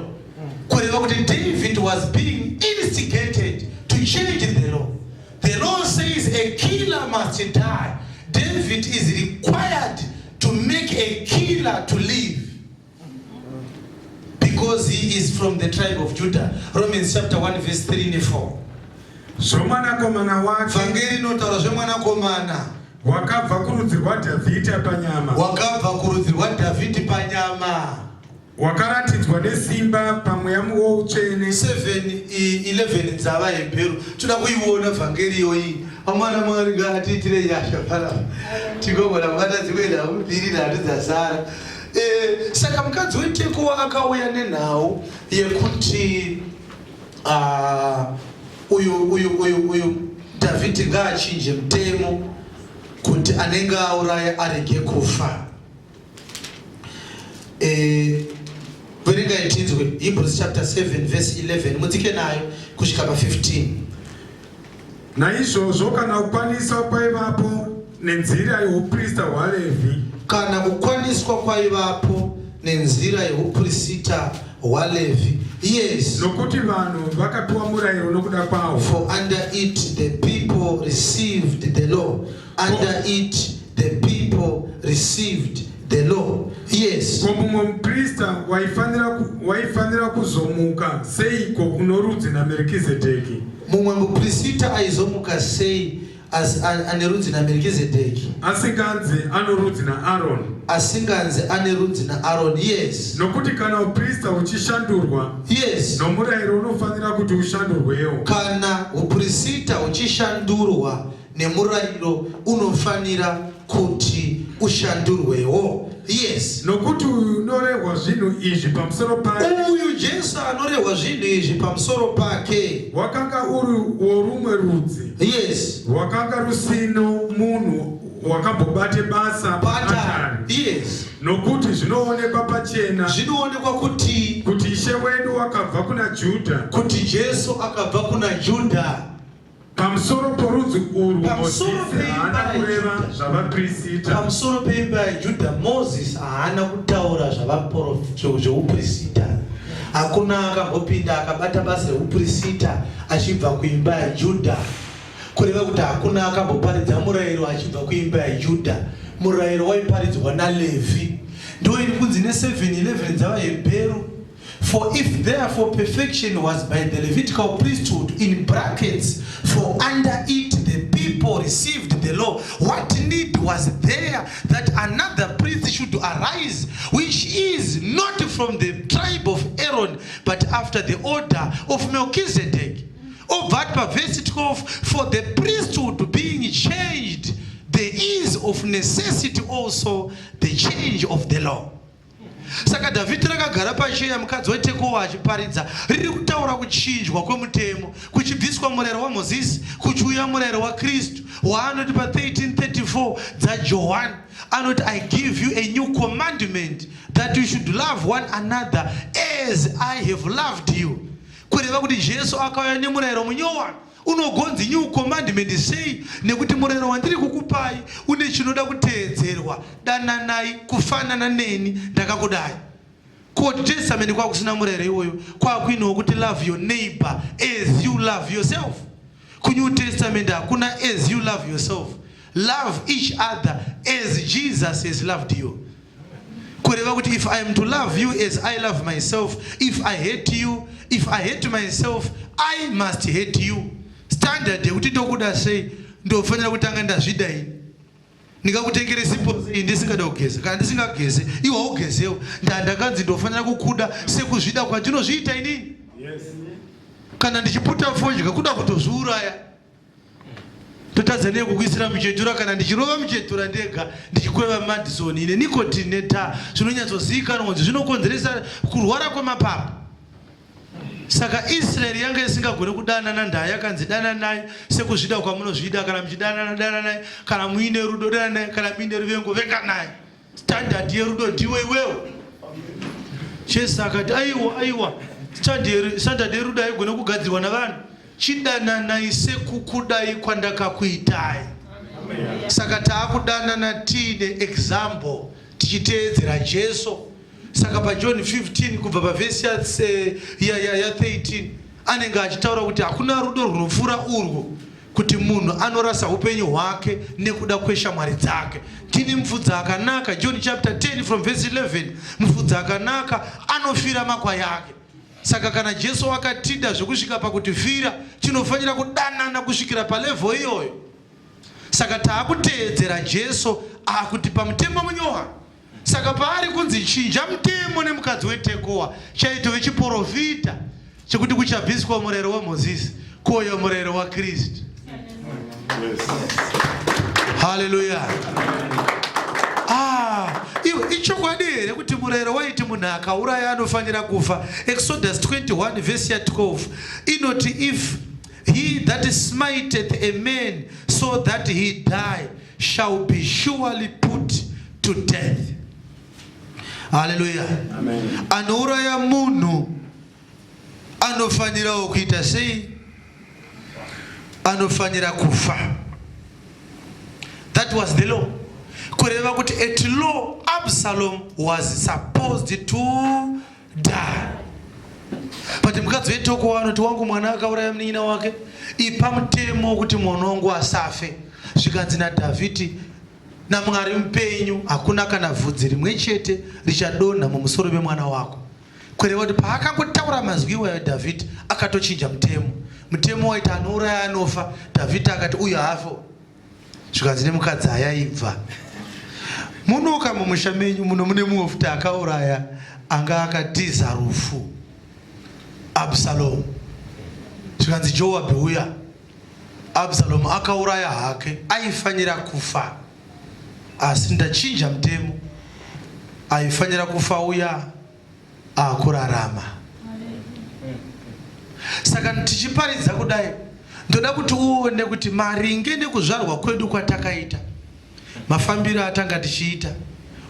S1: Kureva kuti David was being instigated to change the law. The law says a killer must die. David is required to make a killer to live. Because he is from the tribe of Judah. Romans chapter 1 verse 3 ne 4.
S2: Zvomwanakomana wake.
S1: Vhangeri inotaura zvemwanakomana.
S2: Wakabva kurudzi rwaDhavhidhi panyama.
S1: Wakabva kurudzi rwaDhavhidhi panyama.
S2: Wakaratidzwa nesimba pamweya woutsvene.
S1: 7:11 dzavaHebheru. Toda kuiona vhangeri iyoyi. Amwana Mwari ngaatiitire nyasha panapa. Tigogona kubata dzimwe nhau mbiri nhatu dzasara. E, saka mukadzi weTekoa akauya nenhau yekuti uh, uyu uyu uyu uyu Dhavhidhi ngaachinje mutemo kuti anenge auraya arege kufa. E, verengai tinzwe Hebrews chapter 7 verse 11 mudzike nayo kusvika pa 15.
S2: Naizvozvo kana kukwanisa kwaivapo nenzira youprista hwaRevhi,
S1: kana kukwaniswa kwaivapo nenzira yeuprisita hwaLevhi, yes,
S2: nokuti vanhu vakapiwa murayiro nokuda kwawo,
S1: for under it the people received the law, under it the people received the law, yes.
S2: Ko mumwe muprista waifanira, waifanira kuzomuka seiko kuno rudzi naMerkizedheki?
S1: Mumwe muprisita aizomuka sei ane rudzi naMerkizedheki?
S2: Asinganzi ano rudzi naAroni.
S1: Asinganzi ane rudzi naAroni, yes.
S2: Nokuti kana uprista huchishandurwa,
S1: yes,
S2: nomurayiro unofanira kuti ushandurwewo.
S1: Kana uprisita huchishandurwa nemurayiro unofanira kuti ushandurwewo. Yes.
S2: Nokuti uyu unorehwa zvinhu izvi pamusoro pake.
S1: Uyu Jesu anorehwa zvinhu izvi pamusoro pake.
S2: Wakanga uri worumwe rudzi.
S1: Yes.
S2: Rwakanga rusino munhu wakambobate basa
S1: paatari. Yes.
S2: Nokuti zvinoonekwa pachena.
S1: Zvinoonekwa kuti
S2: kuti Ishe wedu wakabva kuna Judha.
S1: Kuti Jesu akabva kuna Judha.
S2: Pamusoro porudzi urwu Mozisi haana kureva zvavapirisita.
S1: Pamusoro peimba yaJudha Mozisi haana kutaura zveupirisita. Hakuna akambopinda akabata basa reupirisita achibva kuimba yaJudha. Kureva kuti hakuna akamboparidza murayiro achibva kuimba yaJudha. Murayiro waiparidzwa naLevhi. Ndo iri kunzi ne 7:11 dzavaHebheru. For if therefore perfection was by the Levitical priesthood, in brackets, for under it the people received the law, what need was there that another priest should arise, which is not from the tribe of Aaron, but after the order of Melchizedek? Obva ati pavhesi 12, for the priesthood being changed, there is of necessity also the change of the law. Saka Dhavhidhi rakagara pacheya mukadzi weTekowa achiparidza, riri kutaura kuchinjwa kwemutemo, kuchibviswa murayiro waMozisi kuchiuya murayiro waKristu, waanoti pa 1334 dzaJohani anoti, "I give you a new commandment, that you should love one another as I have loved you." Kureva kuti Jesu akauya nemurayiro munyowani unogonzi new commandment. Sei? Nekuti murayiro wandiri kukupai une chinoda kuteedzerwa: dananai kufanana neni ndakakudai. KuOld Testament kwakusina murayiro iwoyo, kwakuinewo kuti love your neighbor as you love yourself. KuNew Testament hakuna as you love yourself. Love each other as Jesus has loved you. Kureva kuti if I am to love you as I love myself, if I hate you, if I hate myself, I must hate you. Standard yekuti ndokuda sei, ndofanira kutanga ndazvida ini. Ndingakutengere sipo sei ndisingada kugeza? Kana ndisingageze, iwe haugezewo. Ndandakanzi ndofanira kukuda sekuzvida kwandinozviita inini. Kana ndichiputa fodya kuda kutozviuraya, totadza nei kukuisira muchetura? Kana ndichirova muchetura ndega, ndichikweva Madison ine nicotine netar, zvinonyatsozivikanwa kunzi zvinokonzeresa kurwara kwemapapu. Saka Israeri yanga isingagoni kudanana. Ndaa yakanzi dananai sekuzvida kwamunozvida. Kana muchidanana, dananai. Kana muine rudo, dananai. Kana muine ruvengo, venganai. Standard yerudo ndiwe iwewo. Jesu akati, "Aiwa, aiwa, standard yerudo haigone kugadzirwa navanhu. Chidananai sekukudai kwandakakuitai." Saka taakudanana tiine example, tichiteedzera Jesu. Saka paJohn 15 kubva pavhesi ya13 anenge achitaura kuti hakuna rudo runopfuura urwo, kuti munhu anorasa upenyu hwake nekuda kweshamwari dzake. Tini mufudzi akanaka. John chapter 10 from verse 11, mufudzi akanaka anofira makwai ake. Saka kana Jesu akatida zvekusvika pakutifira, tinofanira kudanana kusvikira palevel iyoyo. Saka taakuteedzera Jesu akutipa mutemo munyowani. Saka paari kunzi chinja mutemo nemukadzi weTekoa, chaitove chiprofita chekuti kuchabviswa murayiro waMozisi, kuuya murayiro waKristu. Haleluya! Ah, iwe, ichokwadi here kuti murayiro waiti munhu akauraya anofanira kufa? Exodus 21 vhesi ya12 inoti, "If he that smiteth a man so that he die shall be surely put to death." Haleluya! Anouraya munhu anofanirawo kuita sei? Anofanira kufa. That was the law. Kureva kuti at law Absalom was supposed to die, but mukadzi weTekoa anoti, "Wangu mwana akauraya munin'ina wake, ipa mutemo wekuti mwana wangu asafe." Zvikanzi naDhavhidi, "NaMwari mupenyu, hakuna kana vhudzi rimwe chete richadonha mumusoro memwana wako." Kureva kuti paakangotaura mazwi iwayo, Dhavhidhi akatochinja mutemo. Mutemo waiti anouraya anofa. Dhavhidhi akati, "Uyu haafe." Zvikanzi nemukadzi, "Hayaibva munoka mumusha menyu muno mune mumwe futi akauraya, anga akatiza rufu, Absalomu." Zvikanzi, "Joabhi, uya Absalomu akauraya hake, aifanira kufa, asi ndachinja mutemo. Aifanira kufa uya akurarama." Saka tichiparidza kudai, ndoda kuti uone kuti maringe nekuzvarwa kwedu kwatakaita, mafambiro atanga tichiita,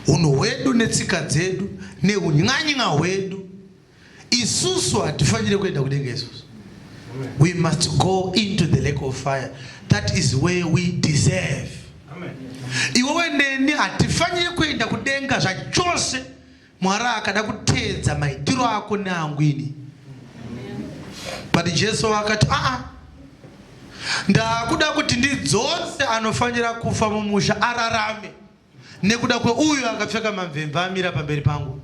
S1: unhu hwedu netsika dzedu neunyany'a hwedu, isusu hatifaniri kuenda kudenga. Isusu we must go into the lake of fire. That is where we deserve. Iwewe neni hatifaniri kuenda kudenga zvachose, Mwari akada kuteedza maitiro ako neangu ini. But Jesu akati, "Aa, ndakuda kuti ndidzose anofanira kufa mumusha ararame nekuda kweuyu akapfeka mamvemve amira pamberi pangu."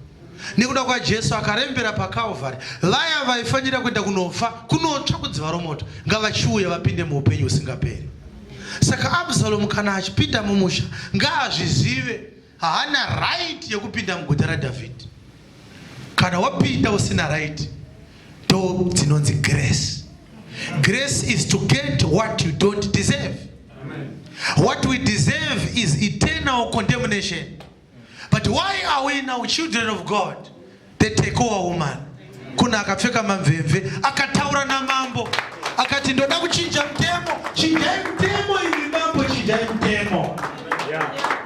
S1: Nekuda kwaJesu akarembera paCalvary, vaya vaifanira kuenda kunofa, kunotsva kudziva romoto, ngavachiuya vapinde muupenyu husingaperi. Saka Absalomu kana achipinda mumusha, ngaazvizive, haana right yekupinda muguta raDhavhidhi. Kana wapinda usina right, ndo dzinonzi grace. Grace is to get what you don't deserve. What we deserve is eternal condemnation. But why are we now children of God? The Tekoa woman. Kuna akapfeka mamvemve akataura namambo akati ndoda kuchinja mutemo, chinjai mutemo imi mambo, chinjai mutemo.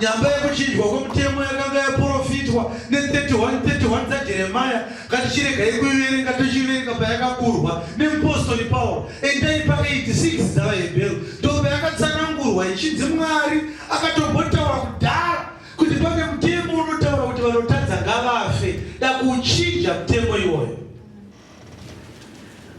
S1: Nyamba yekuchinjwa kwemutemo yakanga yaprofitwa ne31 31 dzaJeremiah. Ngatichiregai kuiverenga tochiverenga payakaburwa nemupostori Pauro. Endai pa86 dzavaHebheru ndopayakatsanangurwa ichinzi Mwari akatombotaura kudhara kuti pane mutemo unotaura kuti vanotadza ngavafe. Da kuchinja mutemo iwoyo.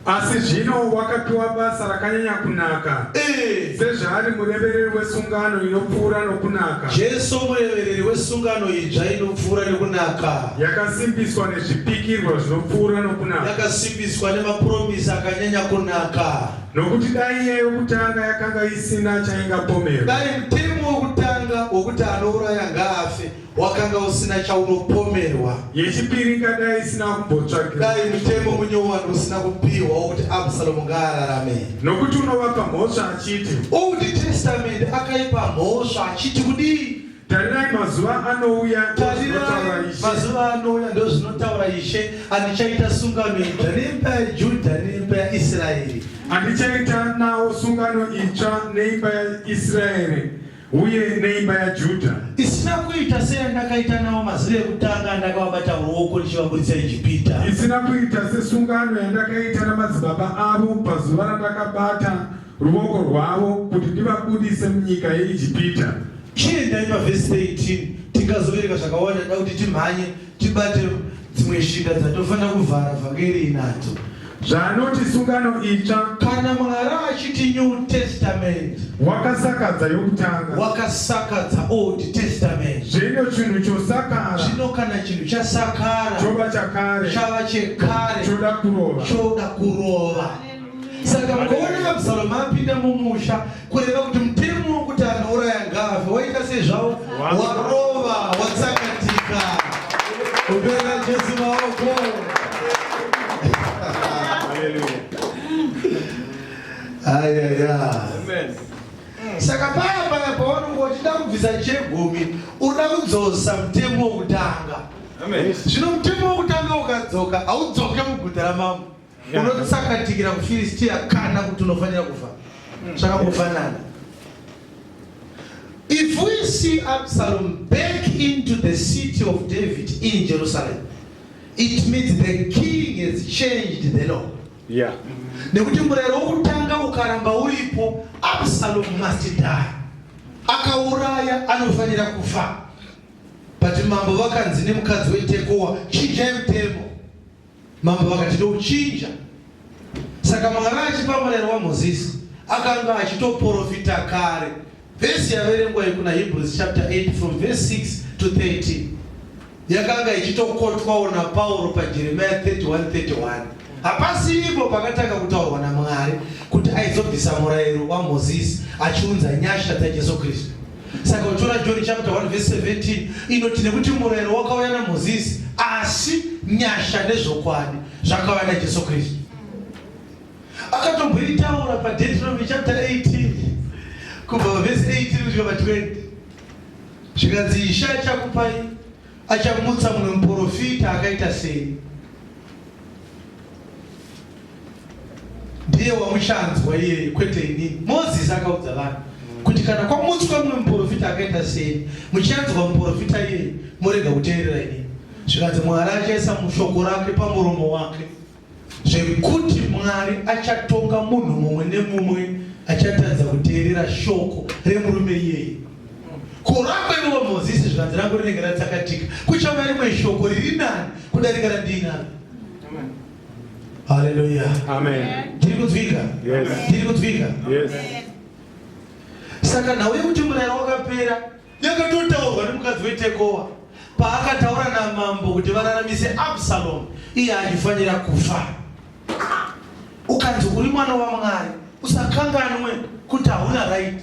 S2: Asi zvino wakapiwa basa rakanyanya kunaka,
S1: Eh.
S2: sezvaari murevereri wesungano inopfuura nokunaka,
S1: Jesu murevereri wesungano idzva inopfuura nekunaka,
S2: yakasimbiswa nezvipikirwa zvinopfuura nokunaka.
S1: Yakasimbiswa nemapromisi akanyanya kunaka.
S2: Nokuti dai iya yokutanga yakanga isina chaingapomerwa,
S1: Dai mutemo wekutanga wokuti anouraya ngaafe wakanga usina chaunopomerwa,
S2: yechipiri ingadai isina kumbotsvakirwa.
S1: Dai mutemo munyowani usina kupiwa wokuti Absalomu ngaararame.
S2: Nokuti unovapa mhosva achiti,
S1: Old Testament akaipa mhosva achiti kudii?
S2: Tarirai, mazuva anouya, ndozvinotaura
S1: Tarirai,
S2: Ishe,
S1: mazuva anouya, ndozvinotaura Ishe, andichaita sungano itsva neimba yaJudha neimba yaIsraeri.
S2: Handichaita nawo sungano itsva neimba yaIsraeri uye neimba yaJudha,
S1: isina kuita seyandakaita navo mazuva ekutanga andakavabata ruoko ndichivabudisa Ijipita.
S2: Isina kuita sesungano yandakaita namadzibaba avo pazuva randakabata ruoko rwavo kuti ndivabudise munyika yeIjipita.
S1: Chiendai pavhesi 13, tingazoverenga zvakawanda, da kuti timhanye tibate dzimwe shinda dzatofanira kuvhara vhangeri inadzo.
S2: Zvaanoti sungano itsva,
S1: Kana Mwari achiti New Testament,
S2: wakasakadza yokutanga.
S1: Wakasakadza Old Testament.
S2: Zvino chinhu chosakara,
S1: Zvino kana chinhu chasakara,
S2: chova chakare,
S1: chava chekare,
S2: choda kurova.
S1: Choda kurova. Saka mukaona Absalomu apinda mumusha, kureva kuti mutemo wekuti anouraya ngaafe waita sezvavo warova, watsakatika. Kupera Jesu maoko. Ayaya. Saka paya paya pavanonge uchida kubvisa chegumi, unoda kudzosa mutemo wokutanga. Zvino mutemo wokutanga ukadzoka, haudzoke muguta ramambo, unotsakatikira kuFiristia kana kuti unofanira kufa. Zvakangofanana. If we see Absalom back into the city of David in Jerusalem, it means the king has changed the law. Nekuti murayiro wokutanga ukaramba uripo, Absalom must die. Akauraya anofanira kufa. But mambo vakanzi nemukadzi weTekoa, chinjai mutemo. Mambo vakati touchinja. Saka Mwari achipa murayiro waMozisi akanga achitoprofita kare. Vhesi yaverengwa iyi kuna Hebrews chapter 8 from verse 6 to 13 yakanga ichitokotwawo naPauro paJeremiah 31 31. Hapasi ipo pakatanga kutaurwa naMwari kuti aizobvisa murayiro waMozisi achiunza nyasha dzaJesu Kristu. Saka uchiona John chapter 1 verse 17 inoti, nekuti murayiro wakauya naMozisi, asi nyasha nezvokwadi zvakauya naJesu Kristu. Akatomboitaura paDeuteronomy chapter 18 kubva verse 18 kusvika pa20, zvikanzi, Ishe achakupai, achamutsa mumwe muprofita akaita sei, ndiye wamuchanzwa iyeye, kwete inini. Mozisi akaudza vanhu kuti kana kwamutswa mumwe muprofita akaita sei, muchanzwa muprofita iyeye, murega kuteerera inini. Zvikanzi Mwari achaisa mushoko rake pamuromo wake, zvekuti Mwari achatonga munhu mumwe nemumwe achatadza kuteerera shoko remurume iyeye. Kuramba ivo Mozisi, zvikanzi rangu rinenge ratsakatika, kuchauya rimwe shoko riri nani kudarika randiinaro. Haleluya.
S2: Amen.
S1: Tiri kunzwika?
S2: Yes.
S1: Tiri kunzwika?
S2: Yes.
S1: Saka nhau yekuti murayiro wakapera yakatotaurwa nemukadzi weTekoa. Paakataura namambo kuti vararamise Absalomu, iye achifanira kufa. Ukanzi uri mwana waMwari, usakanganwe kuti hauna right.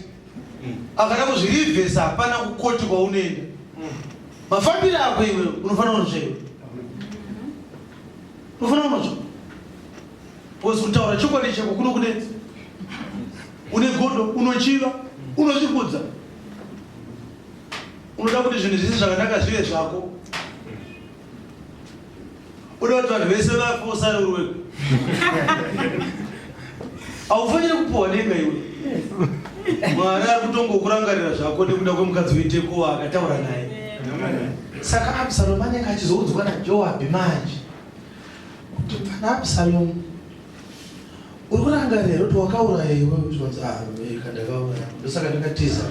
S1: Akada kuzvirivhesa hapana kukoti kwaunoenda. Mafambiro ako iwe unofanira kunotsvaiwa. Unofanira kunotsva. Because kutaura chokwadi chako kunokunetsa. Une godo, unochiva, unozvikudza. Unoda kuti zvinhu zvese zvakanaka zvive zvako. Unoda kuti vanhu vese vafe usare uri wega. Haufaniri kupuwa denga iwe. Mwari ari kutongokurangarira zvako nekuda kwemukadzi weTekoa akataura naye. Saka Absalomu anenge achizoudzwa naJoabhi manje kuti mfana Absalomu uri kurangarira here kuti wakauraya iwe? Zvinonzi ah, eka ndakauraya, ndosaka ndakatiza.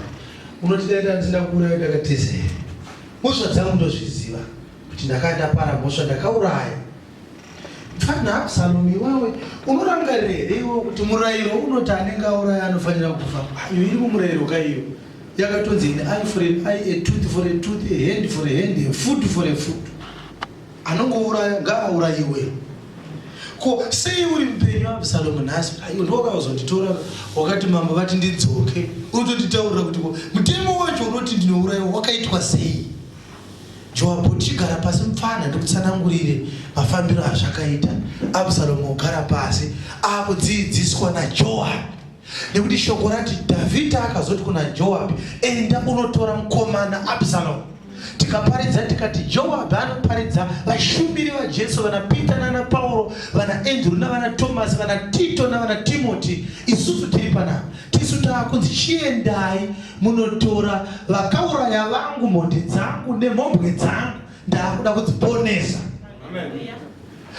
S1: Unoti dai ndandisina kuuraya ndakatiza here? Mhosva dzangu ndozviziva kuti ndakanga ndapara mhosva, ndakauraya. Mfana Absalomu iwewe unorangarira here iwewe kuti murayiro unoti anenge auraya anofanira kufa? Ah, iyo iri mumurayiro ka iyo yakatonzi an eye for an eye, a tooth for a tooth, a hand for a hand, a foot for a foot. Anongouraya ngaaurayiwe. Ko sei uri mupenyu Absalomu nhasi? Aiwa ndowakazonditora wakati mambo vati ndidzoke. Unotonditaurira kuti ko mutemo wacho unoti ndinourayiwa wakaitwa sei? Joabhu chigara pasi mupfana ndikutsanangurire mafambiro azvakaita. Absalomu ogara pasi akudzidziswa naJoabhu. Nekuti shoko rati Dhavhidha akazoti kuna Joabhi, enda unotora mukomana Absalomu. Tikaparidza tikati Joabhi anoparidza vashumiri vaJesu vana Peter nana Pauro, vana Andrew navana Thomas, vana Tito navana Timothy. Isusu tiri panapa. Tisu taakunzi chiendai munotora vakauraya vangu, mhondi dzangu nemhombwe dzangu, ndaakuda kudziponesa.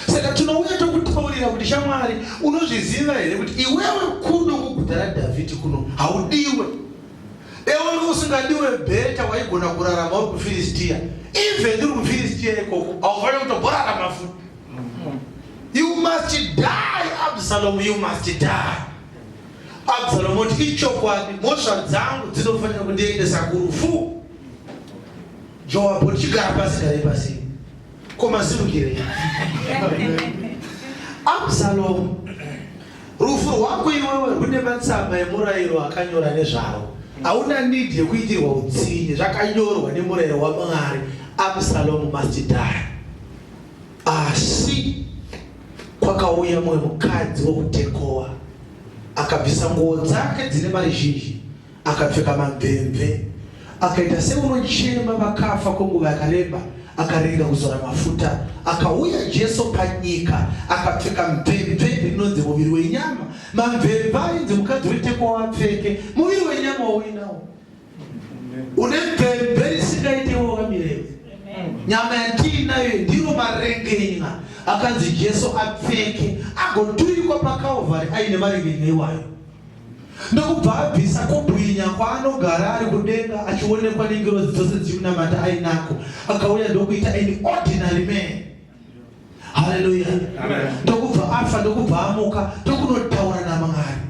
S1: Saka tinouya tokutaurira kuti shamwari, unozviziva here kuti iwewe kuno kuguta raDhavhidhi kuno haudiwe. Dai wanga usingadiwe bheta waigona kurarama uri kuFiristia. Even uri kuFiristia ikoko haufaniri kutomborarama futi. You must die, Absalom, you must die. Absalom oti ichokwadi, mhosva dzangu dzinofanira kundiendesa kurufu. Joabhu oti chigara pasi, garai pasi. Ko mazimukirei? Absalom, rufu rwako iwewe rwune matsamba emurayiro akanyora nezvaro. Hauna need yekuitirwa utsinye, zvakanyorwa nemurayiro waMwari. Absalom must die. Asi kwakauya mumwe mukadzi wokuTekoa akabvisa nguo dzake dzine mari zhinji akapfeka mamvemve, akaita seunochema vakafa kwenguva yakareba, akarega kuzora mafuta. Akauya Jesu panyika akapfeka mvemve rinonzi muviri wenyama. Mamvemve ainzi mukadzi weTekoa apfeke muviri wenyama wauinawo. Une mvemve risingaite iwe wakamirewo. Nyama yatiinayo ndiro marengenya akanzi Jesu apfeke agoturikwa paCalvary aine marengenya iwayo. Ndokubva abvisa kubwinya kwaanogara ari kudenga achionekwa nengirozi dzose dzichimunamata ainako, akauya ndokuita an ordinary man. Haleluya! Ndokubva afa, ndokubva amuka, ndokunotaura naMwari.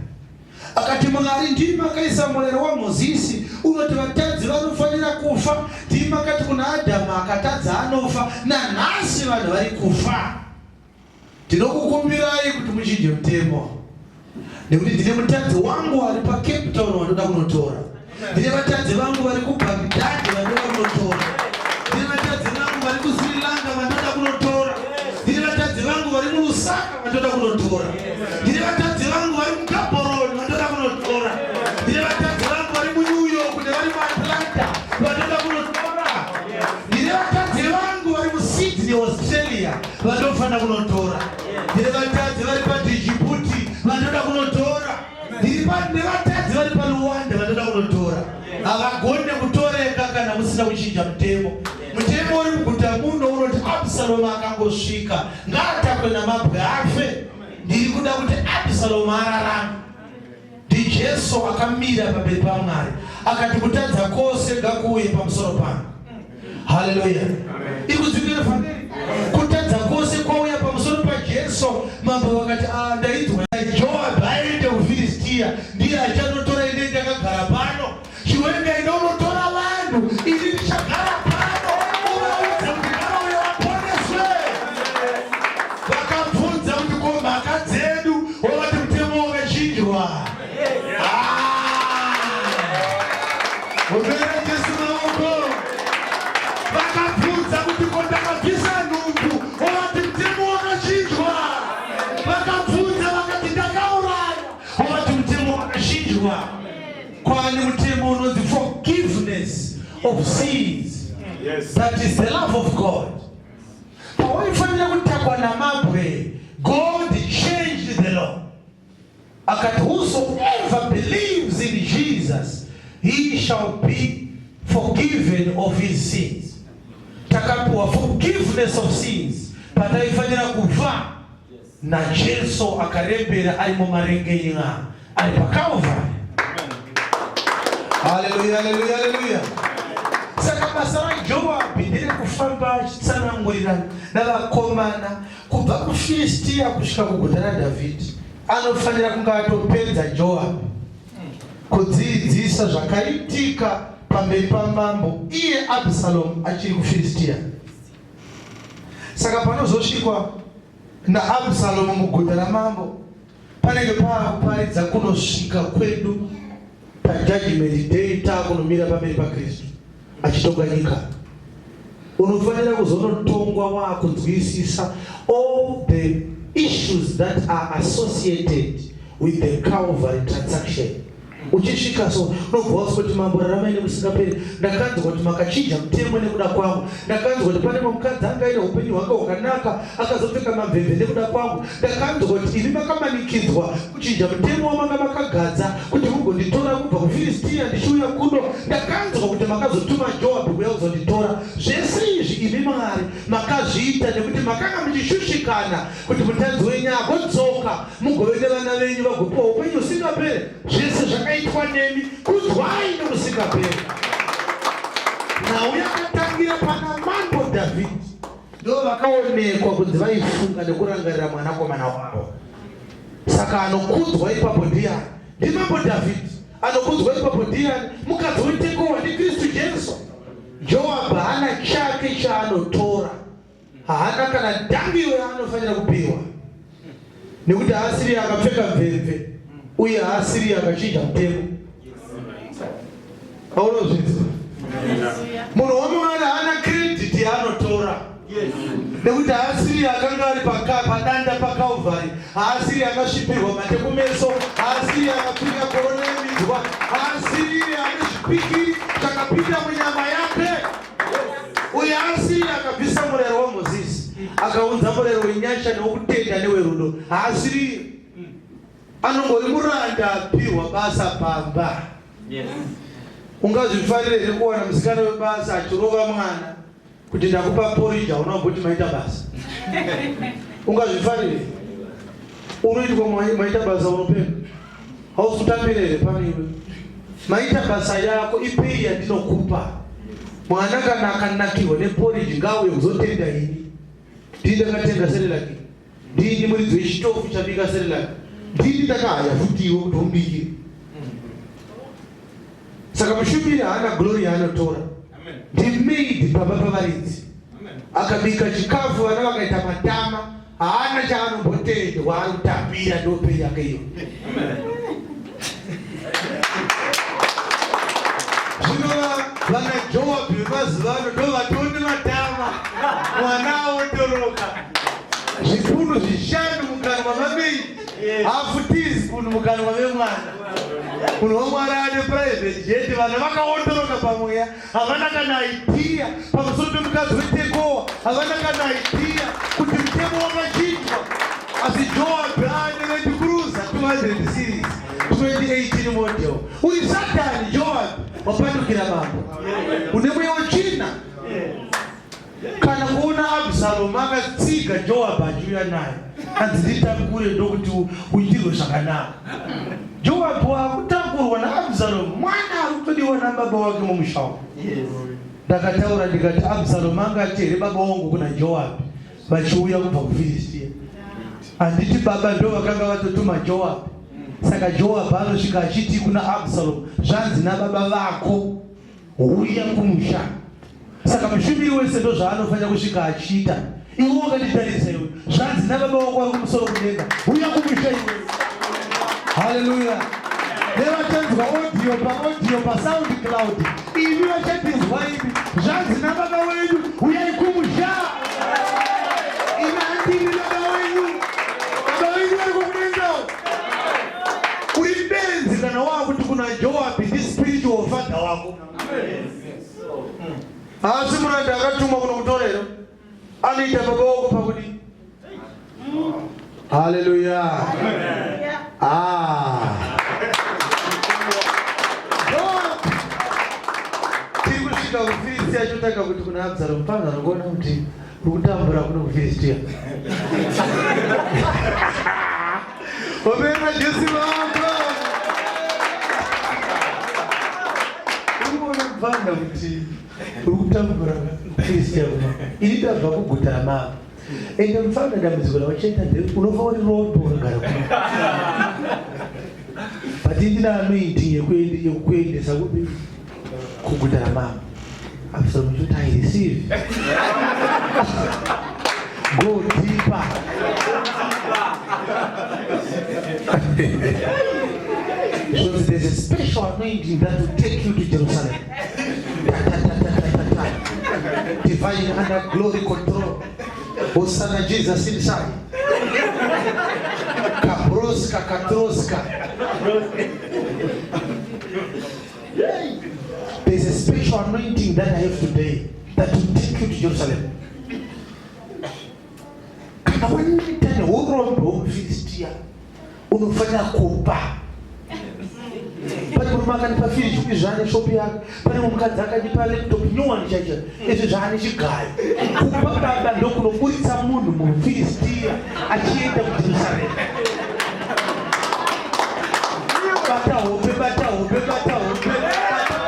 S1: Akati, Mwari, ndimi makaisa murayiro waMozisi unoti vatadzi vanofanira kufa. Ndimi makati kuna Adhamu akatadza anofa. Nanhasi vanhu vari kufa. Ndinokukumbirai kuti muchinje mutemo nekuti ndine mutadzi wangu ari paCape Town wandoda kunotora. Ndine vatadzi vangu vari kuBaghdad vandoda kunotora. Ndine vatadzi vangu vari kuSri Lanka vandoda kunotora. Ndine vatadzi vangu vari muLusaka vandoda kunotora. Ndine vatadzi vangu vari muGaborone vandoda kunotora. Ndine vatadzi vangu vari muNew York nevari muAtlanta vandoda kunotora. Ndine vatadzi vangu vari muSydney, Australia vanofanira kunotora. Ndine vatadzi vari paDjibouti vanoda kunotora. Ndiri nevatadzi vari paLuanda vanoda kunotora. Havagone kutoreka kana musina kuchinja mutemo. Mutemo uri muguta muno unoti Absalomu akangosvika ngaatakwe namabwe afe. Ndiri kuda kuti Absalomu ararame. NdiJesu akamira pamberi paMwari akati kutadza kwose ngakuuye pamusoro pangu. Haleluya! Iri kudzikira vhangeri. Kutadza kwose kwauya pamusoro paJesu. Mambo vakati, ah, ndainzwa Joabhi aende kuFiristia, ndiye achanotora ini ndakagara pano. Chiwenga enda unotora vanhu, ini ndichagara pano. Zvachinjwa. Kwava nemutemo unonzi forgiveness of sins.
S2: Yes.
S1: That is the love of God. Pawaifanira kutakwa namabwe, God changed the law. Akati, whosoever believes in Jesus, he shall be forgiven of his sins. Takapiwa forgiveness of sins pataifanira kufa naJesu akarembera ari mumarenje inga ari paCalvary. Haleluya, haleluya, haleluya. Saka basa raJoabhi nderekufamba achitsanangurira navakomana kubva kuFiristiya kusvika kuguta raDhavhidhi. Anofanira kunge atopedza Joabhi kudzidzisa zvakaitika pamberi pamambo iye Absalomu achiri kuFiristiya. Saka panozosvikwa naAbsalomu muguta ramambo, panenge paakuparidza kunosvika kwedu pajudgment day, taakunomira pamberi paKristu achitonga nyika. Unofanira kuzonotongwa waakunzwisisa all the issues that are associated with the Calvary transaction. Uchisvika so unobva wazwa kuti mambo, raramai nekusingaperi. Ndakanzwa kuti makachinja mutemo nekuda kwangu. Ndakanzwa kuti pane mukadzi anga aine upenyu hwake hwakanaka akazopfeka mamvemve nekuda kwangu. Ndakanzwa kuti imi makamanikidzwa kuchinja mutemo wamanga makagadza kuti mugonditora kubva kuFiristiya ndichiuya kuno. Ndakanzwa kuti makazotuma Joabhi kuuya kuzonditora. Zvese izvi imi Mwari makazviita nekuti makanga muchishushikana kuti mutadzi wenyu agodzoka, mugove nevana venyu vagopiwa upenyu husingaperi. Zvese zvakaitwa nemi, kudzwai nokusingaperi. Nhau yakatangira pana Mambo Dhavhidhi, ndo vakaonekwa kunzi vaifunga nekurangarira mwanakomana wavo. Saka anokudzwa ipapo ndiani? NdiMambo Dhavhidhi. Anokudzwa ipapo ndiani? Mukadzi weTekowa, ndiKristu Jesu. Joabhi haana chake chaanotora, haana kana dangiro yaanofanira kupiwa, nekuti haasiri akapfeka mvemve uye haasiri akachinja mutemo. Aunozvinzwa? Munhu waMwari haana credit yaanotora, nekuti haasiri akanga ari padanda paCalvary, haasiri akasvipirwa mate kumeso, haasiri akapfeka korona yeminzwa, haasiri ane zvipikiri zvakapinda munyama yake, uye haasiri akabvisa murayiro waMozisi akaunza murayiro wenyasha newokutenda newerudo. Haasiri, anongori muranda apihwa basa pamba. Ungazvifarire here kuwana musikana webasa achirova mwana kuti ndakupa porridge, hauna kumboti maita basa? Ungazvifarire? Unoitwa maita basa, unopenga. Hausi kutambira here pano iwe? Maita basa yako ipei yandinokupa? Mwana kana akanakirwa neporridge, ngauye kuzotenda ini. Ndii ndakatenga Cerelac, ndini muridzi wechitofu chabika Cerelac, ndini ndakahaya futi iwe kuti umubikire. Saka mushumiri haana glory yaanotora, ndimaid pamba pavaridzi. Akabika chikafu vana vakaita matama, haana chaanombotendwa, ari kutambira, ndopei yake iyo. Zvino vana Joabhi vemazuva ano ndo vatoni matama, mwana awotoroka zvipunu 5 mukanwa mamei, hafu teaspoon mukanwa memwana. Munhu waMwari ane private jet, vana vakaondoroka pamweya, havana kana idea pamusoro pemukadzi weTekoa, havana kana idea kuti mutemo wakachinjwa. Asi Joabhi ane Land Cruiser 200 series 2018 model. Uri Satani Joabhi, wapandukira mambo, une mweya wetsvina. Kana kuona Absalomu akatsiga Joabhi achiuya naye, anzi nditakure ndokuti uitirwe zvakanaka. Joabhi waakutakurwa naAbsalomu, mwana ari kutodiwa nababa wake mumusha umu. Ndakataura ndikati, Absalomu angati here baba wangu kuna Joabhi vachiuya kubva kuFiristiya? Handiti baba ndo vakanga vatotuma Joabhi? Saka Joabhi anosvika achiti kuna Absalomu, zvanzi nababa vako, huya kumusha. Saka mushumiri wese ndo zvaanofanira kusvika achiita. Iwe wakanditarisa iwe, zvanzi nababa wako vari kumusoro kudenga, huya kumusha iwe. Haleluya. Nevachanzwa audio paaudio paSound Cloud, imi vachandinzwa imi, zvanzi nababa wenyu, huyai kumusha. Imi handini baba wenyu, baba venyu vari kukudenga. Uri benzi kana wakuti Joabhi ndispiritual father wako. Haasi muranda akatumwa kunokutorera, anoita baba wako pakudii? Haleluya! Ah. Joabhi tiri kusvika kuFiristia, chotanga kuti kuna Absalomu, pano anokuona kuti uri kutambura kuno kuFiristia. Omena Jesu vamba. Uri kuona mfana kuti uri kutambura kuFiristia kuno. Ini ndabva kuguta ramambo. Ende mfana dambudziko rauchaita ndere unofa uri rombe ukagara kuno. But ndina anointing yekukuendesa kupi? Kuguta ramambo. Absalom choti I receive. Go deeper. So there's a special anointing that will take you to Jerusalem. Ta, ta, ta, ta, ta, ta, ta. Divine under glory control. Hosanna Jesus inside. Kabroska, katroska. There's a special anointing that I have today that will take you to Jerusalem. Kana waita neurombe hwemuFilistia unofanira kupa. Pane murume akandipa firiji izvi zvaane shopu yake. Pane mukadzi akandipa laptop nyowani chaicho izvi zvaane chigayo. Kupa baba ndokunoburitsa munhu muFilistia achienda kuJerusarema. Bata hope, bata hope, bata hope, bata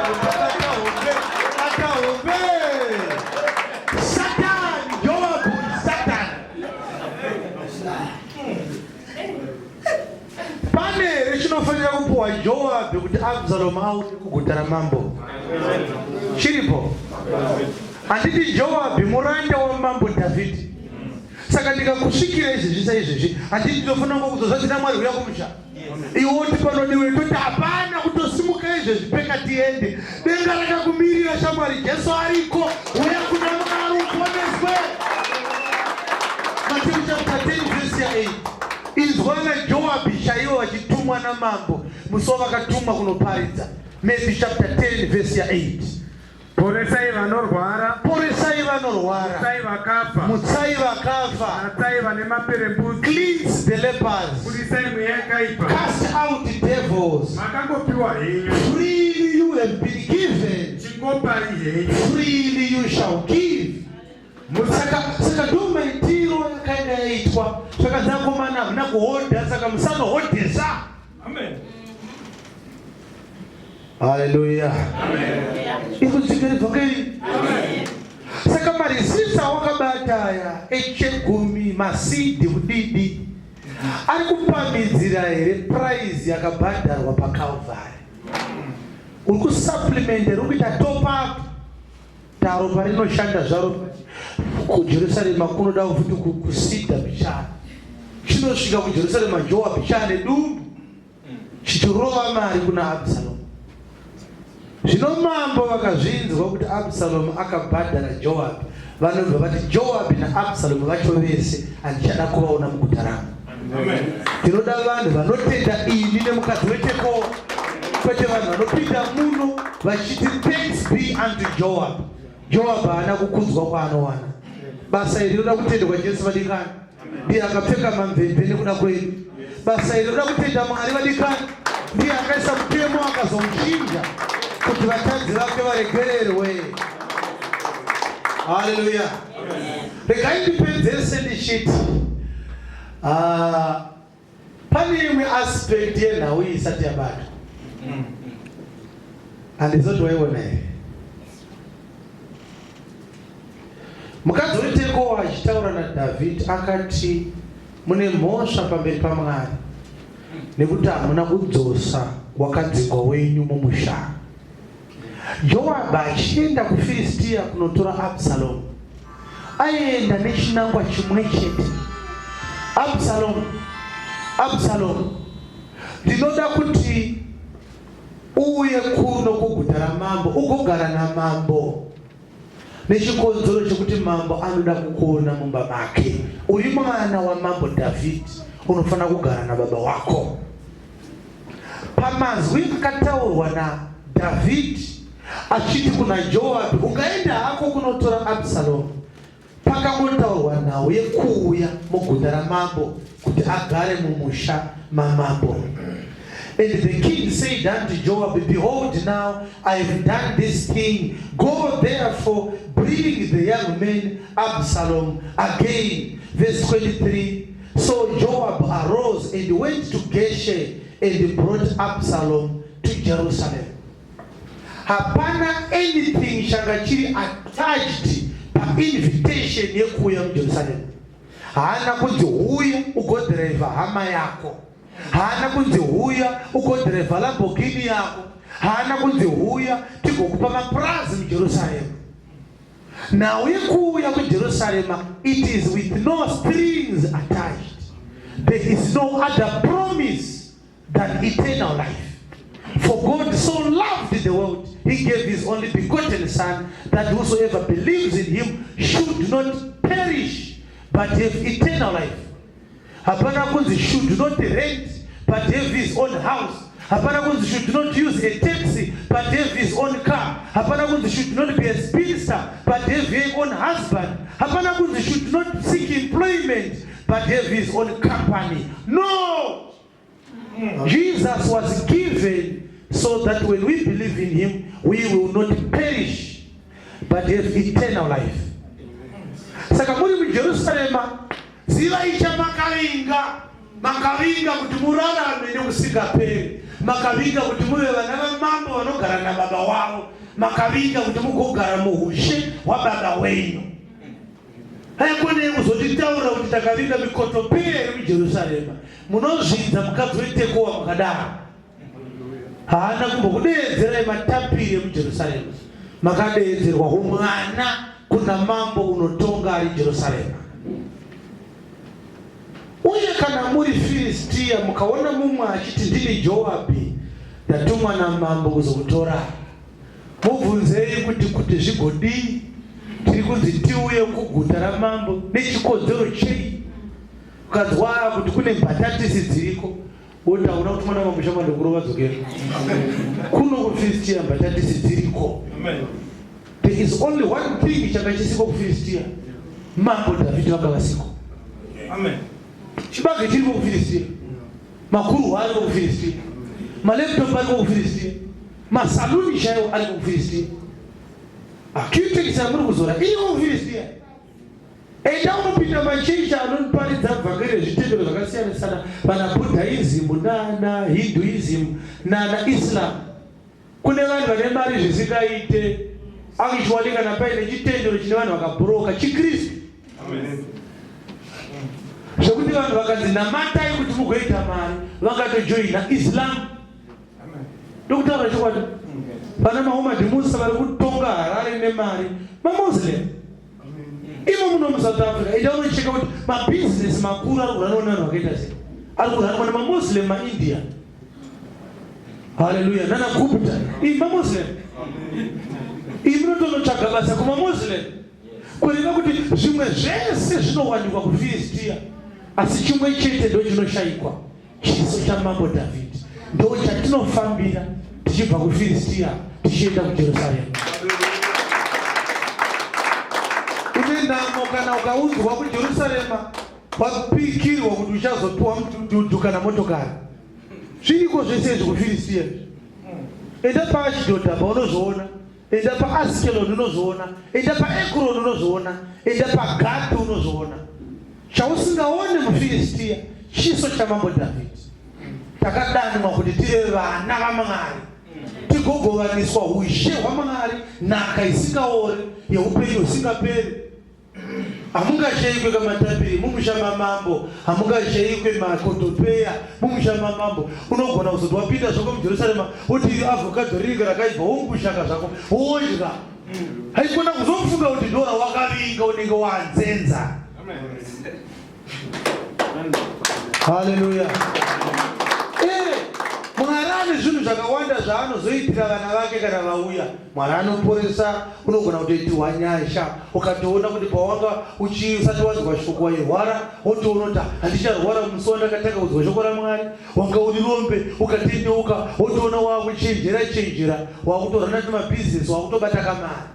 S1: hope, bata hope, bata hope. Satan, Joab is Satan. Pane here chinofanira kupuwa Joabhi kuti Absalom auye kuguta ramambo? Chiripo. Handiti Joabhi muranda wamambo Dhavhidhi. Saka ndikakusvikira izvezvi saizvezvi, handiti ndinofanira kukuzozva ndina Mwari uya kumusha. Iwe woti panodiwe toti hapana kutosimuka izvezvi peka tiende. Denga rakakumirira shamwari, Jesu ariko, uya kuna Mwari uponeswe. Matthew chapter 10 verse ya 8. Inzwa naJoabhi chaivo vachitumwa namambo musi wavakatumwa kunoparidza. Matthew chapter 10 verse ya 8.
S2: Poresai vanorwara,
S1: Poresai vanorwara,
S2: mutsai vakafa,
S1: mutsai vakafa,
S2: natsai vane maperembudzi,
S1: cleanse the lepers,
S2: budisai mweya yakaipa.
S1: cast out devils.
S2: Makangopiwa henyu,
S1: Freely you have been given,
S2: chingopai henyu.
S1: freely you shall give. Saka ndo maitiro yakanga yaitwa. Zvakanzi akomana hamuna kuhodha, saka musanohodhesa. Haleluya. Ikudzikire vhangeri. Saka marisitsi awakabata aya echegumi masidhi kudidi ari kupamhidzira here price yakabhadharwa paCalvary? Uri kusupplement uri kuita top up. Taro parinoshanda zvaro kuJerusarema kunoda futi kusida bichana. Chinosvika kuJerusarema Joabhi chane dumbu chichirova mari kuna Absalom. Zvino mambo vakazvinzwa kuti Absalom akabhadhara Joabhi, vanobva vati Joabhi naAbsalom vacho vese handichada kuvaona muguta rangu. Tinoda vanhu vanotenda ini nemukadzi weTekoa, kwete vanhu vanopinda muno vachiti thanks be unto Joab. Joab haana kukudzwa kwaanowana. Basa iri rinoda kutendwa Jesu vadikani. Ndiye akapfeka mamvemve nekuda kwedu. Basa iri rinoda kutenda Mwari vadikani. Ndiye akaisa mutemo akazouchinja kuti vatadzi vake varegererwe. Haleluya. Regai ndipedzese ndichiti pane imwe aspect yenhau iyi isati yabatwa. Handizoti waiona here? Mukadzi weTekoa achitaura naDhavhidhi akati, mune mhosva pamberi paMwari nekuti hamuna kudzosa wakadzingwa wenyu mumusha. Joabhi achienda kuFiristia kunotora Absalomu, aienda nechinangwa chimwe chete. Absalomu, Absalomu, ndinoda kuti uuye kuno kuguta ramambo ugogara namambo nechikonzero chekuti mambo anoda kukuona mumba make. Uri mwana wamambo Dhavhidhi, unofanira kugara nababa wako. Pamazwi akataurwa naDhavhidhi achiti kuna Joabhi, ungaenda hako kunotora Absalomu, pakangotaurwa nhau yekuuya muguta ramambo kuti agare mumusha mamambo. And the king said unto Joab, Behold, now I have done this thing. Go therefore, bring the young man Absalom again. Verse 23. So Joab arose and went to Geshur and brought Absalom to Jerusalem. Hapana anything changa chiri attached painvitation yekuuya muJerusalem. Haana kunzi huya ugodhiraivha hama yako. Haana kunzi huya ugodhiraivha Lamborghini yako. Haana kunzi huya tigokupa mapurazi muJerusarema. Nhau yekuuya kuJerusarema, it is with no strings attached. There is no other promise than eternal life. For God so loved the world, he gave his only begotten Son, that whosoever believes in him should not perish, but have eternal life. Hapana kunzi should not rent, but have his own house. Hapana kunzi should not use a taxi, but have his own car. Hapana kunzi should not be a spinster, but have her own husband. Hapana kunzi should not seek employment, but have his own company. No! Jesus was given so that when we believe in him, we will not perish, but have eternal life. Saka muri muJerusarema, zivai chamakavinga. Makavinga kuti murarame nekusingaperi. Makavinga kuti muve vana vamambo vanogara nababa wavo. Makavinga kuti mugogara muushe hwababa wenyu. Haikone kuzotitaura kuti takavinga mikotopeya iri muJerusarema. Munozvidza mukadzi weTekoa makadaro. Haana kumbokudeedzerai matapiri emuJerusarema. Makadeedzerwa humwana kuna mambo unotonga ari Jerusarema. Uye kana muri Firistia mukaona mumwe achiti ndini Joabhi ndatumwa namambo kuzokutora, mubvunzei kuti zvigodii, tiri kunzi tiuye kuguta ramambo nechikonzero chei? Ukanzwa kuti kune mbatatisi dziriko, wotaura kuti mwana mambo shamwari kurova dzokera. Kuno kuFiristia mbatatisi dziriko. There is only one thing changa chisiko kuFiristia. Mambo Dhavhidhi vanga vasiko.
S3: Amen.
S1: Chibage chiriko kuFiristia. Makuruwa ariko kuFiristia. Malaptop ariko kuFiristia. Masaluni chaiwo ariko kuFiristia. Cutex yamuri kuzora iriko kuFiristia. Enda unopinda machechi anoparidza vhangeri rezvitendero zvakasiyana siyana, vana Buddhism nana Hinduism nana Islam. Kune vanhu vane mari zvisingaite. Actually kana paine chitendero chine vanhu vakabhuroka chiKristu. Zvekuti vanhu vakanzi namatai kuti mugoita mari, vangatojoina Islam. Ndokutaura chokwadi. Vana Muhammad Musa vari kutonga Harare nemari maMuslim. Imo muno muSouth Africa, enda unocheka kuti mabhizinesi makuru ari kuranwa nevanhu vakaita sei? Ari kuranwa nemaMuslim maIndia. Haleluya, nana Gupta. Imi maMuslim. Imi munotonotsvaga basa kumaMuslim. Kureva kuti zvimwe zvese zvinowanikwa kuFilistia, asi chimwe chete ndo chinoshayikwa, chiso chamambo Dhavhidhi. Ndo chatinofambira tichibva kuFilistia tichienda kuJerusarema. Une nhamo kana ukaudzwa kuJerusarema wapikirwa kuti uchazopiwa mudhudhu kana motokari. Zviriko zvese izvi kuFilistia. Enda paAshdodha paunozviona, enda paAskelon unozviona, enda paEkron unozviona, enda paGathi unozviona. Chausingaone muFilistia chiso chamambo Dhavhidhi. Takadanwa kuti tive vana vaMwari, tigogovaniswa ushe hwaMwari, nhaka isingaori yeupenyu husingaperi. Hamungashaikwe kamatapiri mumusha mamambo, hamungashaikwe makotopeya mumusha mamambo. Unogona kuzoti wapinda zvako muJerusarema woti iri avhokadho rinenge rakaibva, wongushaka zvako wodya. Haikona kuzofunga kuti ndo rawakavinga, unenge wanzenza. Haleluya. Mwari Ane zvinhu zvakawanda zvaanozoitira vana vake kana vauya. Mwari anoporesa, unogona kutoitirwa nyasha ukatoona kuti pawanga usati wanzwa shoko wairwara, wotoona kuti handicharwara musi wandakatanga kunzwa shoko raMwari. Wanga uri rombe ukatendeuka, wotoona wakuchenjera chenjera, wakutorana tumabhizinesi, wakutobata kamari.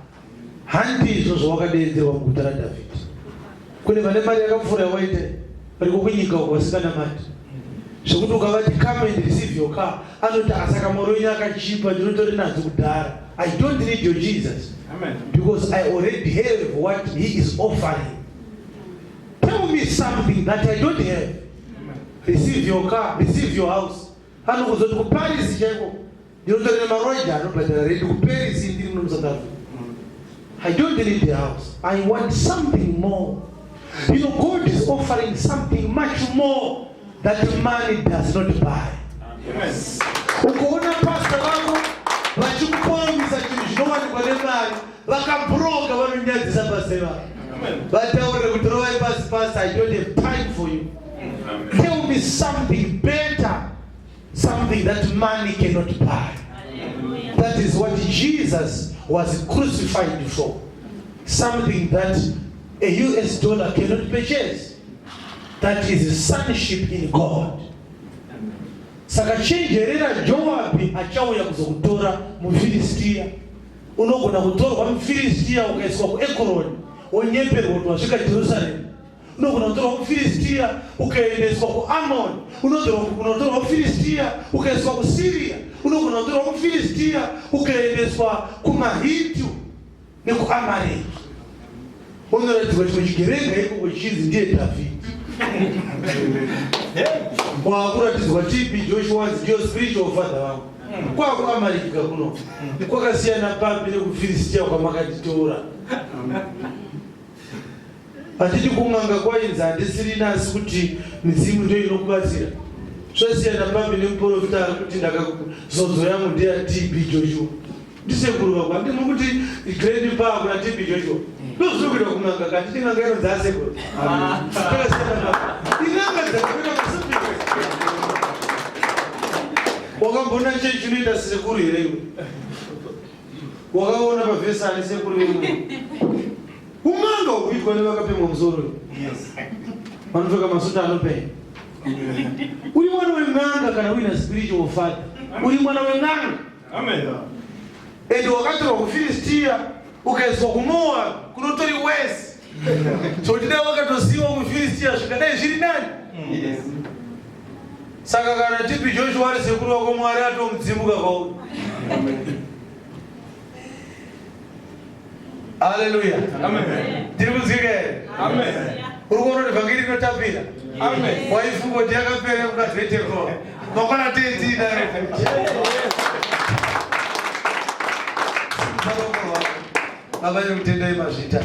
S1: Handizvo zvawakadeedzerwa muguta raDhavhidhi. Kune vane mari yakapfuura yawaita variko kunyika uko vasinganamati zvekuti ukavati come and receive your car anoti asaka mari wenyu akachipa ndinotori nadzo kudhara. I don't need your Jesus. Amen. Because I already have what he is offering. Tell me something that I don't have. Amen. Receive your car, receive your house. Anokuzoti kuParis chaiko Ndinotori nemaroja anobhadhara rendi kuParis ndiri muno muSouth Africa. I don't need the house. I want something more. You know, God is offering something much more that money does not buy.
S2: Yes.
S1: Ukaona pastor vako vachikupromisa chinhu chinowanikwa nemari, vakabroka vanonyadzisa pastor vako. Vataurire kuti rovai pasi pastor, I don't have time for you.
S2: Amen.
S1: Tell me something better. Something that money cannot buy. That is what Jesus was crucified for. Something that a US dollar cannot purchase. That is sonship in God. Saka chenjerera Joabhi achauya kuzokutora muFiristia. Unogona kutorwa muFiristia ukaiswa kuEkroni wonyeperwa kuti wasvika Jerusarema. Unogona kutorwa kuFiristia ukaendeswa kuAmoni. Unotorwa kuFiristia ukaiswa kuSiria. Unogona kutorwa kuFiristia ukaendeswa kumaHitu nekuAmareki. Unoratidzwa chimwe chigevenga ikoko chichinzi ndiye Dhavhidhi. Wakuratidzwa TB Joshua wanzi ndiyo spiritual father vangu. KwakuAmareki kakuno kwakasiyana papi nekuFiristia kwamakatitora. Handiti kun'anga kwainzi handisiri nasi kuti midzimu ndiyo inokubatsira. Zvasiyana papi nemuporofita ari kuti ndakazodzo yangu ndeya TB Joshua. Ndisekuru vako handiti muri kuti grand pa kuna TB Joshua. Ndozviri kuita kun'anga ka handiti n'anga inonzi asekuru. Zvakasiyana papi. In'anga dzakapinda masubject. Wakambona chechi inoita sekuru here iwe? Wakaona pavhesi ani sekuru vemunhu? Umanga ukuitwa nevakapemwa musoro.
S2: Yes.
S1: Vanopfeka masuta anopenya. Uri mwana wen'anga kana uina spiritual father. Uri mwana wen'anga.
S2: Amen.
S1: And wakatorwa kuFilistia ukaiswa kuMoab kunotori worse. So kuti dai wakatosiiwa kuFilistia zvikadai zviri nani.
S2: Yes.
S1: Saka kana TB Joshua ari sekuru wako Mwari atomudzimuka kwauri. Haleluya.
S2: Amen.
S1: Tiri kunzwika here?
S2: Amen.
S1: Uri kuona kuti vhangeri inotapira?
S2: Amen.
S1: Waifunga kuti yakapera mukadzi weTekoa. Mangwana tetiinaro. Baba, nekutendai mazvita.